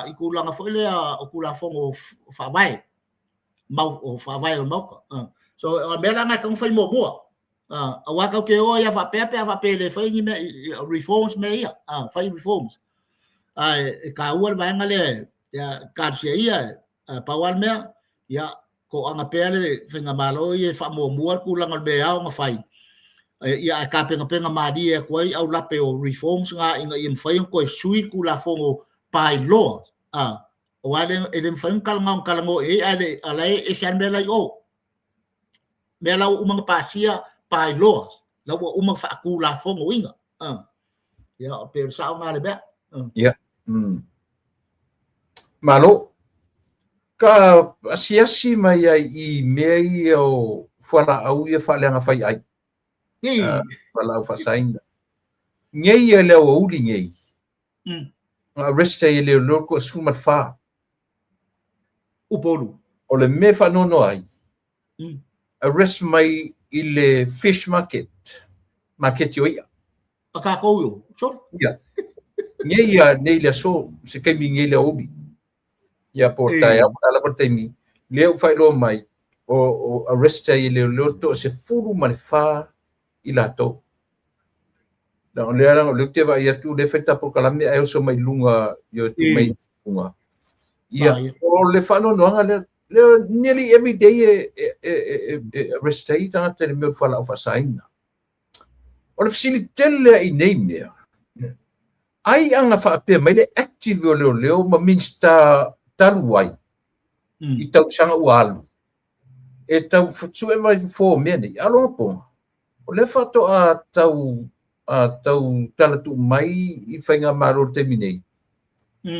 i tulaga foi lea o Tulafono Faavae mau o Faavae o le Maota. So o mea la na e tatau ona fai muamua, aua tatou te o ai a faapea pe a faapea e le fai ni mea reforms mea ia, fai reforms. Ae e taua le vaega lea, ia talosia ia. Pau lava le mea, ia toaga pea le faigamalo ia e faamuamua le tulaga o le mea e ao ona fai, ia ae tapenapena malie atu ai aulape o reforms na ina ia mafai ona toe sui le Tulafono by-law, aua e le mafai ona talanoa ona talanoa i ai, ae a la e ese lava le mea la i o. Mea la ua uma ona pasia by-laws, la ua uma ona faatulafonoina. Ia, pei o le sao lena o le mea. Ia. Malo. Ka asiasi mai ai i mea ia o fualaau ia faaleaga fai ai. Fualaau faasaina. Nei ia le aoauli nei. Na arrest ai e leoleo le 14. Upolu. O le mea e faanoanoa ai, arrest mai i le fish market, maketi o i'a. A tatou yo. So. Ia. Nei ia, nei le aso, se taimi nei le aoauli. Ia po o le taeao po o le a lava le taimi, lea ua faailoa mai, o arrest ai e leoleo le 14 i latou. Leaga o lea o lea ou te vaai atu o lea e fai ta polokalame ae oso mai luga i o tu mai luga. Ia, o le faanoanoaga lea, lea nearly every day e arrest ai tagata i le mea o le fualaau faasaina. O le fesili tele lea i nei mea, ai aga faapea mai le active o leoleo ma Minisita talu ai i tausaga ua alu, e tau sue mai fofo o mea nei. A o lona poga, o lea faatoa tau tau talatuu mai i faigamalo i le taimi nei,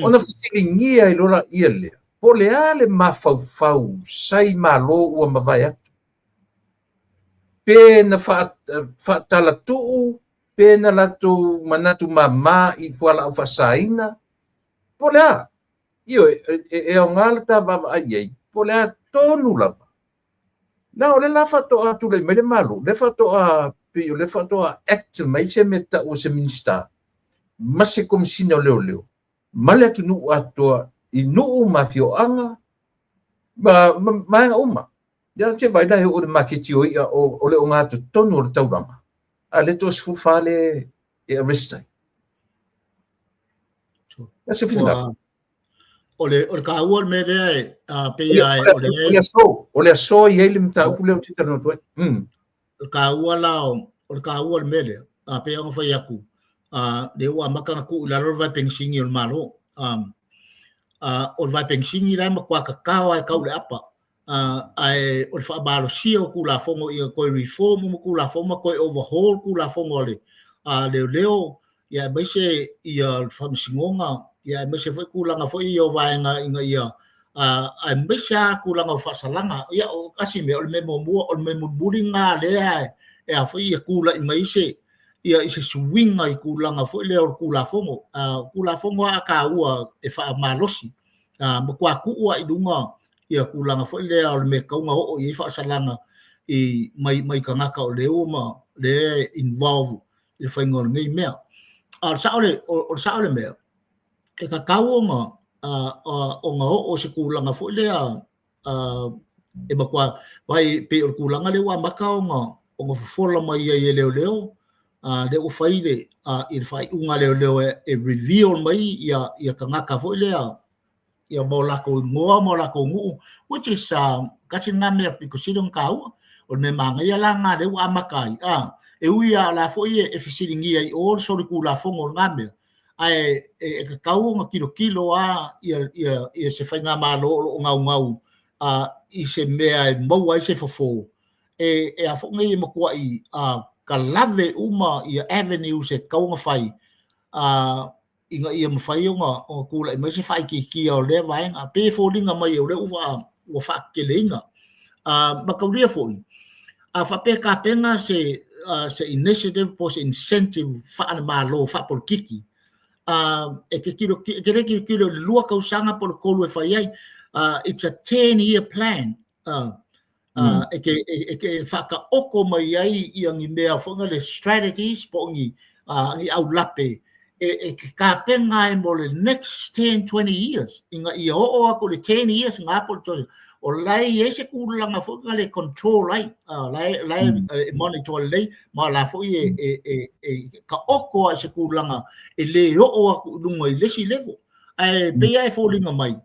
ona fesiligia ai loa laia lea, po o le a le mafaufau sai Malo ua mavae atu, pe na faatalatuu, pe na latou manatu mama i fualaau faasaina, po o le a? Ioe, e aoga le ta vaavaai i ai, po o le a tonu lava. Na, o lea la faatoa tulai mai le Malo, lea faatoa, pei o lea faatoa act mai se mea tau o se Minisita ma se Komesina o Leoleo ma le atunuu atoa i nuu ma afioaga ma vaega uma. Ia, te vaai la e oo i le maketi o i'a o le ogatotonu o le taulaga. A le 14 le e arrest ai. E se finagalo. O le taua o le mea lea e pei lava o le O le aso e i ai le mataupu lea ou te talanoa atu ai. O le taua la o le taua o le mea lea, pei ona fai atu, lea ua amata ona tuu i lalo le vae penisini o le Malo. O le vae penisini la e matua tatao lava e tau i le apa. Ae o le faamalosia o Tulafono ia toe reform uma Tulafono ma toe overhaul Tulafono a le leoleo, ia aemaise ia le faamasinoga, ia aemaise foi tulaga foi ia o vaega ina ia aemaise lava tulaga o faasalaga. Ia o tasi mea, o le mea muamua, o le mea mulimuli lena lea e a foi ia tulai mai se ia i se suiga i tulaga foi lea o le Tulafono. O Tulafono lava a taua e faamalosi, matua tuu lava i luga ia tulaga foi lea o le mea e tatau ona oo i ai faasalaga i mai tagata o lea ua ma lea involve i le faiga o lenei mea. A o le sao o le sao o le mea, e tatau ona oo se tulaga foi lea e matua vai pei o le tulaga lea ua amata ona fofola mai ai e leoleo, lea ua fai le i le faaiuga a leoleo e reveal mai ia tagata foi lea ia ma o latou igoa ma o latou nuu, which is tasi lena mea pito sili ona taua. O le mea manaia la lena lea ua amata ai, e ui lava o la foi e fesiligia i o le solitulafono o lena mea, ae e tatau ona tilotilo lava ia se faigamalo o lo o gaugau i se mea e maua ai se fofo e a foi nei e matuai talave uma ia avenues e tatau ona fai ina ia mafai ona tulai mai se faaitiitia o lea vaega. Pei e foliga mai o lea ua faateteleina. Mataulia foi, a faapea e tapena se initiative po o se incentive faale-Malo, faapolokiki, e te e le tilotilo i le 2 tausaga po o le 3 e fai ai. It's a 10 year plan. E te faataoto mai ai ia ni mea foi na le strategies po o ni aulape e te tapena ai mo le next 10, 20 years ina ia oo atu le 10 years nga po o le o la e i ai se tulaga foi na le control ai, la e monitor lelei ma la foi e taoto ai se tulaga e le oo atu i luga i le isi level. Ae pei lava e foliga mai,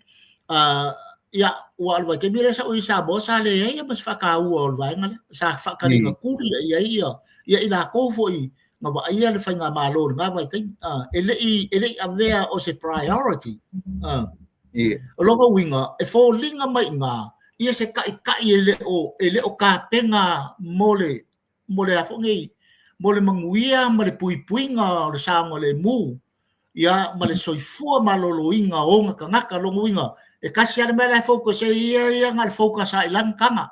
ia, ua o le vaitaimi lea sa ou i Samoa sa leai ma se faataua o le vaega lea. Sa faataliga tuli i ai ia i latou foi na vaaia le faigamalo i lena vaitaimi. E le i avea o se priority. O lona uiga, e foliga mai i ina ia se taitai e le o tapena mo le a foi nei, mo le manuia ma le puipuiga o le saogalemu ia ma le soifua maloloina o ona tagata. Lona uiga, e tasi lava le mea la e focus ai ia na o le focus lava i lana taga.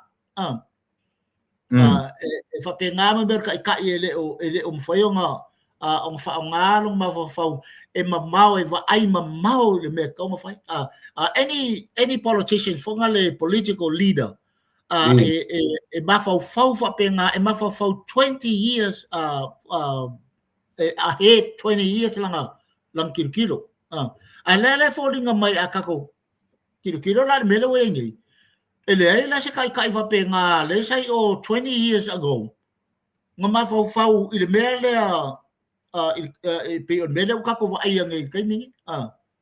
E faapena ma mea o le taitai e le o mafai ona faaaoga lona mafaufau e mamao e vaai mamao i le mea e tatau ona fai. Any politician foi na le political leader e mafaufau faapena, e mafaufau 20 years ahead, 20 years lana tilotilo. Ae lea foliga mai a tatou tilotilo la i le mea lea ua i ai nei, e leai la se taitai faapena lea sa i o 20 years ago na mafaufau i le mea lea e pei o le mea lea ua tatou vaaia nei i le taimi nei.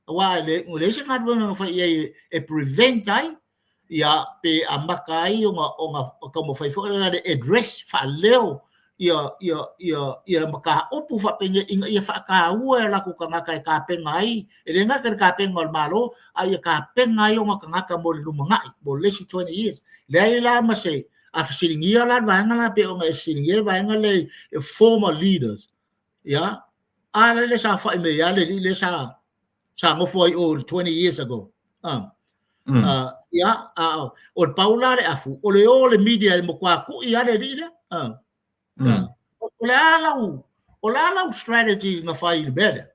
Aua e leai se galuega na fai i ai e prevent ai ia pe amata ai ona taumafai foi le address faaleo ia mataupu faapenei ina ia faataua e latou tagata e tapena ai, e le gata i le tapena o le Malo, a ia tapena ai ona tagata mo le lumanai mo le isi 20 years. Leai la ma se a fesiligia la le vaega la pei ona e fesiligia le vaega lea i former leaders ia a le sa fai mai ia le alii lea sa nofo ai o 20 years ago. Ia o le pau la le afu o le o le media e matua tui lava le alii lea. O le a lau strategy na fai i le mea lea?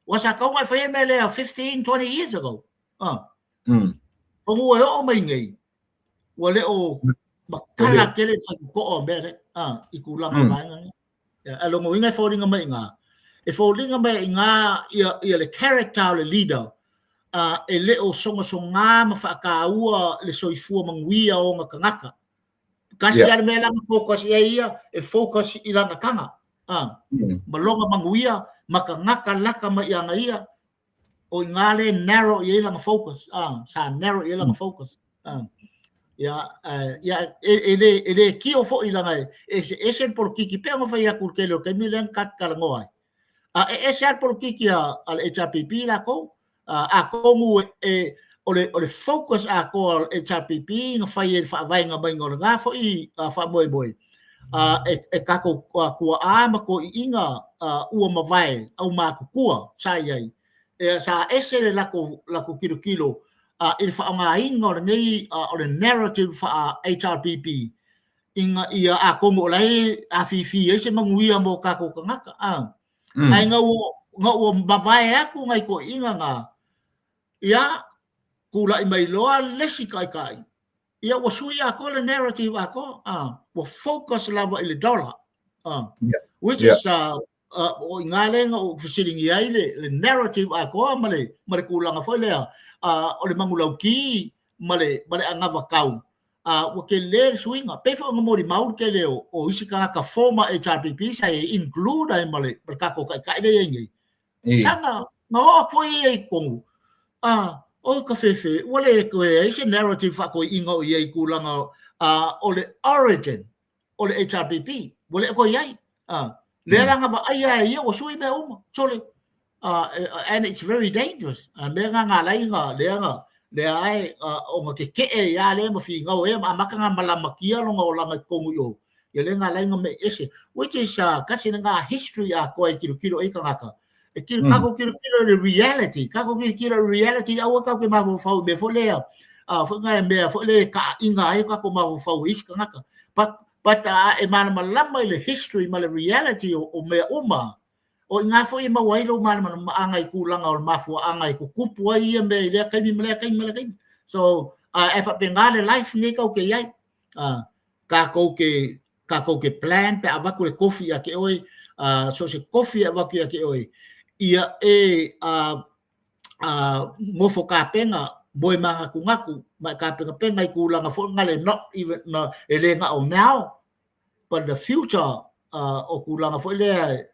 Ua sa tau na e fai mea lea 15, 20 years ago. Fanua e oo mai nei, ua le o matala tele le faitotoa o mea lea i tulaga o vaega nei. Ia, a lona uiga e foliga mai i ina, e foliga mai i ina ia le character o le leader e le o sogasoga ma faataua le soifua manuia o ona tagata. Kasi yeah. le mea lana focus i ai ia, e focus i lana taga. Ah, ma lona manuia, ma tagata lata mai ia ia, o i le narrow i ai lana focus. Ah, sa narrow i ai lana focus. Ah. Ia, ia e le kio foi langa e se ese le polokiki pe ona fai atu le tele o taimi lea na tatou talanoa ai. A e ese lava le polokiki a le HRPP lakou, atonu e o le focus atoa o le HRPP na fai ai le faavaega maiga o lena foi faamoemoe, e tatou tuaa ma toeaiina ua mavae aumatutua sa i ai, sa ese le latou tilotilo i le faaaogaina o lenei o le narrative faa-HRPP ina ia atonu o la e afifi ai se manuia mo tatou tagata. Ae na ua mavae atu nai toeaiina na, ia tulai mai loa le isi taitai, ia ua sui atoa le narrative atoa, ua focus lava i le dollar, which is o i ngā lea na ou fesiligia ai le narrative atoa ma le tulaga foi lea o le manulauti ma le anavatau, ua tele le suiga. Pei foi ona molimau le tele o isi tagata former HRPP sa e include ai ma le tatou taitai lea i ai nei. Sa na oo atu foi ia i totonu, o ka fefe, ua le toe ai se narrative faatoeaiina o i ai i tulaga o le origin o le HRPP, ua le toe i ai. Lea la na vaaia e ia ua sui mea uma, sole. And it's very dangerous. Mea na nga lai na lea na lea ai o na keke'e ia lea ma finau e ma amata na malamatia longa o langa i totonu i o. Ia lea nga lai na me ese, which is kasi nga history a koe tilotilo e tagata. E tilo kako tilotilo le reality, kako tilotilo le reality aua kau ke mafaufau me foi lea. Foi nga mea foi le ka inga ai kako mafaufau i isi tagata. But e malamalama i le history ma le reality o mea uma. O i ngā foi e maua ai lou malamalamaaga i tulaga o le mafuaaga e tutupu ai ia mea i lea taimi ma lea taimi ma lea taimi. So, e faapena le life nei tatou te i ai. Tatou te plan pe avatu le tofi ia te oe, so se tofi e avatu ia te oe, ia e nofo tapena moe manatunatu ma e tapenapena i tulaga foi na le not even na, e le na o now but the future o tulaga foi lea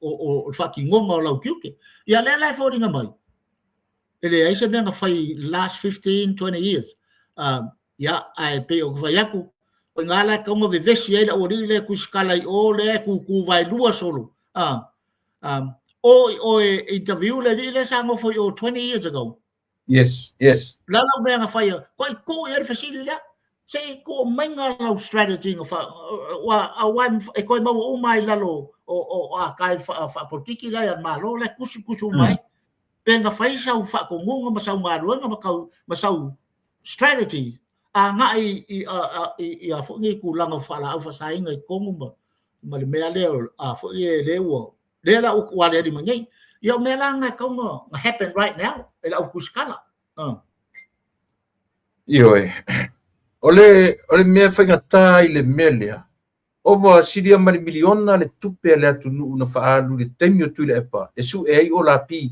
o le faatinoga o lau tiute. Ia lea la e foliga mai, e leai se mea na fai last 15, 20 years. Ia, ae pei o ka fai atu, o i ngā la e kaunga vevesi ai le aualii lea kuisikala i o lea e kūkū vaelua solo. O o e interview le alii lea sa nofo i o 20 years ago. La lau mea na faia, ko i kū i le fesili lea. Se i kū mai ngā lau strategy nga wha, ua, a ua e koe maua uma ai lalo o a kai wha, la ia malo le kusu kusu mai. Pe nga fai sau whakongunga ma sau galuega ma kau ma sau strategy a nga i a foi ni tulaga o faalaau faasaina i totonu ma le mea lea a foi e le ua lea la ua aliali mai nei. Ia o mea la na e tatau ona happen right now e le au kusikala. Ioe. O le mea faigata i le mea lea, ova silia ma le miliona le tupe a le atunuu na faaalu i le taimi o Tuilaepa e su'e ai olapi.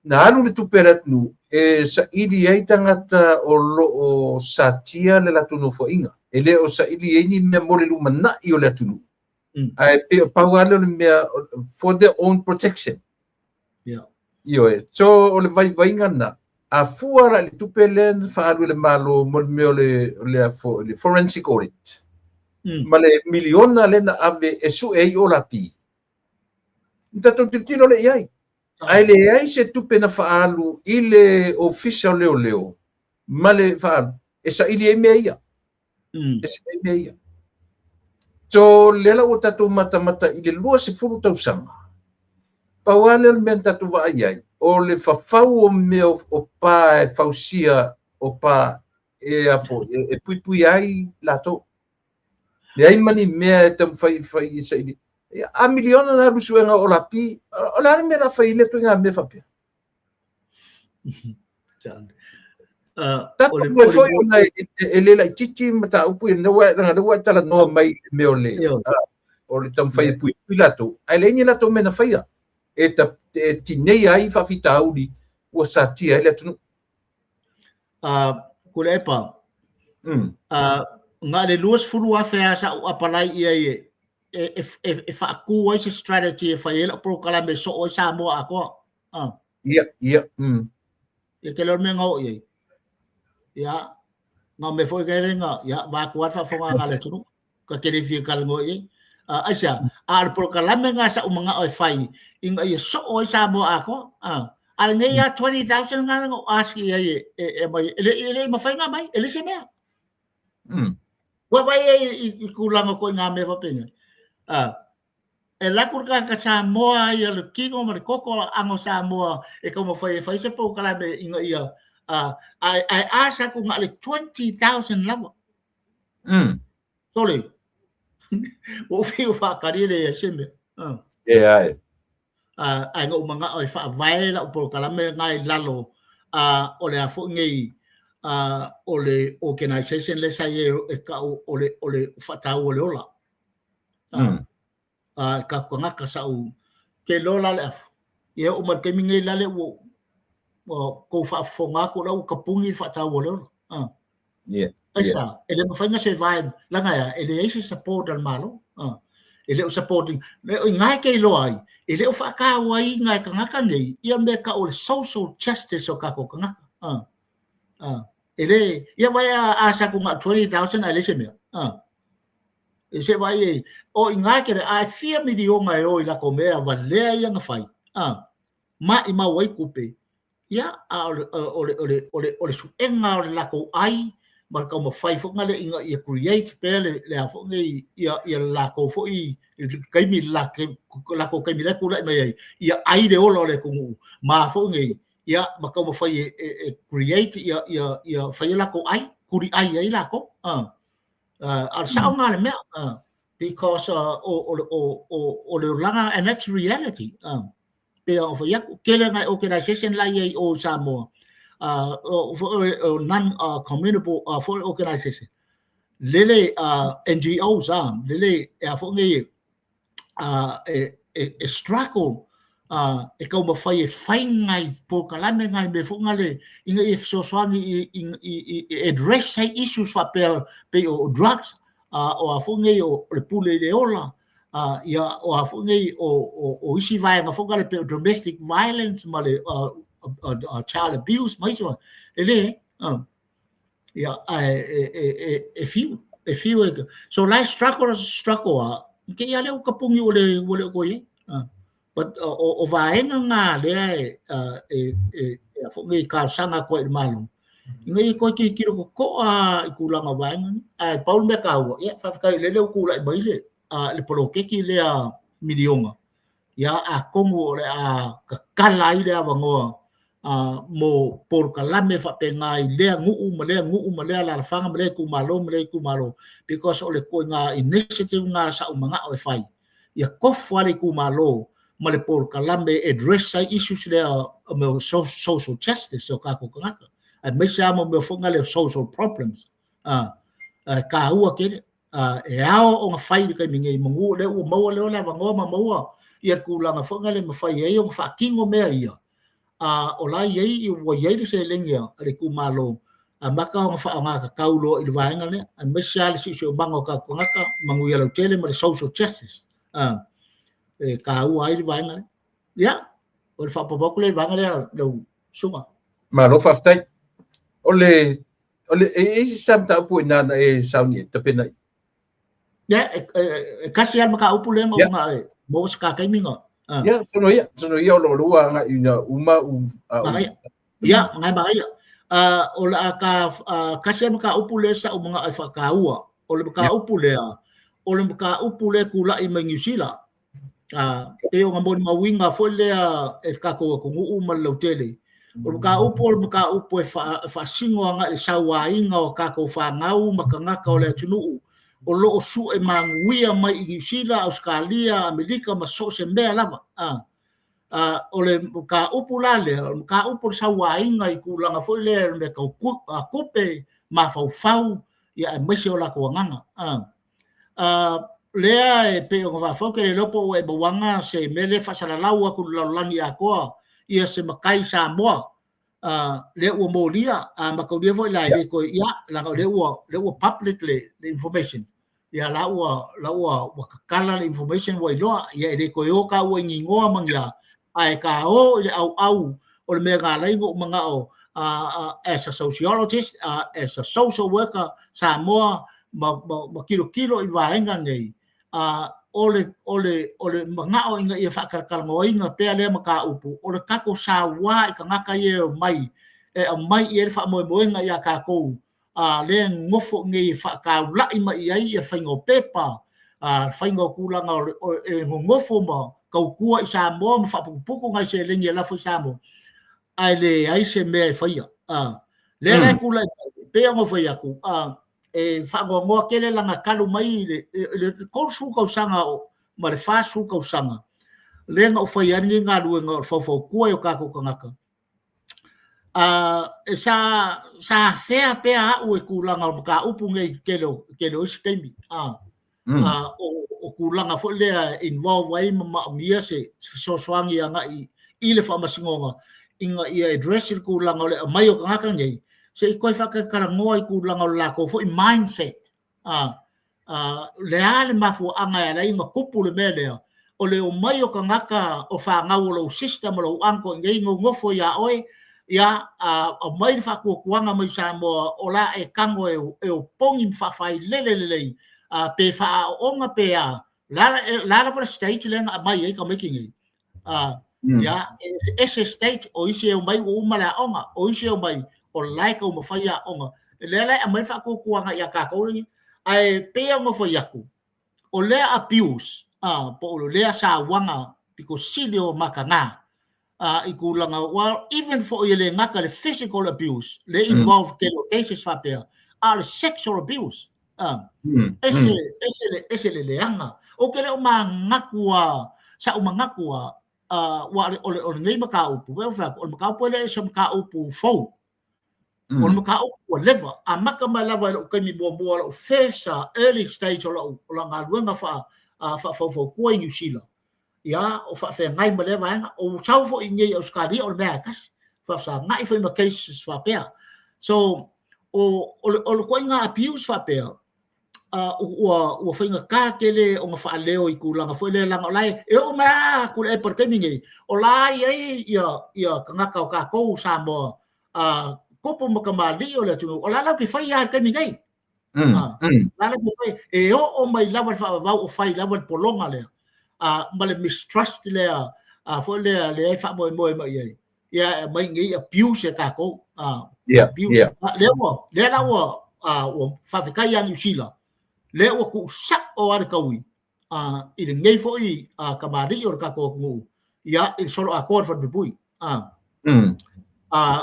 Na alu le tupe a le atunuu e saili ai tagata o loo satia le latou nofoaiga. E le o saili ai ni mea mo le lumanai o le atunuu. Ae pe o pau lava lea o le mea for their own protection. Ioe. So o le vaivaiga na, a fua la i le tupe lea na faaalu e le Malo mo le mea o le forensic audit. Ma le miliona lea na ave e su'e ai olapi. Na tatou tilotilo lea i ai. Ae leai se tupe na faaalu i le ofisa o leoleo ma le faaalu e saili ai mea ia. E saili ai mea ia. So lea la ua tatou matamata i le 20 tausaga. Pau lava lea o le mea na tatou vaai ai, o le fafau o mea o pa e fausia o pa e afo e puipui ai latou. Leai ma ni mea e taumafai fai e saili. Ia, a miliona na alu suega o lapi, o le a le mea la fai i le ituaiga mea faapea? Tatou o le foi ona e le laitiiti mataupu ia leaga lea ua e talanoa mai i le mea o le taumafai e puipui latou, ae leai ni latou mea na faia e tineia ai faafitauli ua satia ai le atunuu. Tuilaepa. Na o le 20,000 lava sa ou apalai i ai e, e, e, e, e faatu ai se strategy e fai ai lau polokalame e soo ai Samoa atoa. Ah. Ia, ia. Ia te leo le mea na oo i ai. Ia, na o mea foi na ele na, ia, vaeatu lava le faafofogaaga a le atunuu. Ta te le fia talanoa i ai. Uh, aisea, a o le polokalame na sa ou manao e fai ina ia soo ai Samoa atoa. Ah. A lenei lava 20,000 na na ou ask i ai e, e, e aumai, e le, e le i mafai ona aumai, e leai se mea. Ua vaai ai i, i tulaga o ituaiga mea faapena. Ah, e alu atu le tagata Samoa ia le tino ma le toto aano Samoa e taumafai e fai se polokalame ina ia uh, ae, ae ask atu na o le 20,000 lava. Sole. Ua ou fiu faatali e leai se mea. Uh. E ai. Ae na ou manao e faavae lau polokalame lena i lalo uh, o le a foi nei uh, o le organization lea sa i ai e tau o le, o le faataua o le ola. Uh, uh, tatou tagata sa ou ke loa la le afu. Ia oo mai le taimi nei la lea ua ua tou faafofoga atu la ua tapuni le faataua o le ola. Uh. Yeah. Aisea, e le mafai ona survive, leaga e a, e leai se support a le Malo. Uh. E le o supporting, le o iga e te iloa ai, e le o faatauaina e tagata nei, ia mea tau o le social justice o tatou tagata. Uh. Uh. E le, ia vaai a, a sa ku nga 20,000 ae leai se mea. Uh. E se vaai e, o iga e te le, a e fia miliona e o i latou mea valea ia na fai. Uh. Maimau ai tupe, Ia, a o le, o le, o le, o le, o le suega o le latou ai ma le taumafai foi lea ina ia create pea le, le a foi nei, ia, ia le latou foi taimi, le latou taimi la e tulai mai ai, ia ai le ola o le atunuu, ma foi nei, ia, ma taumafai e, e, e create ia, ia, ia fai ai latou ai, kuli ai ai latou. A o le sao lena o le mea, because o, o, o, o, o le olaga, and that's reality. Pei ona fai atu, tele nai organization la i ai i o i Samoa, o non communable foi organization, lele NGOs, lele e a foi nei e struggle e taumafai e fai nai polokalame nai mea foi nale ina ia fesoasoani i address ai issues faapea pei o drugs, o a foi nei o le pule i le ola, ia, o a foi nei o, o, o isi vaega foi nale pei o domestic violence ma le child abuse ma isi vaega. E le, ia, ae e, e, e, e fiu, e fiu e, so la e struggle, struggle a, ke ia lea ua tapuni ua le, ua le o toe i ai. But o, o vaega ngā lea e, e, e, e a foi nei talosaga atu ai i le Malo, ina ia toe tilotilo totoa i tulaga o vaega nei. Ae pau le mea taua, ia faafetai o lea ua tulai mai le, le poloketi lea miliona, ia atonu o le a tatala ai le avanoa mo polokalame faapena i lea nuu ma lea nuu ma lea alaalafaga ma lea itumalo ma lea itumalo, because o le ituaiga initiative lena sa ou manao e fai, ia tofu lava le itumalo ma le polokalame e address ai issues lea o mea o social justice o tatou tagata, aemaise lava mo mea foi lea o social problems, e taua tele. E ao ona fai i le taimi nei, manu o lea ua maua lea le avanoa ma maua ia le tulaga foi lea e mafai ai ona faatino mea ia, a o la i ai, ua i ai le seleni a le itumalo, amata ona faaaoga tatau loa i le vaega lea, aemaise lava le siosiomaga o tatou tagata, manuia lautele ma le social justice, e taua ai le vaega lea. Ia, o le faaopoopo atu lea i le vaega lea lau susuga. Malo faafetai. O le, o le, e i ai se isi mataupu i ina na e sauni e tapena i? Ia, e, e, e kasi lava le mataupu lea na yeah. e maua se ka taimi na. Ia, sono ia, sono ia o lo lua anga i na uma u. Ia, ngai magaia. O le a ka kasi lava le mataupu lea sa ou manao e faataua. O le mataupu lea, o le mataupu lea e tulai mai Niu Sila. Pei ona molimauina foi lea e le tatou atunuu ma le lautele. O le mataupu o le mataupu e faasino agai i le sauaina o tatou fanau ma tagata o le atunuu o lo o sue manuia mai i Niu Sila, Ausetalia, Amerika ma so o se mea lava. O le mataupu la lea, o le mataupu o le sauaina i tulaga foi lea i mea tau tupe, mafaufau, ia aemaise o latou agaga. Lea e pei ona faafoi, ou te le iloa po ua e mauaga se mea lea e faasalalau atu i le lalolagi atoa, ia se matai Samoa. Lea ua molia, a mataulia foi la e le toe, ia, leaga o lea ua public le information. Ia la ua tatala le information ua iloa, ia e le toe o taua i ni igoa ma ni a, ae ta o i le auau o le mea na ala ai ona ou manao as a sociologist, as a social worker Samoa ma tilotilo i vaega nei, o le manao ina ia faatalatalanoaina pea lea mataupu o le tatou sauā i tagata ia e omai e aumai i ai le faamoemoega ia tatou, lea e nonofo i inei e faataulai mai i ai ia faiga o pepa, faiga o tulaga e nonofo ma tautua i Samoa ma faaputuputu nai seleni e lafo i Samoa, ae leai se mea e faia. Lea la e tulai mai, pei ona fai atu, e faanoanoa tele lana talu mai i le 30 tausaga ma le 40 tausaga lea na ou faia ai lenei galuega o le faufautua i o tatou tagata. Sa afea pea au e tulaga o mataupu nei tele o isi taimi. O tulaga foi lea involve ai ma maomia se fesoasoani agai i le faamasinoga ina ia address le tulaga o le aumai o tagata nei, se i toe faatalatalanoa i tulaga o le latou foi mindset. Le a le mafuaaga e ala ai ona tupu le mea lea o le omai o tagata o fanau o lou sister ma lou uncle i nei nonofo ia oe, ia aumai le faatuatuaga mai Samoa o la e tago e opogi ma faafailele lelei, pe faaaooga pe a la la lava le stage lea na aumai ai tamaiti nei. Ia ese stage o isi e omai ua uma le aoga, o isi e omai o la e taumafai aoga, lea la e aumai le faatuatuaga ia tatou lenei. Ae pei ona fai atu, o lea abuse po o lea sauaga pito sili o mataga i tulaga, well, even foi e le gata le physical abuse le involve tele o cases faapea, a o le sexual abuse ese ese le ese le leaga. Ou te le o manatu a sa'u manatu a ua o lenei mataupu, well, o le mataupu e le se mataupu fou. O le mataupu ua leva, amata mai lava i lou taimi muamua, lou first early stage o lau galuega faafaufautua i Niu Sila, ia o faafeagai ma lea vaega. O sau foi i nei Ausetalia, o le mea e tasi, faafesagai foi ma cases faapea. So o le ituaiga abuse faapea ua faigata tele ona faaleo i tulaga foi lea, leaga o la e oo mai lava Tuilaepa i le taimi nei, o la e i ai ia tagata o tatou Samoa, tupu ma tamalii o le atunuu, o la latou te faia lava i le taimi nei. La latou te faia, e oo mai lava le faavavau o fai lava le pologa lea ma le mistrust lea foi lea lea e faamoemoe mai ai, ia e aumai nei abuse e tatou. Abuse. Lea la ua faafetai ia Niu Sila, lea ua tuusao lava le taui i lenei foi tamalii o le tatou atunuu, ia i le solo atoa le falepuipui.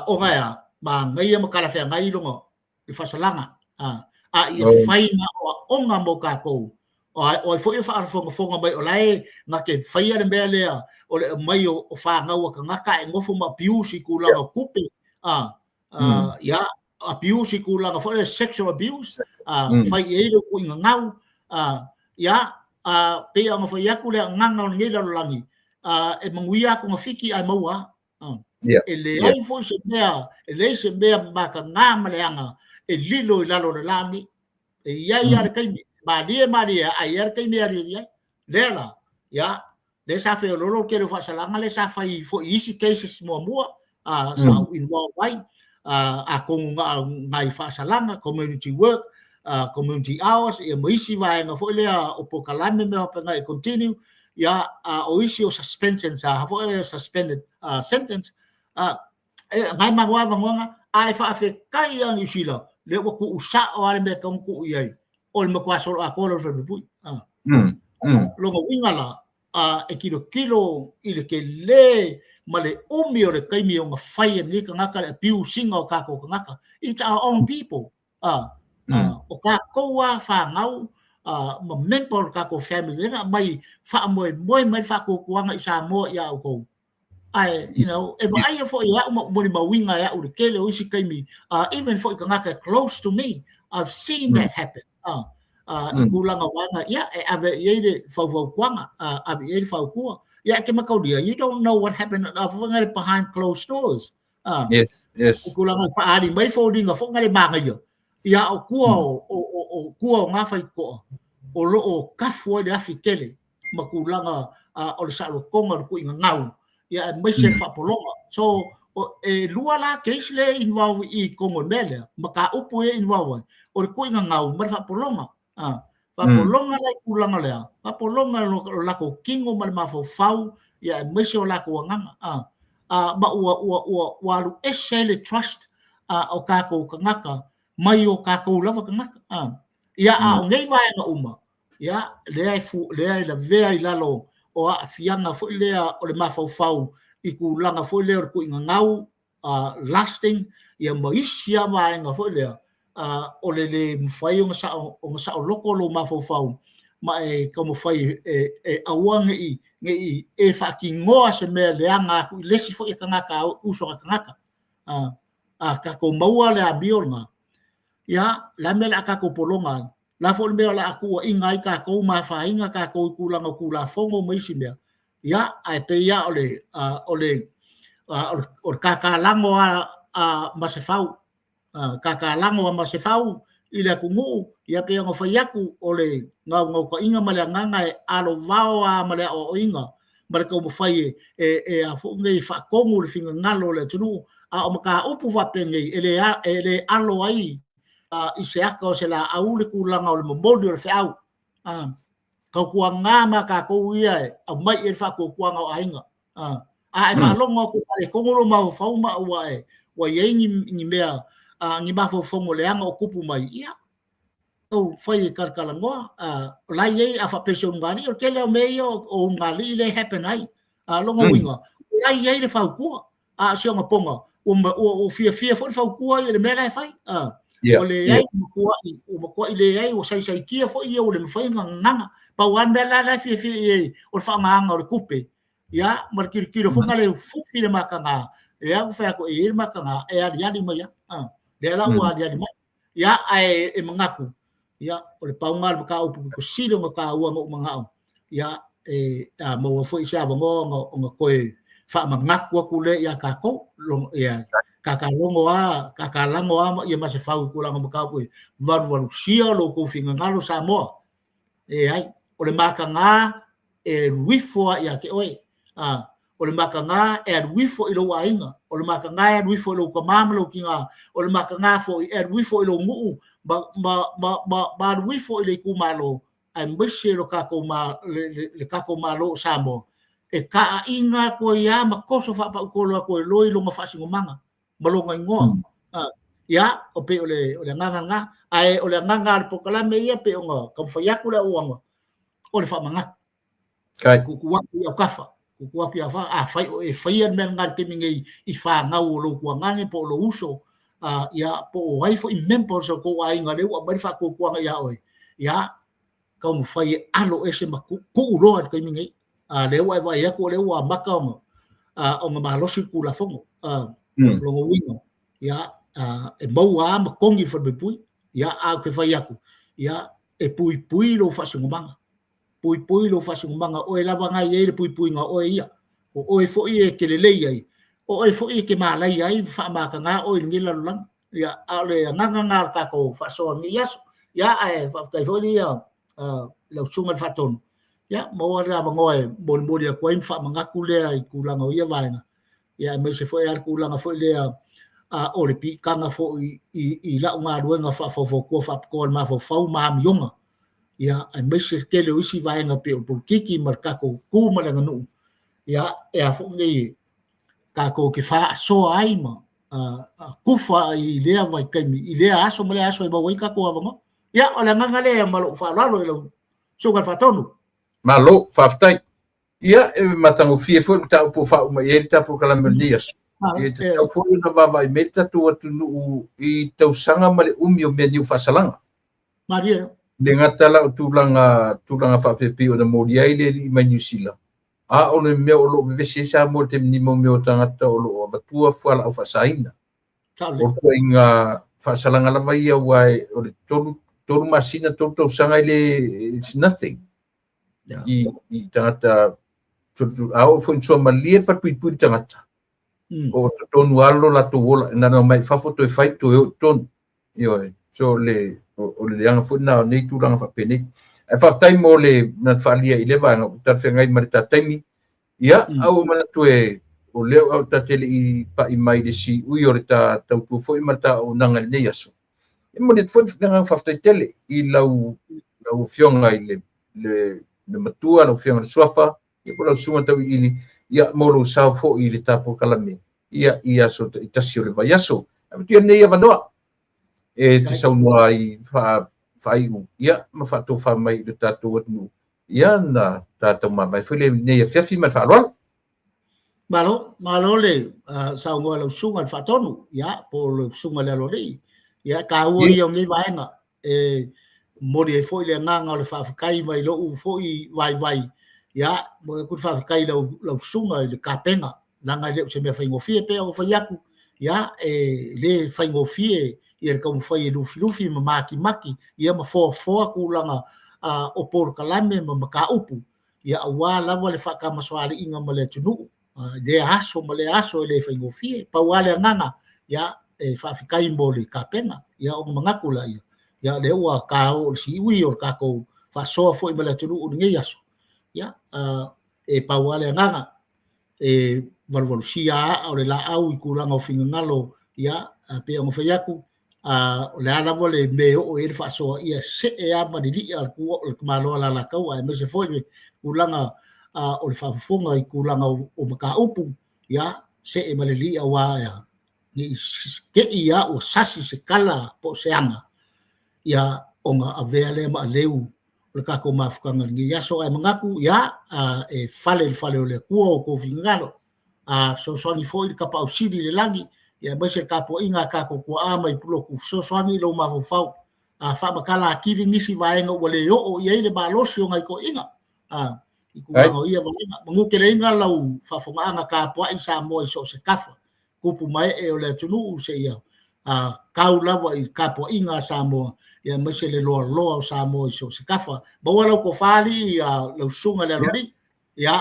Ona e a manaia ma talafeagai lona le faasalaga, a ia fai na aoaoga mo tatou o ai foi e faafogafoga mai, o la e na te faia le mea lea o le aumai o fanau a tagata e nofo ma abuse i tulaga o tupe, ia abuse i tulaga foi le sexual abuse, fai i ai le uiga gau, ia pei ona fai atu le agaga o lenei lalolagi, e manuia atu gafiti ae maua. E leai foi se mea, e leai se mea mataga ma leaga e lilo i lalo o le lagi. E i ai lava le taimi, malie malie, ae i ai le taimi e aliali ai. Lea la, ia, lea sa feololo le tele o faasalaga lea sa fai foi i isi cases muamua, sa ou involve ai, atonu na o nai faasalaga, community work, community hours, ia ma isi vaega foi lea o polokalame mea faapena e continue, ia o isi o suspension sa foi suspended sentence, e ngai manua vanuaga, ae faafetai ia Niu Sila, lea ua tuusao lava le mea e tatau ona tuu i ai, o le matua solo atoa le falepuipui. Lona uiga la, e tilotilo i le tele ma le umi o le taimi o ona fai e lenei tagata le abuse ina o tatou tagata. It's our own people. O tatou a fanau ma member o le tatou family lea na aumai faamoemoe mai le faatuatuaga i Samoa ia outou. Ae, e vaaia foi e au ma molimauina e au le tele o isi taimi, even foi tagata close to me, I've seen that happen. I tulaga o vaega, ia, e ave i ai le faufautuaga, ave i ai le fautua. Ia, e te mataulia, you don't know what happened behind closed doors. A. Yes, yes. I tulaga e faaali mai foliga foi na le manaia, ia o tua o, o, o, o tua o ngā faitotoa, o lo o kafu ai le afi tele ma tulaga o le saolotoga o le tuuina gau, ia aemaise le faapologa. So, o, e lua la case lea e involve i totonu o le mea lea, mataupu ia e involve ai, o le tuuina gau ma le faapologa. A, faapologa la i tulaga lea, faapologa lo, lo latou tino ma le mafaufau, ia aemaise o latou agaga. A, a, ma ua, ua, ua, ua alu ese ai le trust a, o tatou tagata mai o tatou lava tagata. A, ia, a o nei vaega uma, ia, lea e, fu, lea e lavea i lalo o aafiaga foi lea o le mafaufau i tulaga foi lea o le tuuina gau, lasting, ia ma isi lava vaega foi lea, o le lē mafai ona sao, ona saoloto lou mafaufau ma e taumafai e, e aua ne i, ne i e faatinoa se mea leaga atu i le isi foi tagata, usoga tagata. A tatou maua le amio lena, ia, le a le mea o le a tatou pologa ai? Le a foi le mea o le a tuuaina ai tatou ma afaina tatou i tulaga o Tulafono ma isi mea? Ia, ae pei lava o le, o le, o le kakalago a, a Masefau, kakalago a Masefau i le atunuu, ia pei ona fai atu, o le naunautaiga ma le agaga e alovao lava ma le aoaoina ma le taumafai e, e, e a foi nei, faatonu le finagalo o le atunuu, a o mataupu faapenei e le, e le alo ai i se ata o se laau le tulaga o le momoli o le feau. Tautuana ma tatou ia e aumai i ai le faatuatuaga o aiga. A e faalogo atu e faaletonu lou mafaufau ma ua e ua i ai ni, ni mea, ni mafaufauga leaga o tupu mai, ia, tau fai e talatalanoa. O la e i ai, a faapea i se ulugalii, o le tele lava o mea ia o ulugalii lea e happen ai. A o lona uiga, o la e i ai le fautua. A o si ona poga, ua, ua, ua fiafia foi le fautua ia i le mea la e fai. Ua leai, ua matuai leai, ua saisaitia foi ia, ua le mafai ona gagana. Pau lava le mea la la e fiafia i ai, o le faaaogaina o le tupe, ia, ma le tilotilo foi na le fufi le mataga, lea ua fai atu e i ai le mataga, e aliali mai lava. Lea la ua aliali mai. Ia, ae e manatu, ia, o le pau lena o le mataupu pito sili ona taua na ou manao, ia, e a maua foi se avanoa ona, ona toe faamanatu atu lea ia tatou, ia, kakalogo a, kakalago a ia Masefau i tulaga o mataupu e valuvalusia lo outou finagalo Samoa. Leai, o le mataga e alu ifo lava ia te oe. A, o le mataga e alu ifo i lou aiga, o le mataga e alu ifo i lou tama ma lou tina, o le mataga foi e alu ifo i lou nuu ma, ma, ma, ma, ma alu ifo i le itumalo, aemaise lo tatou ma, le, le, le tatou Malo o Samoa, e taaiga atu ai lava ma toso faapautolo atu ai loa i lona faasinomaga ma lona igoa. Ia, o pei o le, o le agaga lena. Ae o le agaga o le polokalame ia pei ona taumafai atu le auaunaga, o le faamanatu. Kai. Tuutuu atu i autafa, tuutuu atu i autafa, afai o e faia le mea lena i le taimi nei i fanau o lou tuagane po o lou uso, ia, po o ai foi members o tou aiga lea ua aumai le faatuatuaga ia oe, ia, taumafai e alo ese ma tuu loa i le taimi nei. A lea ua e vaai atu o lea ua amata ona, ona malosi le Tulafono. Lona uiga, ia, e maua lava ma togi le falepuipui, ia, ae ou te fai atu, ia, e puipui lou faasinomaga. Puipui lou faasinomaga, o oe lava na e i ai le puipuiga o oe ia. O oe foi e te lelei ai, o oe foi e te malaia ai ma faamataga oe i lenei lalolagi. Ia, a o le agaga lena o le tatou faasoa i lenei aso. Ia, ae faafetai foi le ia lau susuga i le Faatonu, ia, maua le avanoa e molimoli atu ai ma faamanatu lea i tulaga o ia vaega, ia, aemaise foi lava le tulaga foi lea o le piitaga foi i lau galuega faafaufautua faapitoa i le mafaufau ma amioga, ia, aemaise le tele o isi vaega pei o le polokiki ma le tatou tu ma le aganuu, ia, e a foi nei tatou te faasoa ai ma tufa i lea vaitaimi, i lea aso ma lea aso e maua ai tatou avanoa. Ia, o le agaga lea ma lou faaaloalo i lau Susuga i le Faatonu. Malo, faafetai. Ia, e matagofie foi le mataupu ua faauma i ai le tatou polokalame o lenei aso. E tatau foi ona vaavaai mai le tatou atunuu i tausaga ma le umi o mea niu faasalaga. Malie. Le gata la o tulaga, tulaga faapea pei ona molia ai le alii mai Niu Sila, a o le mea o lo o vevesi ai Samoa i le taimi nei mo mea o tagata o lo o avatua fualaau faasaina. O le ituaiga faasalaga lava ia aua o le 3 masina, 3 tausaga e le, it's nothing. I tagata, a oo foi ina suamalie le falepuipui le tagata. O totonu lava lo latou ola, na ona omai i fafo toe fai toe o i totonu. Ioe, so le, o le leaga foi lena o nei tulaga faapenei. Ae faafetai mo le manatu faaalia i lea vaega ua talafeagai ma le ta taimi. Ia, a ua manatu e o lea ua ta te le i pai mai i le siui o le ta tautua foi ma le ta auaunaga i lenei aso. E momoli atu foi le agaga faafetai tele i lau lau Afioga i le le matua, lau Afioga i le Suafa, ia po o lau Susuga Tauiliili, ia mo lou sao foi i le ta polokalame ia i aso taitasi o le vaiaso. Avatu ia lenei avanoa e te saunoa ai faaiu ia ma faatofa mai i le tatou atunuu ia na ta taumavae foi lenei afiafi ma le faaaloalo. Malo, malo le saunoa lau susuga i le Faatonu, ia, po o lau susuga i le Aloalii. Ia, e taua ia o nei vaega e momoli ai foi le agaga o le faafetai mai lou foi vaivai. Ia, momoli atu le faafetai i lau, lau susuga i le Kapena, leaga e le o se mea faigofie pei ona fai atu, ia, e le faigofie ia le taumafai e lufilufi ma matimati, ia ma foafoa tulaga o polokalame ma mataupu, ia aua lava le faatamasoaliiga ma le atunuu i lea aso ma lea aso e le faigofie. Pau lava le agaga, ia, e faafetai mo le tapena, ia ona manatu laia, ia lea ua ta oo i le siui o le tatou faasoa foi ma le atunuu i lenei aso, ia, e pau lava le agaga, e valuvalusia aa o le laau i tulaga o finagalo, ia, pei ona fai atu, o le a lava le mea e oo i ai le faasoa, ia see lava ma le li'a o le tamaloa Alataua, aemaise foi le tulaga o le faafofoga i tulaga o mataupu, ia see ma le li'a, aua ne i te i lava ua sasi se tala po o se aga, ia ona avea lea ma aleu o le tatou mafutaga i lenei aso. Ae manatu, ia, e fale i le fale o le Atua o outou finagalo, a fesoasoani foi le Tapaau Sili i le lagi, ia aemaise le tapuaiga a tatou tuaa mai Pulotu, fesoasoani i lou mafaufau, a faamatala atili nisi vaega ua le oo i ai le malosi o nai toeaiina, a i tulaga o ia vaega. Manuteleina lau faafofogaaga tapuai Samoa i so o se tafa, tupu ma ee o le atunuu seia a tau lava i tapuaiga a Samoa, ia aemaise le loaloa o Samoa i so o se tafa. Maua lau tofa alii, lau susuga i le Aloalii, ia,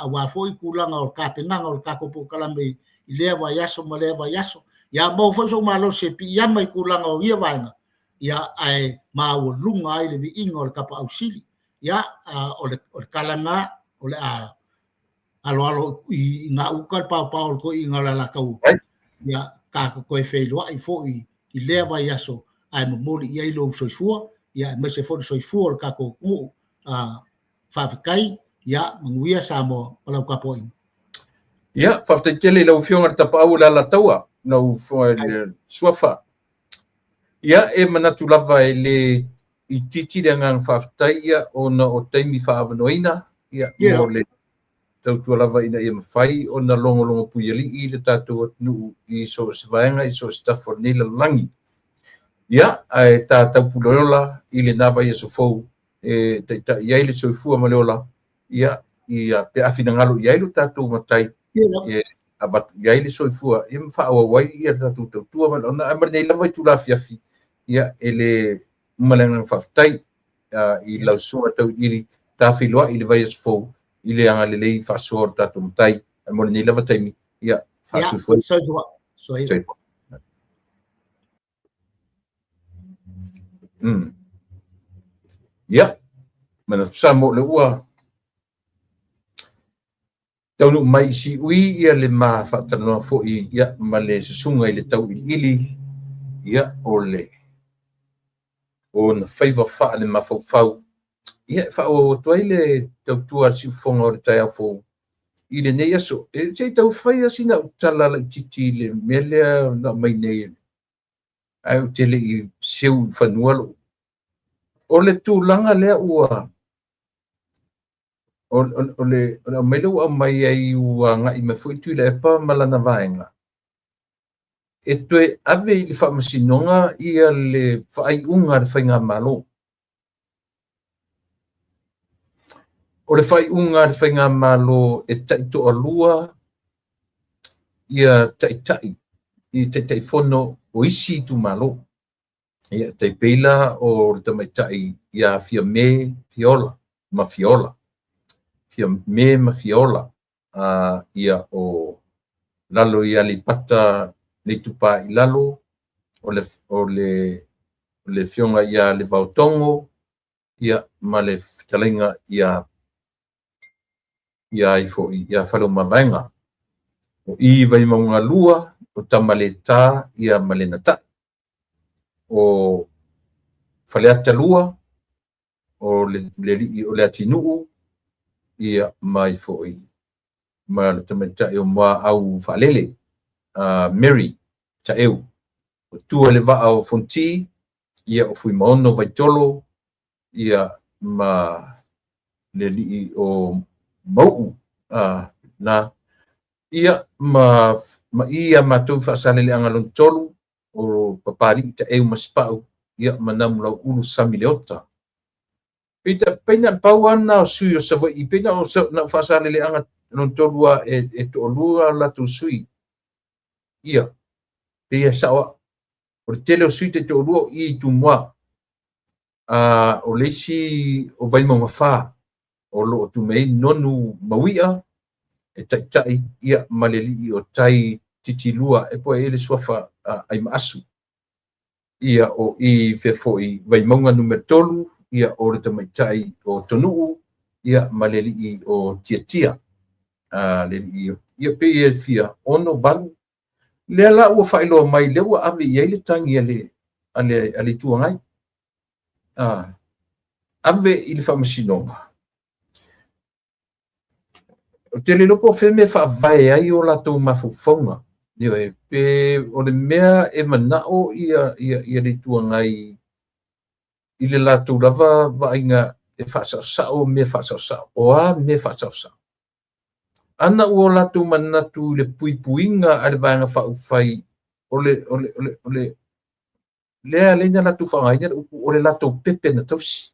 aua foi tulaga o tapenaga o le tatou polokalame i lea vaiaso ma lea vaiaso. Ia, maua foi sou malosi e piiama i tulaga o ia vaega, ia, ae maualuga ai le viiga o le Tapaau Sili. Ia, o le tala lena, o le a aloalo i gauta le paopao o le toeaina o le Alataua. Ia, tatou toe feiloai foi i lea vaiaso, ae momoli i ai lou soifua, ia, aemaise foi le soifua o le tatou atunuu. Faafetai, ia manuia Samoa ma lau tapuaiga. Ia, faafetai tele i lau Afioga i le Tapaau o le Alataua, lau Afioga i le Suafa. Ia, e manatu lava e le itiiti le agaga faafetai ia ona o taimi faaavanoaina ia mo le tautua lava ina ia mafai ona logologo puialii le tatou atunuu i so o se vaega i so o se tafa o lenei lalolagi. Ia, ae ta taupuleola i lena vaiaso fou e taitai ai le soifua ma le ola, ia, ia pe a finagalo i ai lo tatou matai, e avatu i ai le soifua, ia ma faaauau ai ia le tatou tautua ma le ona. Ae ma lenei lava itula afiafi, ia, e le uma le agaga faafetai i lau susuga Tauiliili, ta feiloai i le vaiaso fou i le agalelei faasoa o le tatou matai. Ae mo lenei lava taimi, ia, faasoifua. Soifua. Soifua. Ia, manatu Samoa o lea ua taunuu mai i siui ia le ma faatalanoa foi ia ma le susuga i le Tauiliili ia o le ona faiva faalemafaufau ia e faaauau atu ai le tautua a le siufofoga o le taeao fou i lenei aso. E se i tau fai lava sina au tala laitiiti i le mea lea na aumai nei, ae ou te le i seu i fanua lou. O le tulaga lea ua o le aumai lea ua aumai ai ua agai mai foi Tuilaepa ma lana vaega e toe ave i le faamasinoga ia le faaiuga a le faigamalo. O le faaiuga a le faigamalo e taitoalua ia taitai i Taitaifono o isi itumalo. Ia, tai pei la o le tamaitai ia Fiame Fiola ma Fiola. Fiame ma Fiola ia o Lalo i Aleipata le Itupa i Lalo, o le Afioga ia Levaotogo, ia, ma le fetalaiga ia ifo ia Faleomavaega. O i Vaimauga 2, o Tamaleta ia ma le Natai. O Faleata 2, o le alii o le Atinuu, ia ma ifo i ma le tamaitai o Muaau Faalele, Mary Taeu. O tua le vaa o Fonti, ia o Fuimaono Vaitolo, ia ma le alii o Mau'u, na ia ma ia matou Faasaleleaga lona 3, o Papali'i Taeu ma Sipa'u, ia ma Namulau'ulu Sami Leota. Peina pau ana o sui o Savaii, peina o na Faasaleleaga lona 3 e to'alua latou sui. Ia, pe sa'o o le tele o sui te to'alua o i Tumua. O le isi o Vaimauga 4, o loo tumei Nonu Mauia e taitai, ia ma le alii o Tai Titilua e po e le suafa ai maasu. Ia o i fefoi Vaimauga numera 3, ia o le tamaitai o Tonuu, ia ma le alii o Tiatia. Le alii ia pe ia fia 6 8 lea la ua faailoa mai lea ua ave i ai le tagi a le Itu Agai. Ave i le faamasinoga. O te le lopo fe me faavae ai o latou mafaufauga. Ioe, pe o le mea e manao ia le Itu Agai i le latou lava vaaiga e faasaosao mea faasaosao, o a mea faasaosao. Ana ua latou manatu i le puipuiga a le Vaega Faaupufai, o le lea leina latou faaaogaina le upu o le latou pepe na tausi.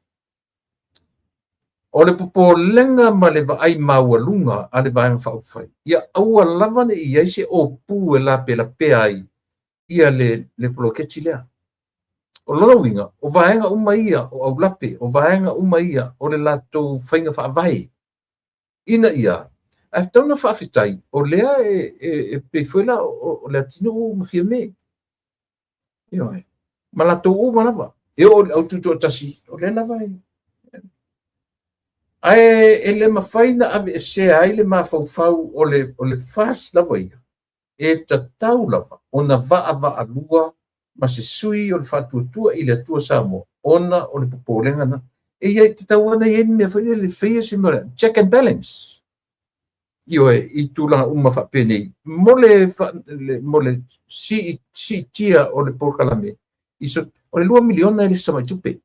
O le popolega ma le vaai maualuga a le Vaega Faaupufai, ia aua lava ne i ai se opu e lapelapea ai ia le poloketi lea. O lona uiga, o vaega uma ia o aulape, o vaega uma ia o le latou faiga faavae. Ina ia, ae tatau ona faafetai, o lea e pei foi la o le atunuu ma Fiame. Ioe, ma latou uma lava. E oo i le aututoatasi, o lea lava e... Ae e le mafai na aveesea ai le mafaufau o le FAST lava ia, e tatau lava ona vaavaalua ma se sui o le faatuatua i le Atua Samoa, ona o le popolega na. E ia tatau ona i ai mea foi le faia se mea, check and balance. Ioe, i tulaga uma faapenei, mo le siitia o le polokalame, o le 2 miliona e le sama tupe,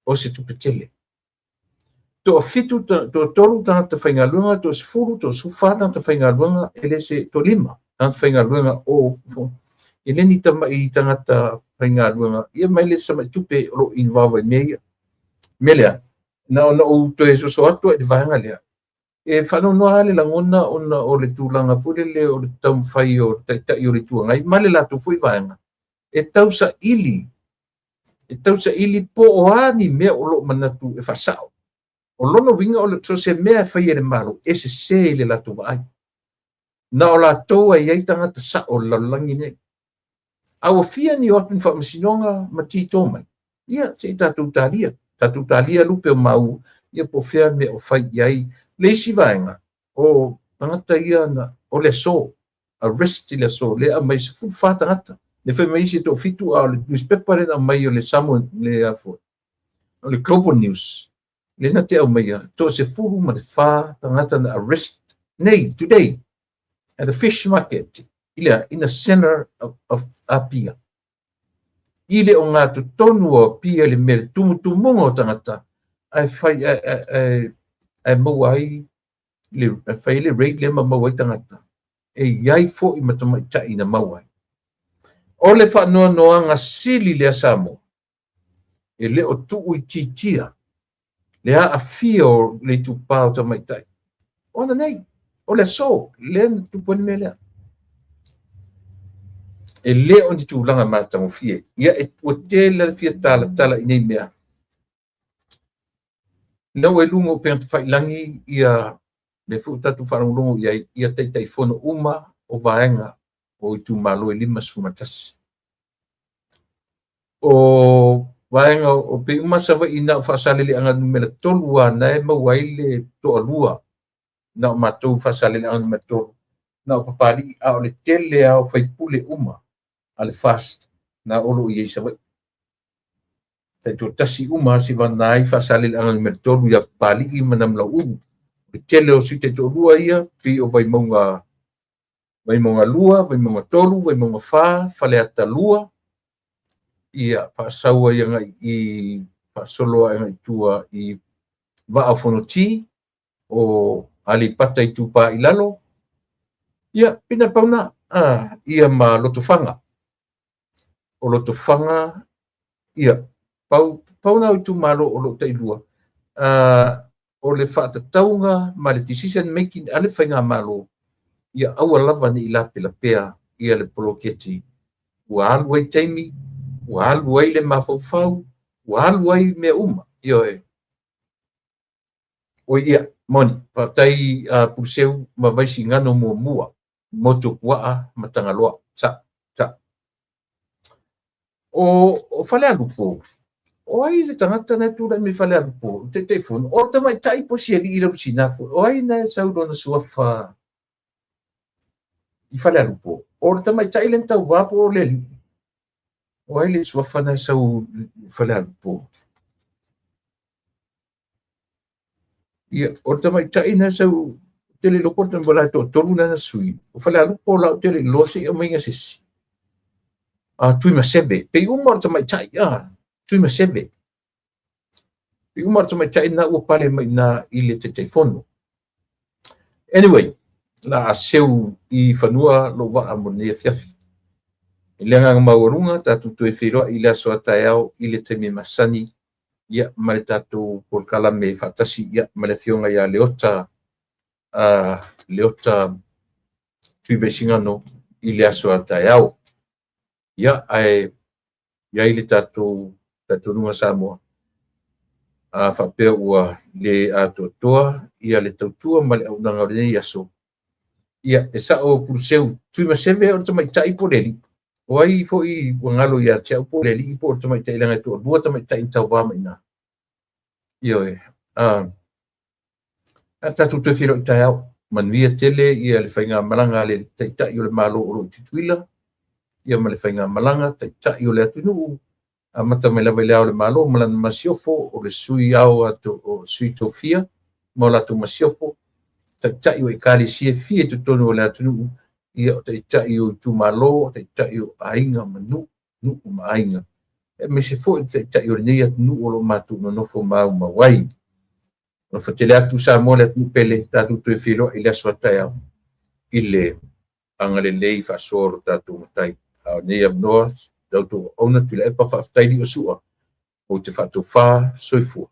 o se tupe tele. Toa 7, toa 3 tagata faigaluega, toa 10, toa 14 tagata faigaluega, e le se toa 5 tagata faigaluega o e le ni tamai tagata faigaluega, ia mai le sama tupe o lo involve i mea ia. Mea lea, na ona ou toe soso atu ai le vaega lea, e faanoanoa le lagona ona o le tulaga foi lele o le taumafai o le taitai o le Itu Agai ma le latou foi vaega, e tausaili po o a ni mea o loo manatu e faasao. O lona uiga o so se mea e fai e le Malo, e sese i le latou vaai. Na o latou ai ai tagata sao o le lalolagi nei. A ua fia ni o atu ni faamasinoga ma tito mai, ia se i tatou talia lupe o mau, ia po fea mea o fai i ai. Le isi vaega, o tagata ia na, o le aso, arrest i le aso, le aumai 14 tagata. Le fai mai isi e toafitu, a o le newspaper le na aumai o le Samoa, le afo, o le Global News, le na te aumaia, toa 14 tagata na arrest nei, today, at the fish market, in the center of Apia. I le o ngā totonu o Apia le mea tumutumuga o tagata, ai fai, ai maua ai, le fai le raid le ma maua ai tagata. E iai foi ma tamaitai na maua ai. O le faanoanoaga sili lea Samoa, e le o tuu i titia, le aafia o le itupa o tamaitai. Ona nei, o le aso, lea na tupu ai le mea lea. E le o ni tulaga matagofie. Ia e ua tele le fia talatala i nei mea. Na ua i luga o upega tafailagi ia le foi tatou faalogologo i ai, ia Taitaifono uma o vaega o itumalo e 51. O vaega o pei uma Savaii na o Faasaleleaga numera 3 a na e maua ai le toalua na o matou Faasaleleaga numera 3 na o Papalii, a o le tele lava o faipule uma a le FAST na o lo o i ai i Savaii. Taitoatasi uma sivana ai Faasaleleaga numera 3 ia Papalii ma Namulauulu. Le tele o sui taitoalua ia pei o Vaimauga, Vaimauga 2, Vaimauga 3, Vaimauga 4, Faleata 2, ia faasaua ia ngai i faasolo ae ngai tua i Vaa o Fonoti, o Aleipata Itupa i Lalo, ia pina pauna ia ma Lotofaga. O Lotofaga, ia pauna o itumalo o lo o tailua, o le faatatauga ma le decision making a le faigamalo, ia aua lava ne i lapelapea ia le poloketi ua alu ai taimi, ua alu ai le mafaufau, ua alu ai mea uma. Ioe. Oi ia, moni, faafetai Puluseu ma Vaisigano muamua, Motuopuaa ma Tagaloa. Sa, sa. O Falealupo, o ai le tagata na e tulai mai Falealupo, le Taitaifono, o le tamaitai po o si alii le Lusina foi, o ai na e sau lona suafa i Falealupo? O le tamaitai le na tauva po o le alii? O ai le suafa na e sau i Falealupo? Ia, o le tamaitai na e sau, tele iloa po o le tamaitai toatolu na sui. O Falealupo la o tele iloa se i aumaiga se isi. Tuimaseve, pei uma o le tamaitai, Tuimaseve. Pei uma o le tamaitai na ua pale mai na i le Taitaifono. Anyway, la a seu i fanua lou vaa mo lenei afiafi. I le agaga maualuga, tatou toe feiloai i le aso a taeao i le taimi masani, ia ma le tatou polokalame faatasi, ia ma le afioga ia Leota, Leota Tuivaisigano i le aso a taeao. Ia, ae i ai le tatou talitonuga Samoa, a faapea ua le atoatoa ia le tautua ma le auaunaga o lenei aso, ia e sao Puluseu, Tuimaseve o le tamaitai po o le alii. O ai foi ua galo ia te au po o le alii po o le tamaitai leaga e toalua tamaitai na tauva mai i ina. Ioe. A tatou toe feiloai taeao, manuia tele ia le faigamalaga a le Taitai o le Malo o lo o i Tutuila, ia ma le faigamalaga Taitai o le atunuu, amata mai lava i le Ao o le Malo ma lana masiofo, o le Sui Ao o Sui Tofia ma o latou masiofo, Taitai o Ekalesia e fia i totonu o le atunuu, ia o Taitai o itumalo, o Taitai o aiga ma nuu, nuu ma aiga, aemaise foi le Taitai o lenei atunuu o lo o matou nonofo maumau ai. Alofa tele atu Samoa le atunuu pele, tatou toe feiloai i le aso a taeao i le agalelei faasoa o lo tatou Matai. A o lenei avanoa, la outou auauna Tuilaepa, faafetai Liosua, ou te faatofa, soifua.